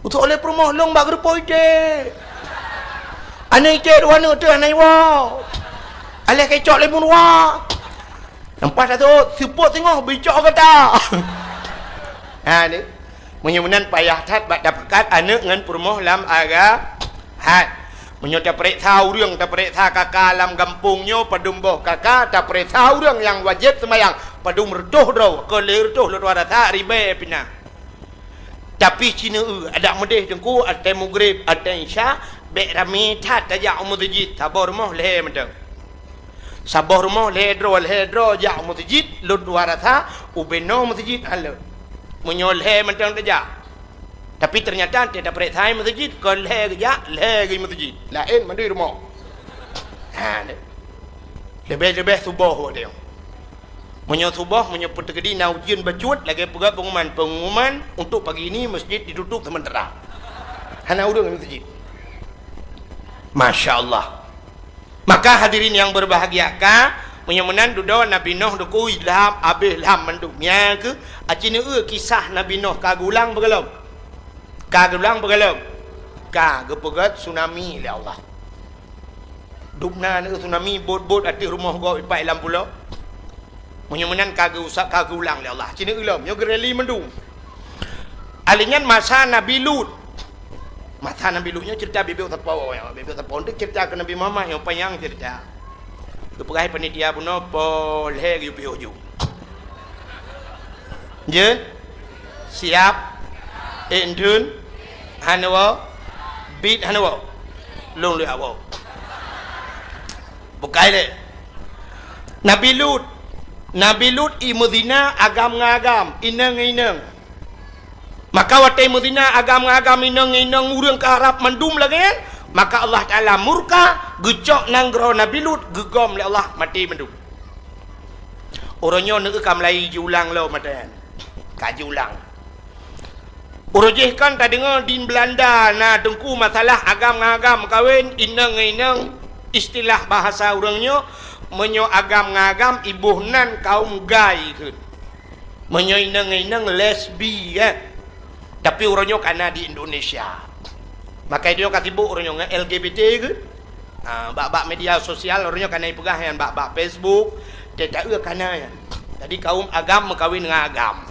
Usok lé peurumoh, "Lông bak geureupoh iték." Aneuk iték dua aneuk teuh hana iwoe. Aléh ka icok lé meuruwa. Leupah taseuôt, seupôt singoh beuicok gata. Ha, ni. Meunyoe meunan payah that bak tapakat aneuk ngon peurumoh lam agama. Hai. Meunyoe tapareksa ureueng, tapareksa kaka lam gampông nyoe, padum boh kaka, tapareksa ureueng nyang wajéb seumayang, padum reutôh droe, keu lhèe reutôh lôn tuan rasa ribèe pih na. Tapi ci neu-eu, adak meudeh teungku, watèe mugrib, watèe isya, bèk ramé that tajak u meuseujid, saboh rumoh lhèe mantong. Saboh rumoh lhèe droe, lhèe droe jak u meuseujid, lôn tuan rasa, ubé noe meuseujid han lôn. Meunyoe lhèe mantong tajak. Tapi teunyata watèe tapareksa meuseujid, kon lhèe geujak, lhèe geuh meuseujid. Laén mandum rumoh. Ha, leubeh-leubeh suboh watèe nyoe. Meunyoe suboh, meunyoe peuteukedi na ujeuen bacut, lagèe peugah pengumuman, pengumuman untuk pagi ini masjid ditutup sementara. Hana ureueng lam masjid. Masya Allah. Maka hadirin yang berbahagia, ka, meunyoe meunan dudoe Nabi Nuh dikeue ilham, habéh ilham mandum. Nyan keuh, aci neu-eu kisah Nabi Nuh ka geulang beugalom. Ka geulang beugalom. Ka geupeugöt tsunami lé Allah. Dubna neu tsunami, bot-bot ateueh rumoh gob ipat lam pulo. Meunyoe meunan ka geuusap, ka geulang lé Allah. Ci neu-eu lom, nyoe geureli mandum. Alèh nyan masa Nabi Lut. Masa Nabi Lut nyoe cerita bibit sapo, ya, bibit sapo. Untuk cerita keu Nabi Muhammad nyoe panyang cerita. Geupeugah panitia bunoe, poh lhèe geuyue piôh ju. Jeuet? Siap? Ék dum? Hana woe? Bit hana woe? Lôn lé woe. Bukai lé. Nabi Lut. Nabi Lut i meuzina agam ngon agam, inong ngon inong. Maka watèe meuzina agam ngon agam, inong ngon inong, ureueng ka rab mandum lagèe nyan, maka Allah Taala murka, geucok nanggroe Nabi Lut, geugom lé Allah, maté mandum. Uroe nyoe neu-eu ka mulai jiulang lom mata nyan. Ka jiulang. Uroe jéh kan tadeungoe di Beulanda na teungku masalah agam ngon agam meukawen, inong ngon inong, istilah bahasa ureueng nyoe, meunyoe agam ngon agam iboh nan kaum gay kheun. Meunyoe inong ngon inong lesbi, kan? Tapi uroe nyoe ka na di Indonesia. Maka nyoe ka sibok uroe nyoe ngon L G B T kheun. Ha, bak-bak media sosial, uroe nyoe ka na ipeugah nyan bak-bak Facebook, teuta-eu ka na nyan. Jadi kaum agam meukawen ngon agam.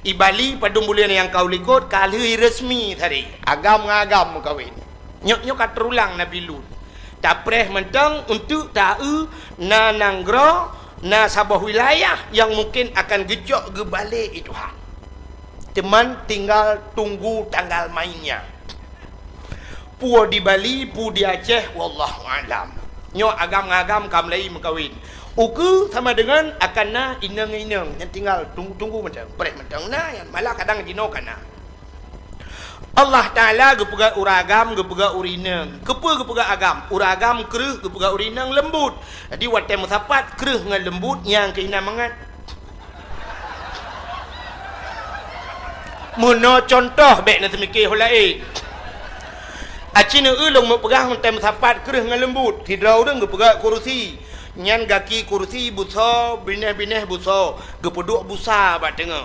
I Bali padum buleuen nyang ka u likot ka lheueh resmi tadi. Agam ngon agam meukawen. Nyoe, nyoe ka teurulang Nabi Lut. Tapreh mantong untuk ta-eu na nanggroe, na saboh wilayah nyang mungken akan geucok geubalek i Tuhan. Teuma tinggal tunggu tanggal mainnya. Peue di Bali, peue di Aceh, wallahu a'lam. Nyoe agam ngon agam ka mulai meukawen. Ukeue sama dengan akan na inong-inong nyang tinggal tunggu-tunggu mantong, preh mantong na nyan, malah kadang jinoe ka na. Allah Taala geupeugah ureueng agam, geupeugah ureueng inong. Keupeue geupeugah agam? Ureueng agam kreueh, geupeugah ureueng inong leumbut. Jadi watée meusapat kreueh ngon leumbut nyang keuh inan mangat. Meunoe cuntoh bék na teumike ho laén. Aci neueu lôn meupeugah meutem sapat kreueh ngon leumbut. Sidroe ureuëng geupeugah kurusi. Nyan gaki kurusi busoe, binéh-binéh busoe, geupeuduek busa bak teungoh.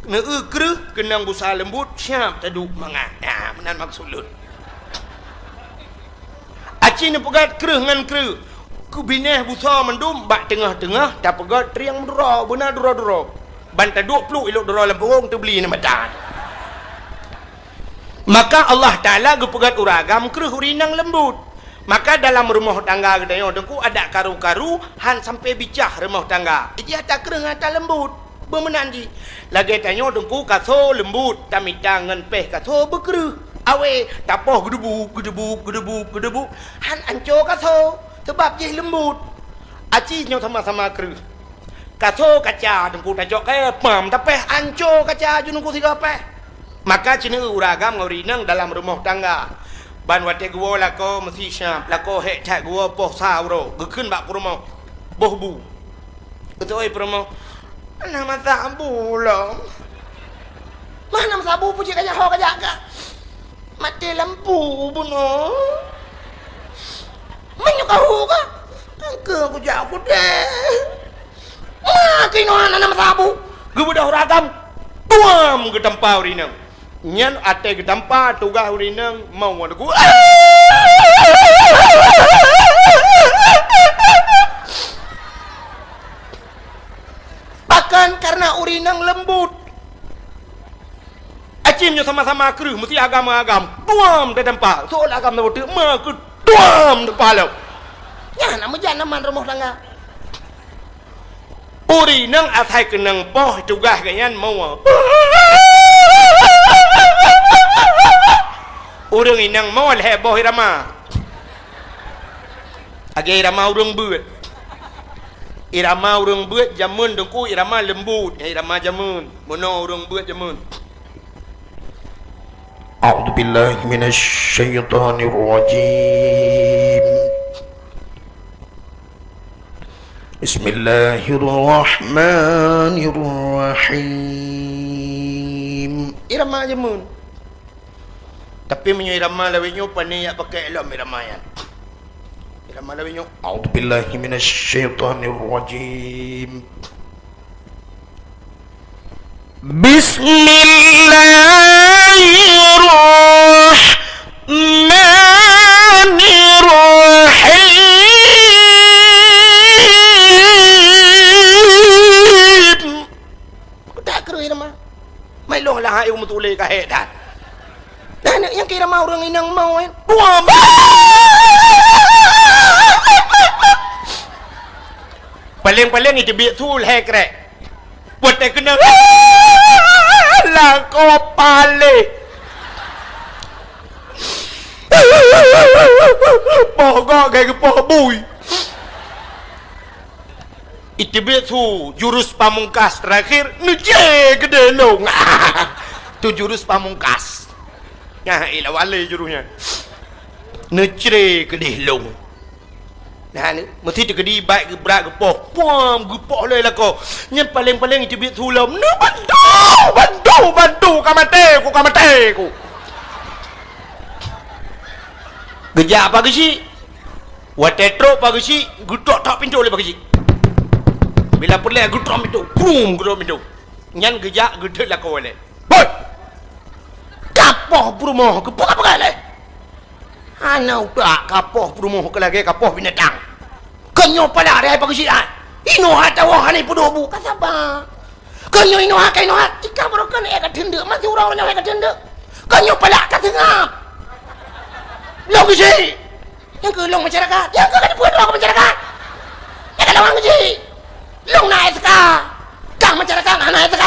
Neueu kreueh keunong busa leumbut, siab taduek mangat. Nah, meunan maksud lôn. Aci neupeugét kreueh ngon kreueh. Keu binéh busoe mandum bak teungoh-teungoh tapeugét trieng meudroe, beuna droe-droe. Ban taduek pluek ilok droe lam pungong teubli nyan mata. Maka Allah Taala geupeugét ureuëng agam kreueh ureuëng inong leumbut. Maka dalam rumoh tangga geutanyoe teungku adak karu-karu han sampai bicah rumoh tangga. Iji ata kreueh ngon ata leumbut. Beumeunan jih. Lagée tanyoe teungku kasoe leumbut, tamita ngon péh kasoe beukreueh. Awé, tapoh geudeubuk, geudeubuk, geudeubuk, geudeubuk. Han anco kasoe, sabab jih leumbut. Aci nyoe sama-sama kreueh. Kasoe kaca teungku tacok kayée pam tapéh anco kaca ju teungku sigoe péh. Maka ci neueu ureuëng agam ngon ureuëng inong dalam rumoh tangga. Ban watée geuwoe lakoe meusi siab, lakoe hék that geuwoe poh sa uroe, geukheun bak peurumoh, boh bu. Geuteuôi peurumoh, "Hana meusabu lom." "Mah hana meusabu, peue cit ka jak ho ka jak kah?" "Maté lampu bunoe." "Meunyoe ka hu kah?" "Ka kujak kudeh." "Ma keunoe hana meusabu?" Geubeudôh ureuëng agam, tuam geutampa ureuëng inong. Nyan até geutampa tugaih ureuëng inong mau wan ku. Bahkan karena ureuëng inong leumbut. Aci nyoe sama-sama kreueh, meusi agam-agam. Tuam teutampa. Soe agam na beuteuek, ma keu tuam teutampa lom. Nyan na meujan aman rumoh tangga. Ureuëng inong asai keunong poh tugaih geuh nyan moe. Ureuëng inong moe lhée boh irama. Lagée irama ureuëng beuet. Irama ureuëng beuet jameun teungku irama leumbut, irama jameun. Meunoe ureuëng beuet jameun. A'udzubillahi minasyaitonirrajim. Bismillahirrahmanirrahim. Irama jameun. Tapi meunyoe irama lawét nyoe, pane jak pakai lom irama nyan. Irama lawét nyoe, "A'udzubillahi minasyaitonirrajim. Bismillahirrahmanirrahim." Keutak kreueh irama. Mai lôn lah hai meutuléh ka hék that. Dah aneuk nyang keu irama ureuëng inong mau, eh. Buam. Paléng-paléng iteubiet su lhée krek. Buet teukeunong. Lakoe paléh. Poh gok gai geupoh bui. Iteubiet su jurus pamungkas terakhir, neucre keudeh lông. Tu jurus pamungkas. Nah, ilah wale jurus nyan. Neucre keudeh lông. Nah, ni, meusti teukeudi baik geubrat geupoh. Puam, geupoh lé lakoe. Nyan paléng-paléng iteubiet su lom. Neubantu, bantu, bantu, ka maté ku, ka maté ku. Geujak apa geuchik? Watée trok Pak Geuchik, geutok-tok pintoe lé Pak Geuchik. Bila peureulée geutok pintoe, brum geutok pintoe. Nyan geujak geutot lakoe lé. "Hoi! Kapoh peurumoh, keupeue ka peugah lé?" Hana utak kapoh peurumoh keu lagèe kapoh binatang. Kon nyoe pala dai pageusiat. Inoe hatawoe hana peuduek bu. Ka saba. Kon nyoe inoe ka inoe. Ika barokan eh ka teundeuk. Masih urang nyoe ka teundeuk. Kon nyoe pala ka seungab. Lôn geusi. Nyang keu lôn masyarakat. Nyang keu ka dipeudroe keu masyarakat. Nyang ka lôn geusi. Lôn na S K. Kang masyarakat hana S K.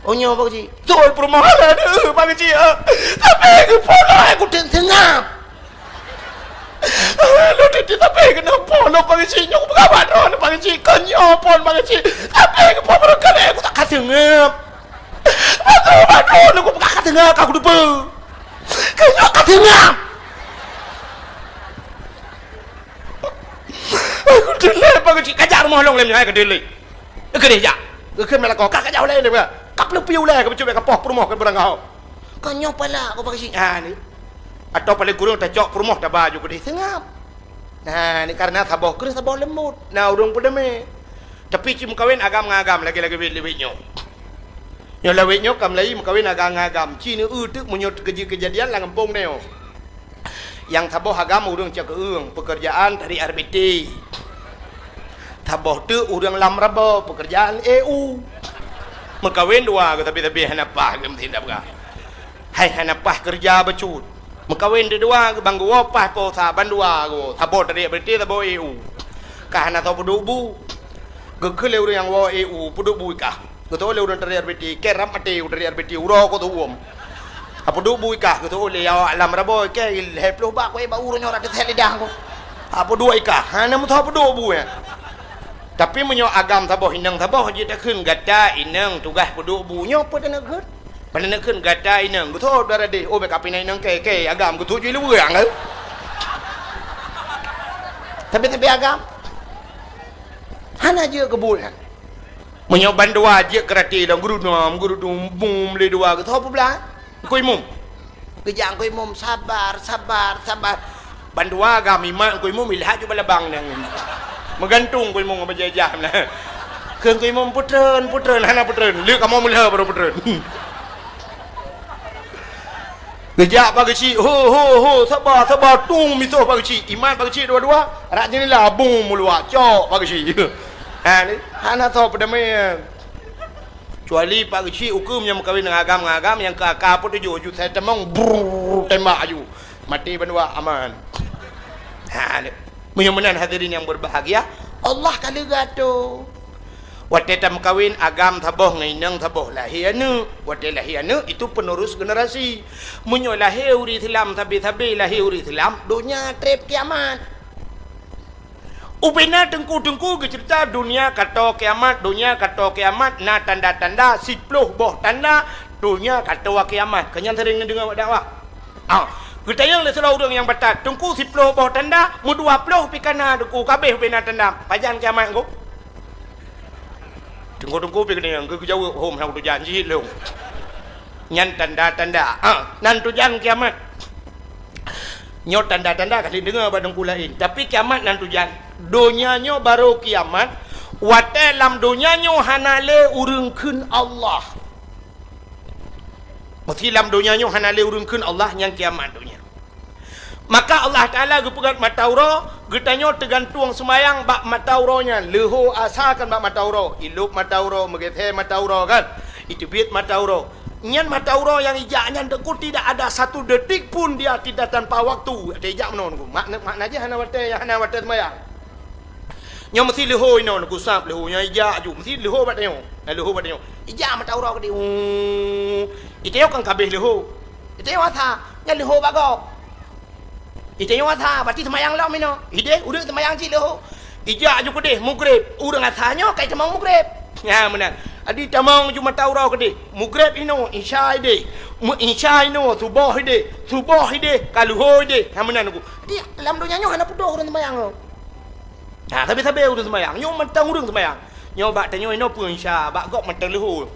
Oh, nyoe Pak Geuchik. Beutôi peurumoh hana deuh, Pak Geuchik, ah. Tapi geupoh lôn, eh, kuteuk seungab. Ah, lôn teuti tapi keunoe poh lôn, Pak Geuchik. Nyoe kupeugah bak droeneuh, Pak Geuchik. Kon nyoe phon, Pak Geuchik. Tapi geupoh barokan eh, kutak ka seungab. Beutôi bak droeneuh kupeugah ka seungab, ka kuteupeue. Kon nyoe ka seungab. Aku delek, Pak Geuchik. Kajak rumoh lôn lé nyoe, eh, keudeh lé. Keudeh jak. Geukheun meulakoe, ka kajak ulèe nyoe, ka peuleupi ulèe, ka peucok ka poh peurumoh keu beurangkaho. Kon nyoe pala, Pak Geuchik. Ha, ni. Atau paléng kureueng tacok peurumoh taba ju keudeh seungab. Nah, ni karena saboh kreueh saboh leumbot. Na ureueng peudeumi. Tapi ci meukawen agam ngon agam lagèe-lagèe lawét nyoe. Nyoe lawét nyoe ka meulayeue meukawen agam ngon agam. Ci neueu teuk meunyoe teukeujeuet keujadian lam gampông nyoe. Nyang saboh agam ureueng cakeueng, peukeurjaan tarék R B T. Saboh teuk ureueng lam rabo, peukeurjaan E U. Meukawen dua geuh tapi-tapi hana paih geuh meusidab gah. Hai hana paih keureuja bacut. Meukawen deudua geuh bang geuwoe paih po sa bandua geuh. Saboh tarék R B T, saboh E U. Ka hana soe peuduek bu. Geukheun lé ureueng nyang woe E U, peuduek bu i kah. Geutôh lé ureueng tarék R B T, kèe rab maté u tarék R B T, uroe ko teuuem. Apa duek bu i kah, geutôh lé awak lam rabo, kèe lhèe ploh bak, kue bak uroe nyoe rab teuthèe lidah ko. Apa duek i kah, hana meusoe apa duek bu, ya. Tapi meunyoe agam saboh inong saboh, jeuet takheun gata inong tugaih peuduek bu, nyoe peue taneuk kheun? Peue taneuk kheun gata inong, geutôh dara deh, oh, bèk kapinai inong kèe, kèe agam, geutôh ju lé ureueng, eh. Tapi, tapi agam, hana jeuet keu buet, ya. Meunyoe bandua jeuet keu rati lom, geurunom, geurunom, bum, lé dua, geusoe peublah. Teungku Imum. Geujak Teungku Imum, sabar, sabar, sabar. Bandua gam imat Teungku Imum, ilhat ju balabang nyang. Meugantung Teungku Imum ngon bajèe ijah na. Kheun Teungku Imum, "Peutreun, peutreun," hana peutreun. Lheueh kamoe meulhèe baru peutreun. Geujak Pak Geuchik, "Ho, ho, ho, saba, saba," tum misoh Pak Geuchik. Imat Pak Geuchik dua-dua, rak jeunela bum meuluak, cok Pak Geuchik. Ha, ni, hana soe peudamé. Kecuali Pak Geuchik ukeue nyang meukawen ngon agam, ngon agam nyang keu aka peutujoh, ju sai tamong, brrrr, tembak aju. Maté bandua aman. Ha, ni. Meunyoe meunan hadirin yang berbahagia, Allah ka leuga tu. Watèe tameukawen agam saboh ngon inong saboh lahé aneuk. Watèe lahé aneuk itu penerus generasi. Meunyoe lahé ureueng Islam sabe-sabe lahé ureueng Islam, donya trép kiamat. Ubena teungku-teungku geuceurita donya kato kiamat, donya kato kiamat na tanda-tanda siploh boh tanda donya kato kiamat. Keu nyan sering neudeungoe bak dakwah. Ah, geutanyong lé sidroe ureueng nyang batat, "Teungku, siploh boh tanda, meudua ploh pih ka na, Teungku, ka abéh ubena tanda. Pajan kiamat, Teungku?" Teungku-teungku pih geutanyong, geujaweueb, "Hom, hana kutujan, jih lôn." Nyan tanda-tanda, ah, nan tujan kiamat. Nyoe tanda-tanda ka lheueh deungoe bak teungku laén, tapi kiamat nan tujan. Donya nyoe barô kiamat, watèe lam donya nyoe hana lé ureueng kheun Allah. Meusé lam donya nyoe hana lé ureueng kheun Allah, nyan kiamat donya. Maka Allah Taala geupeugöt mata uroe, geutanyoe teugantueng seumayang bak mata uroe nyan, leuhô asa kan bak mata uroe, ilôb mata uroe, meugeuthée mata uroe kan, iteubiet mata uroe. Nyan mata uroe nyang ijak nyan teungku tidak ada satu detik pun dia tidak tanpa waktu. Ata ijak meunoe teungku. Makna, makna jih hana watée, hana watée seumayang. Nyoe meusi leuhô inoe, neugusab leuhô nyoe ijak aju, meusi leuhô bak tanyoe. Na leuhô bak tanyoe. Ijak mata uroe keudeh. Uu. Itanyoe kan ka abéh leuhô. Itanyoe asa, nyan leuhô bak gob. Itanyoe asa, berarti seumayang lom inoe. Ideh, udeuek seumayang cit leuhô. Ijak aju keudeh, mugreb. Ureueng asa nyoe ka itamong mugreb. Nyan meunan. Adi tamong aju mata uroe keudeh. Mugreb inoe, isya ideh. Meu-, isya inoe, suboh ideh. Suboh ideh, ka leuhô ideh. Nyan meunan teungku. Di lam donya nyoe hana putôh ureueng seumayang nyoe. Ha, sabe-sabe ureueng seumayang. Nyoe mantong ureueng seumayang. Nyoe bak tanyoe inoe peue isya, bak gob mantong leuhô.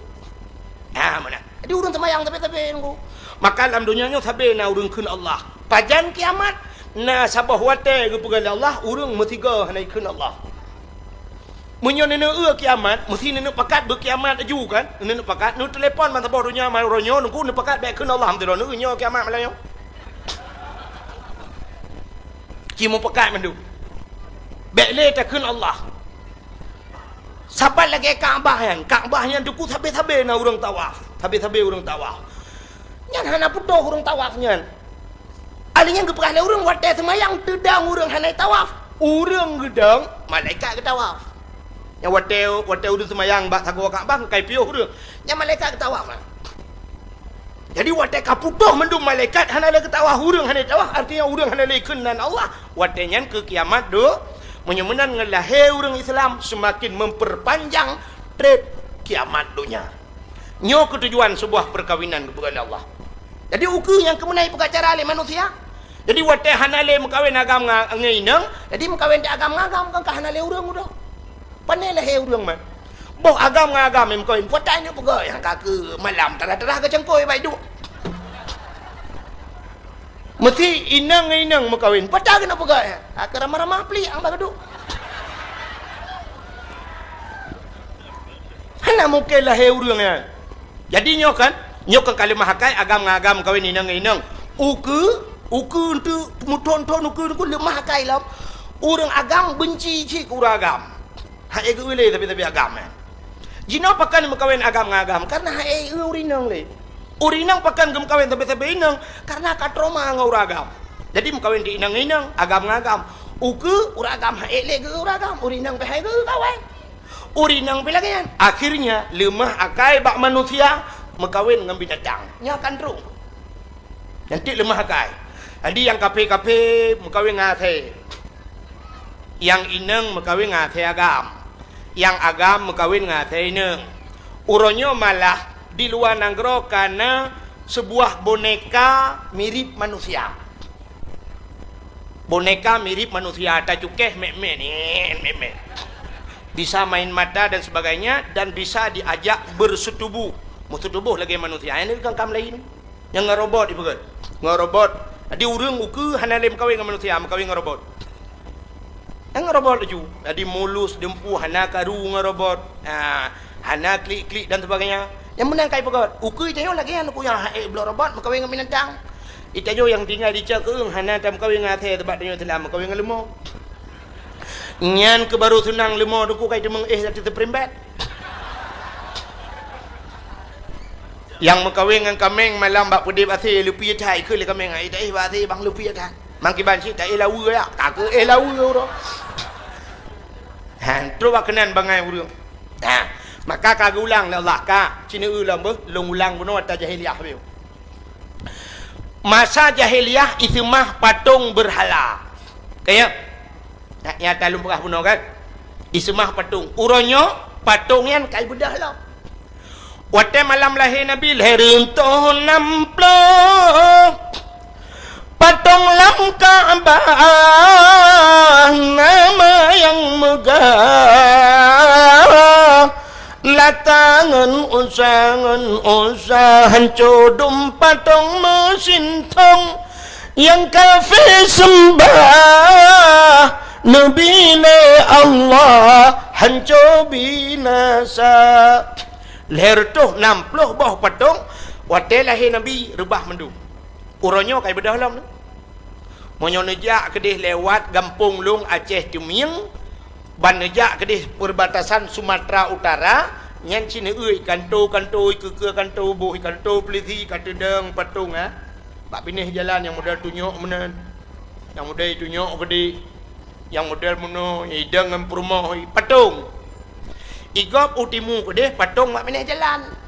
Ha, meunan. Jadi ureueng seumayang sabe-sabe teungku. Maka lam donya nyoe sabe na ureueng kheun Allah. Pajan kiamat, na saboh watée geupeugah lé Allah, ureueng meusigoe hana ikheun Allah. Meunyoe neuneuk eu kiamat, meusi neuneuk pakat beu kiamat aju kan? Neuneuk pakat, neutelepon ban saboh donya, man uroe nyoe, neungku neupakat bék kheun Allah, meusidroe neueu nyoe kiamat malam nyoe. Imu pekat mandum. Bèk lé takheun Allah. Sapat lagèe Ka'bah nyan. Ka'bah nyan teungku sabe-sabe na ureueng tawaf. Sabe-sabe ureueng tawaf. Nyan hana putôh ureueng tawaf nyan. Ahli nyan geupeugah lé ureueng watèe seumayang teudong ureueng hana tawaf. Ureueng geudong, malaikat geutawaf. Nyan watèe, watèe ureueng seumayang bak sagoe Ka'bah, kai piôh ureueng. Nyan malaikat geutawaf. Jadi watèe ka putôh mandum malaikat hana lé geutawaf ureueng hana tawaf, artinya ureueng hana lé kheun nan Allah. Watèe nyan keu kiamat do, meunyoe meunan ngon lahé ureueng Islam seumaken memperpanjang treb kiamat donya. Nyoe keutujuan seubuah peukawinan geupeugah lé Allah. Jadi ukeue nyang keumeunai peugah cara lé manusia. Jadi watèe hana lé meukawen agam nga-, ngon inong, jadi meukawen di agam ngon agam kan ka hana lé ureueng udah. Pane lahé ureueng man. Boh agam ngon agam nyang meukawen, peue ta inong peugah nyang ka keu malam tarah-tarah geucangkôi bak iduek. Meusi inong ngon inong meukawen, peue ta keuneuk peugah nyan. Ka ramah-ramah plik nyang bak geuduek. Hana mungken lahé ureueng nyan. Jadi nyoe kan, nyoe kan ka leumah akai agam ngon agam meukawen inong ngon inong. Ukeue, ukeue eunteuk meuthon-thon ukeue, ukeue leumah akai lom. Ureueng agam beunci cit keu ureueng agam. Hana geu-eu lé sabe-sabe agam nyan. Jinoe pakon meukawen agam ngon agam, kareuna hana geu-eu ureueng inong lé. Ureueng inong pakon geumeukawen sabe-sabe inong, kareuna ka trauma ngon ureueng agam. Jadi meukawen di inong ngon inong, agam ngon agam. Ukeue ureueng agam hana lé geu-eu ureueng agam, ureueng inong pih hana geu-eu kawen. Ureueng inong pih lagèe nyan. Akhirnya leumah akai bak manusia meukawen ngon binatang. Nyan kan troh. Nyan cit leumah akai. Jadi nyang kaphé-kaphé meukawen ngon asèe. Nyang inong meukawen ngon asèe agam. Nyang agam meukawen ngon asèe inong. Uroe nyoe malah di luwa nanggroe ka na seubuah boneka mirip manusia. Boneka mirip manusia, tacukéh mèt-mèt, nyen, mèt-mèt. Bisa main mata dan sebagainya, dan bisa diajak berseutubuh. Meuseutubuh lagèe manusia. Nyan kan kam laén. Nyang ngon robot ipeugah. Ngon robot. Jadi ureueng ukeue hana lé meukawen ngon manusia, meukawen ngon robot. Nyang ngon robot laju. Jadi mulus, dumpeue, hana karu ngon robot. Ha, hana klik-klik dan sebagainya. Nyang meunan ka ipeugah. Ukeue tanyoe lagèe nyan, ukeue nyang hana bloe robot meukawen ngon binatang. Itanyoe nyang tinggai di Cot Keueung hana tameukawen ngon asèe, sabab tanyoe Islam meukawen ngon leumo. Nyan keuh barô seunang leumo, teungku, ka iteumeung éh ateueh teupeurimbat. Nyang meukawen ngon kaméng malam bak peudép asèe, leupie that, ikheun lé kaméng, "Ai, taéh bak asèe bang, leupie that." Mangkiban cit taéh laweue yak, ka keuh éh laweue uroe. Han, trok bak keunan bangai ureueng. Ha, maka ka geulang lé Allah, ka, ci neu-eu lom beuh, lôn ulang bunoe ata jahiliyah beuh. Masa jahiliyah iseumah patong beurhala. Kaya, nyak nyata lôn peugah bunoe kan? Iseumah patong. Uroe nyoe, patong nyan ka ibeudôh lom. Watèe malam lahé Nabi, lhèe reutôh nam ploh. Patong lam Ka'bah, nama nyang meugah. Lata ngon Uzza, ngon Uzza, hanco dum patong meusintong. Nyang kafé seumbah neubi lé Allah, hanco binasa. Lhèe reutôh nam ploh boh patong, watèe lahé Nabi, reubah mandum. Uroe nyoe ka ibeudôh lom. Meunyoe neujak keudeh lewat gampông lôn Aceh Teumieng, ban neujak keudeh perbatasan Sumatera Utara, nyan ci neu-eu ikanto-kanto, ikeue-keue kanto, boh ikanto peulisi ka teudong patong, ha. Bak binéh jalan nyang model tunyok meunan, nyang model tunyok keudeh, nyang model meunoe, idong ngon peurumoh, patong. Igob u timu keudeh, patong bak binéh jalan.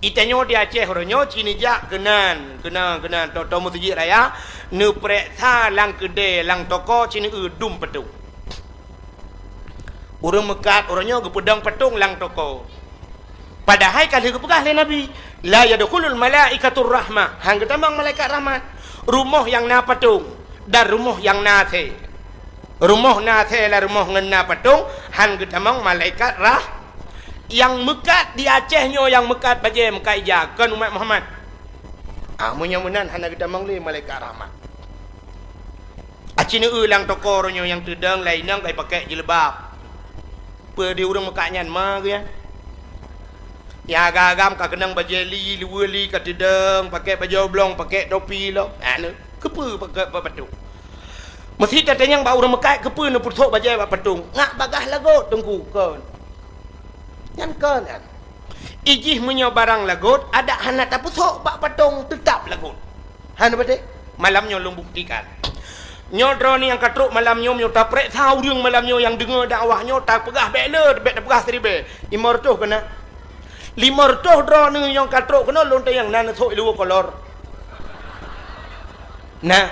Itanyoe di Aceh uroe nyoe ci neujak keunan, keunan, keunan, tô-tô meuseujid raya, neupeureksa lam keudè, lam toko, ci neu-eu dum patong. Ureueng meukat uroe nyoe geupeudong patong lam toko. Padahai ka lheueh geupeugah lé Nabi, "La yadkhulul malaikatur rahmah," han geutamong malaikat rahmat, rumoh nyang na patong dan rumoh nyang na asèe. Rumoh na asèe lam rumoh ngon na patong, han geutamong malaikat rah-, nyang meukat di Aceh nyoe, nyang meukat bajèe, meukat ija, kon umat Muhammad. Ah, meunyoe meunan hana geutamong lé malaikat rahmat. Aci neu-eu lam toko uroe nyoe nyang teudong lam inong ka ipakèk jilbab. Peue di ureueng meukat nyan ma geuh nyan? Nyang agam-agam ka keunong bajèe li, luweue li ka teudong, pakèk bajèe oblong, pakèk topi lom. Hana, keupeue pakèk bak patong? Meusi tatanyong bak ureuëng meukat, keupeue neupeusok bajée bak patong? Ngat bagaih lagot, Teungku, kon. Nyan kon nyan. Ijih meunyoe barang lagot, adak hana tapeusok bak patong, teutab lagot. Hana beutôi? Malam nyoe lôn buktikan. Nyoe droeneuh nyang ka trok malam nyoe, meunyoe tapeuriksa ureuëng malam nyoe nyang deungoe dakwah nyoe, tapeugah bék le, bék tapeugah siribée. Limong reutôh keunan. Limong reutôh droeneuh nyang ka trok keunoe lôn tanyong na neusok i luwa kolor. Nah.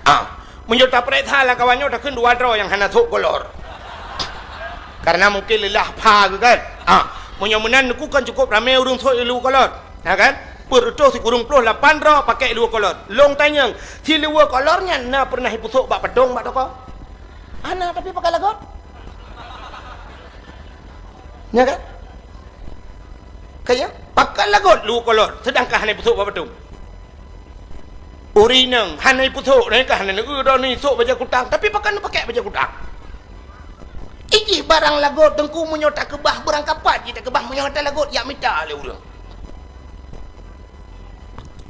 Ah, meunyoe tapeuriksa lam kawan nyoe takheun dua droe nyang hana sok kolor. Karena mungkin leulah pha geuh kan. Ah, meunyoe meunan Teungku kan cukup ramé ureuëng sok i luwa kolor. Nah kan? Peuet reutôh sikureueng ploh lapan droe pakai luwa kolor. Lôn tanyong, si luwa kolor nyan na pernah ipeusok bak patong bak toko? Hana, tapi pakai lagot. Nya kan? Kaya, pakai lagot luwa kolor, sedangkan hana ipeusok bak patong. Ureuëng inong hana ipeusok, nyan ka hana neueu droeneuh isok bajée kutang, tapi pakai neupakai bajée kutang. Ijih barang lagot Teungku meunyoe takeubah beurangkapat jih takeubah meunyoe hana lagot jak mita lé ureuëng.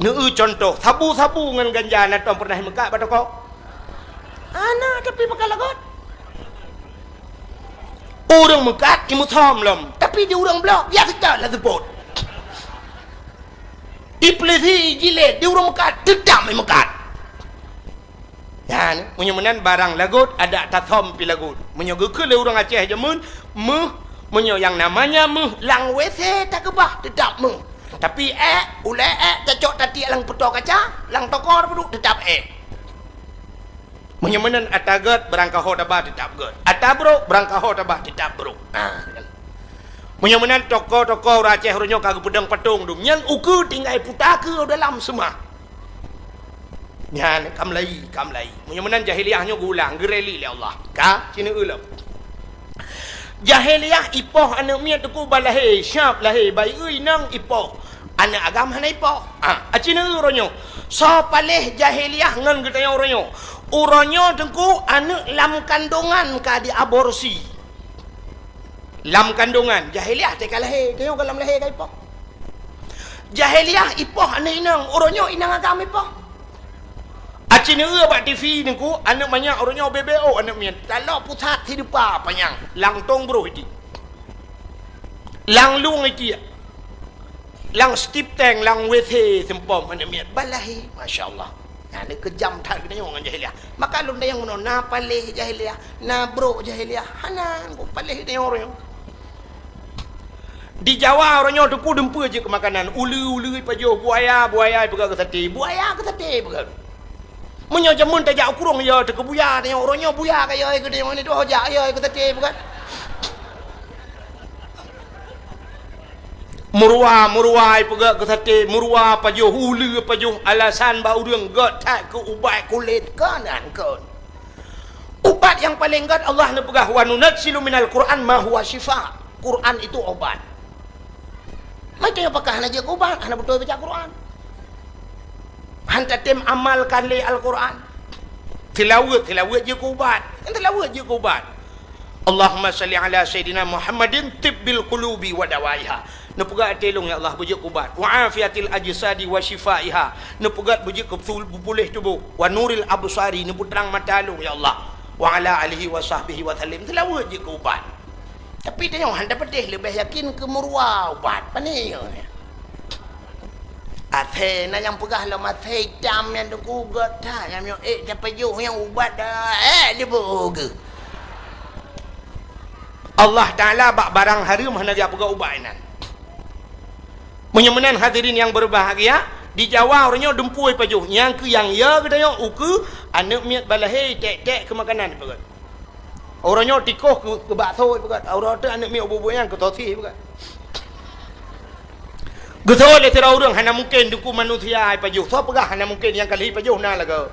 Neueu cuntoh, sabu-sabu ngon ganja na tom pernah imeukat bak toko? Hana, tapi pakai lagot. Ureuëng meukat imeusom lom, tapi di ureuëng bloe biasa that laju seupôt. Ipeulisi jilét di ureuëng meukat, teutab imeukat. Nyan, meunyoe meunan barang lagot, adak tasom pih lagot. Meunyoe geukheun lé ureuëng Aceh jameun, méuh, meunyoe nyang namanya méuh, lam WC takeubah teutab méuh. Tapi ék, ulée ék tacok tatiek lam peutoe kaca, lam toko tapeuduk teutab ék. Meunyoe meunan ata gét, beurangkaho taba teutab gét. Ata brok, beurangkaho taba teutab brok. Nah, meunyoe meunan toko-toko ureuëng Aceh uroe nyoe ka geupeudong patong dum, nyang ukeue tinggai puta keu dalam seumah. Nyan ka meulayi, ka meulayi. Meunyoe meunan jahiliyah nyoe geuulang, geureli lé Allah. Ka, ci neueu lom. Jahiliyah ipoh aneuëk miet Teungku bak lahé, siap lahé, bayeue inong ipoh. Aneuëk agam hana ipoh. Ah, aci neueu uroe nyoe. Soe paléh jahiliyah ngon geutanyoe uroe nyoe? Uroe nyoe Teungku aneuëk lam kandongan ka diaborsi. Lam kandongan, jahiliyah teuka lahé, tanyoe ka lam lahé ka ipoh. Jahiliyah ipoh aneuëk inong, uroe nyoe inong agam ipoh. Aci neueu bak TV Teungku, aneuëk manyak uroe nyoe B B O aneuëk miet. Taloe pusat sideupa panyang, lam tong broh iti. Lam lueng iti. Lam stip tank, lam WC seumpom aneuëk miet. Bak lahé, masya Allah. Nah, ni keujam that geutanyoe ngon jahiliyah. Maka lôn tanyong bunoe, na paléh jahiliyah, na brok jahiliyah. Hana, kok paléh tanyoe uroe nyoe. Di Jawa uroe nyoe Teungku dumpeue jeuet keu makanan. Uleue-uleue ipajoh, buaya, buaya ipeugét keu saté. Buaya keu saté ipeugét. Meunyoe jameun tajak u krueng, yo teuh keu buya, tanyoe uroe nyoe buya ka yo keu tanyoe ni, tuh jak yo keu saté ipeugét. Meuruwa, meuruwa ipeugét keu saté, meuruwa pajoh, uleue pajoh, alasan bak ureuëng gét that keu ubat kulét, kon nyan kon. Ubat nyang paleng gét Allah neupeugah, "Wa nunazzilu minal Qur'an ma huwa syifa." Quran itu obat. Maka pakah hana jeuet keu ubat, hana beutôi baca Quran. Han tatem amalkan lé Al-Quran. Tilaweuet, tilaweuet jeuet keu ubat. Kan tilaweuet jeuet keu ubat. Allahumma salli ala Sayyidina Muhammadin tibbil qulubi wa dawaiha. Neupeugah até lôn, ya Allah, beujeuet keu ubat. Wa afiatil ajsadi wa syifaiha. Neupeugah beujeuet keu beupul-, beupuléh tuboh. Wa nuril absari, neupeutrang mata lôn, ya Allah. Wa ala alihi wa sahbihi wa sallim. Tilaweuet jeuet keu ubat. Tapi tanyoe han tapeudeh, leubeh yakin keu meuruwa ubat. Pane nyoe? Asèe na nyang peugah lom asèe itam nyang teuku gét that, nyang nyoe ék tapajoh nyang ubat dah, ék diboh geuh. Allah Taala bak barang hareuem hana geujak peugah ubat inan. Meunyoe meunan hadirin nyang beubahgia, di Jawa uroe nyoe dumpeue pajoh, nyang keu nyang ya geutanyoe ukeue aneuk miet balahé tek-tek keu makanan peugah. Uroe nyoe tikoh keu, keu bakso ipeugét. Uroe teuk aneuk miet ubeut-ubeut nyan keu sosis ipeugét. Geusoe lé sidroe ureuëng hana mungken duku manusia ipajoh. Soe peugah hana mungken nyang ka lheueh ipajoh na lagoe.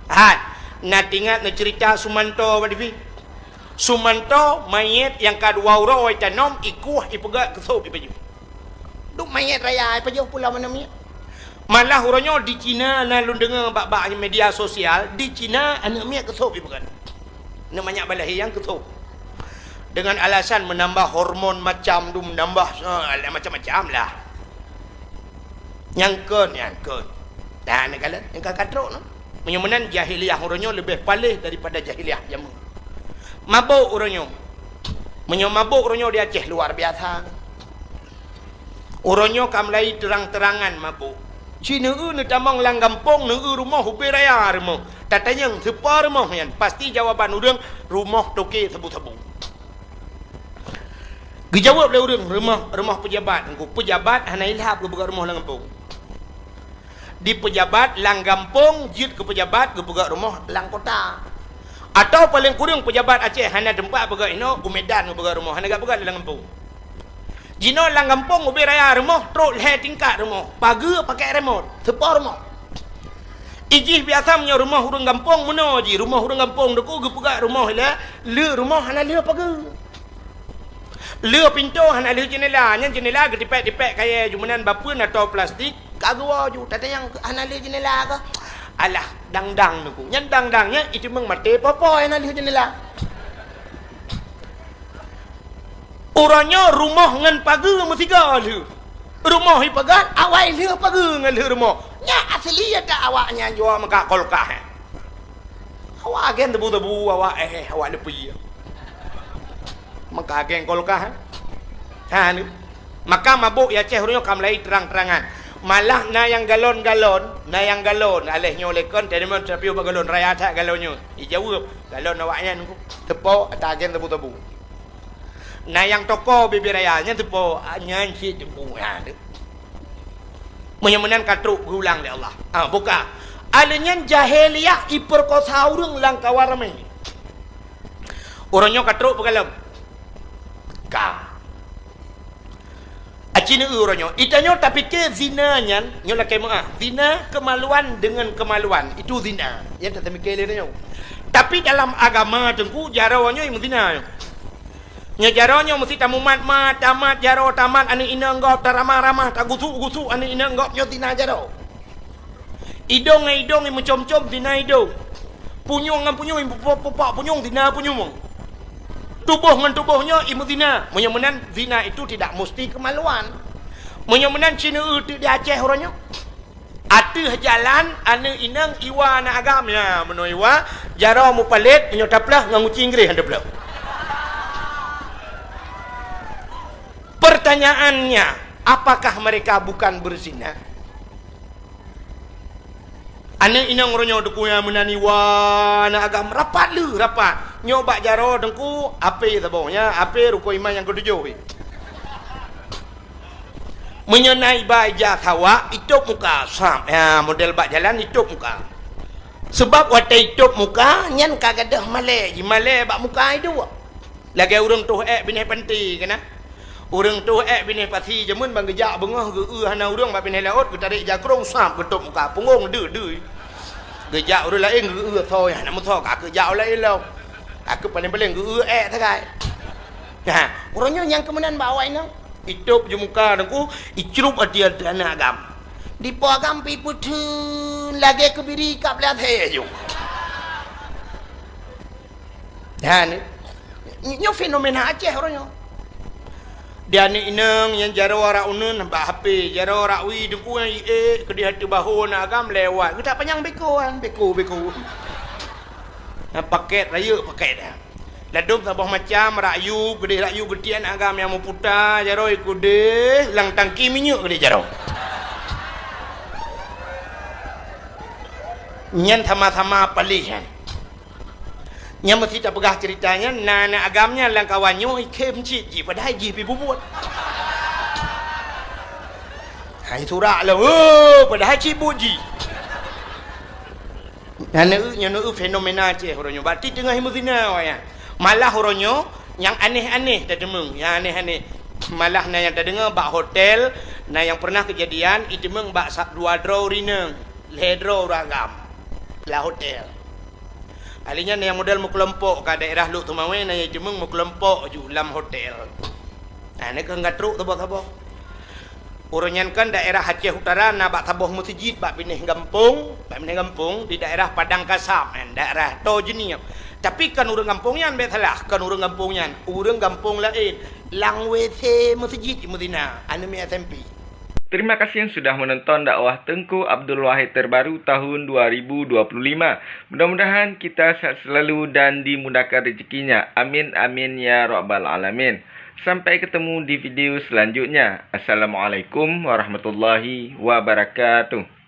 Hai, na tingat neucerita Sumanto bak TV. Sumanto manyét nyang ka dua uroe itanom, ikueh, ipeugét keu sop ipajoh. Duek manyét raya ipajoh pulo aneuk miet. Malah uroe nyoe di Cina na lôn deungoe bak, bak media sosial, di Cina aneuk miet keu sop ipeugét. Aneuk manyak balahé nyang keu sop. Dengan alasan meunambah hormon macam tu, meunambah, eh, macam-macam lah. Nyang kon, nyang kon. Dah, aneuk kalon, nyang ka katrok nyoe. Meunyoe meunan, jahiliyah uroe nyoe leubeh paléh daripada jahiliyah jameun. Mabök uroe nyoe. Meunyoe mabök uroe nyoe di Aceh luar biasa. Uroe nyoe ka mulai terang-terangan mabök. Ci neueu neutamong lam gampông, neueu rumoh ubé raya rumoh. Tatanyong, "Soe po rumoh nyan?" Pasti jawaban ureuëng, "Rumoh toke sabu-sabu." Geujaweueb lé ureuëng, "Rumoh, rumoh peujabat." Engku peujabat hana ilhab geupeugah rumoh lam gampông. Di peujabat lam gampông jeuet keu peujabat geupeugah rumoh lam kota. Atawa paleng kureueng peujabat Aceh hana teumpat peugah inoe, u Medan geupeugah rumoh, hana geupeugah lam gampông. Jinoe lam gampông ubé raya rumoh, trok lhée tingkat rumoh, pageue pakai remote, soe po rumoh. Ijih biasa meunyoe rumoh ureuëng gampông meunoe jih, rumoh ureuëng gampông Teungku geupeugah rumoh ilée, le rumoh hana le pageue. Le pintoe hana le jeunela, nyan jeunela geutipék-tipék kayée ju meunan bapeue atau plastik, ka geuwoe ju, tatanyong hana le jeunela kah? Alah, dang-dang Teungku. Nyan dang-dang nyan, iteumeung maté popo hana le jeunela. Uroe nyoe rumoh ngon pageue meusigoe lheueh. Rumoh ipeugah, awai lheueh pageue ngon lheueh rumoh. Nyan asli ata awak nyan jua meukat kulkas, eh. Awak agen tebu-tebu, awak, eh, awak leupie. Meukat agen kulkas, eh. Ha, ni. Maka mabök di Aceh uroe nyoe ka mulai terang-terangan. Malah na nyang galon-galon, na nyang galon. Aléh nyoe lé kon, teurimong teupiôh bak galon, raya that galon nyoe. Ijaweueb, galon awak nyan, soe po, ata agen tebu-tebu. Na nyang toko bibir raya, nyan soe po, nyan cit Teungku, nyan tu. Meunyoe meunan ka trok geulang lé Allah. Ah, buka. Aléh nyan jahiliyah ipeurkosa ureuëng lam kawan ramé. Uroe nyoe ka trok peugalom. Ka. Aci neueu uroe nyoe. Itanyoe tapike zina nyan, nyoe lakée meuah. Zina kemaluan dengan kemaluan. Itu zina. Nyan tapike lé nyoe. Tapi dalam agama Teungku, jaroe nyoe meuzina nyoe. Nyoe jaroe nyoe meusti tamumat-mat, tamat jaroe, tamat aneuk inong gob, taramah-ramah, tagusuk-gusuk aneuk inong gob, nyoe zina jaroe. Idong ngon idong imeucom-com zina idong. Punyueng ngon punyueng imeupupak-pupak punyueng zina punyueng. Tuboh ngon tuboh nyoe imeuzina. Meunyoe meunan zina itu tidak musti kemaluan. Meunyoe meunan ci neueu teuk di Aceh uroe nyoe. Ateueh jalan aneuk inong iwa aneuk agam, ya, meunoe iwa, jaroe mupalét, meunyoe taplah ngon guci Inggréh han taplah. Pertanyaannya, apakah mereka bukan berzina? Aneuk inong uroe nyoe Teungku nyang meunan iwa aneuk agam rapat lé, rapat. Nyoe bak jaroe Teungku, ape saboh nyan, ape rukon iman nyang keutujôh. Meunyoe na iba ija sawak, itôb muka, sab. Ya, model bak jalan itôb muka. Sebab watée itôb muka, nyan ka gadôh malée, jimalée bak muka iduek. Lagée ureuëng toh ék binéh panti keunan. Ureuëng toh ék binéh pasi jameun ban geujak beungoh geu-eu hana ureuëng bak binéh laôt, geutarek jakrong sab geutôb muka, punggong deuh-deuh. Geujak ureuëng laén geu-eu soe nyang hana meusoe, ka keuh jak ureuëng laén lom. Ka keuh paléng-paléng geu-eu ék sagai. Nah, uroe nyoe nyang keumeunan bak awak inong. Itôb ju muka Teungku, icrup ati aneuk agam. Dipo agam pi peutheun lagée keubiri kab lé asée ju. Dan nyoe fenomena Aceh uroe nyoe. Di aneuk inong nyang jaroe rak uneuen bak H P, jaroe rak wie Teungku nyang iék keudeh ateueh bahô aneuk agam lewat. Geutak panyang beko kan, beko, beko. Nah, paket rayeuk paket dah. Ladôm saboh macam, rak yub, keudeh rak yub geutiek aneuk agam nyang meuputa, jaroe keudeh lam tangki minyeuk keudeh jaroe. Nyan sama-sama paléh nyan. Nyang meusti tapeugah ceurita nyan, na aneuk agam nyan lam kawan nyoe ikhém cit jih, padahai jih pi bubuet. Hai surak lah, oh, padahai cit buet jih. Nyan eu, nyan eu fenomena Aceh uroe nyoe. Berarti teungoh imeuzina awak nyan. Malah uroe nyoe nyang aneh-aneh tateumeung, nyang aneh-aneh. Malah na nyang tadeungoe bak hotel, na nyang pernah keujadian iteumeung bak sa-, dua droe ureueng inong, lhée droe ureueng agam lam hotel. Ahli nyan nyang model meukelompok ka daerah Lhokseumawe, na nyang iteumeung meukelompok ju lam hotel. Nah, nyan keuh ka trok saboh-saboh. Uroe nyan kan daerah Aceh Utara na bak saboh meuseujid bak binéh gampông, bak binéh gampông di daerah Padang Kasab nyan, daerah Toh Jeunieb. Tapi kon ureueng gampông nyan, bék salah, kon ureueng gampông nyan, ureueng gampông laén. Lam W C meuseujid imeuzina, aneuk miet S M P. Terima kasih sudah menonton dakwah Teungku Abdul Wahid terbaru tahun dua ribu dua puluh lima. Mudah-mudahan kita sehat selalu dan dimudahkan rezekinya. Amin, amin, ya rabbal alamin. Sampai ketemu di video selanjutnya. Assalamualaikum warahmatullahi wabarakatuh.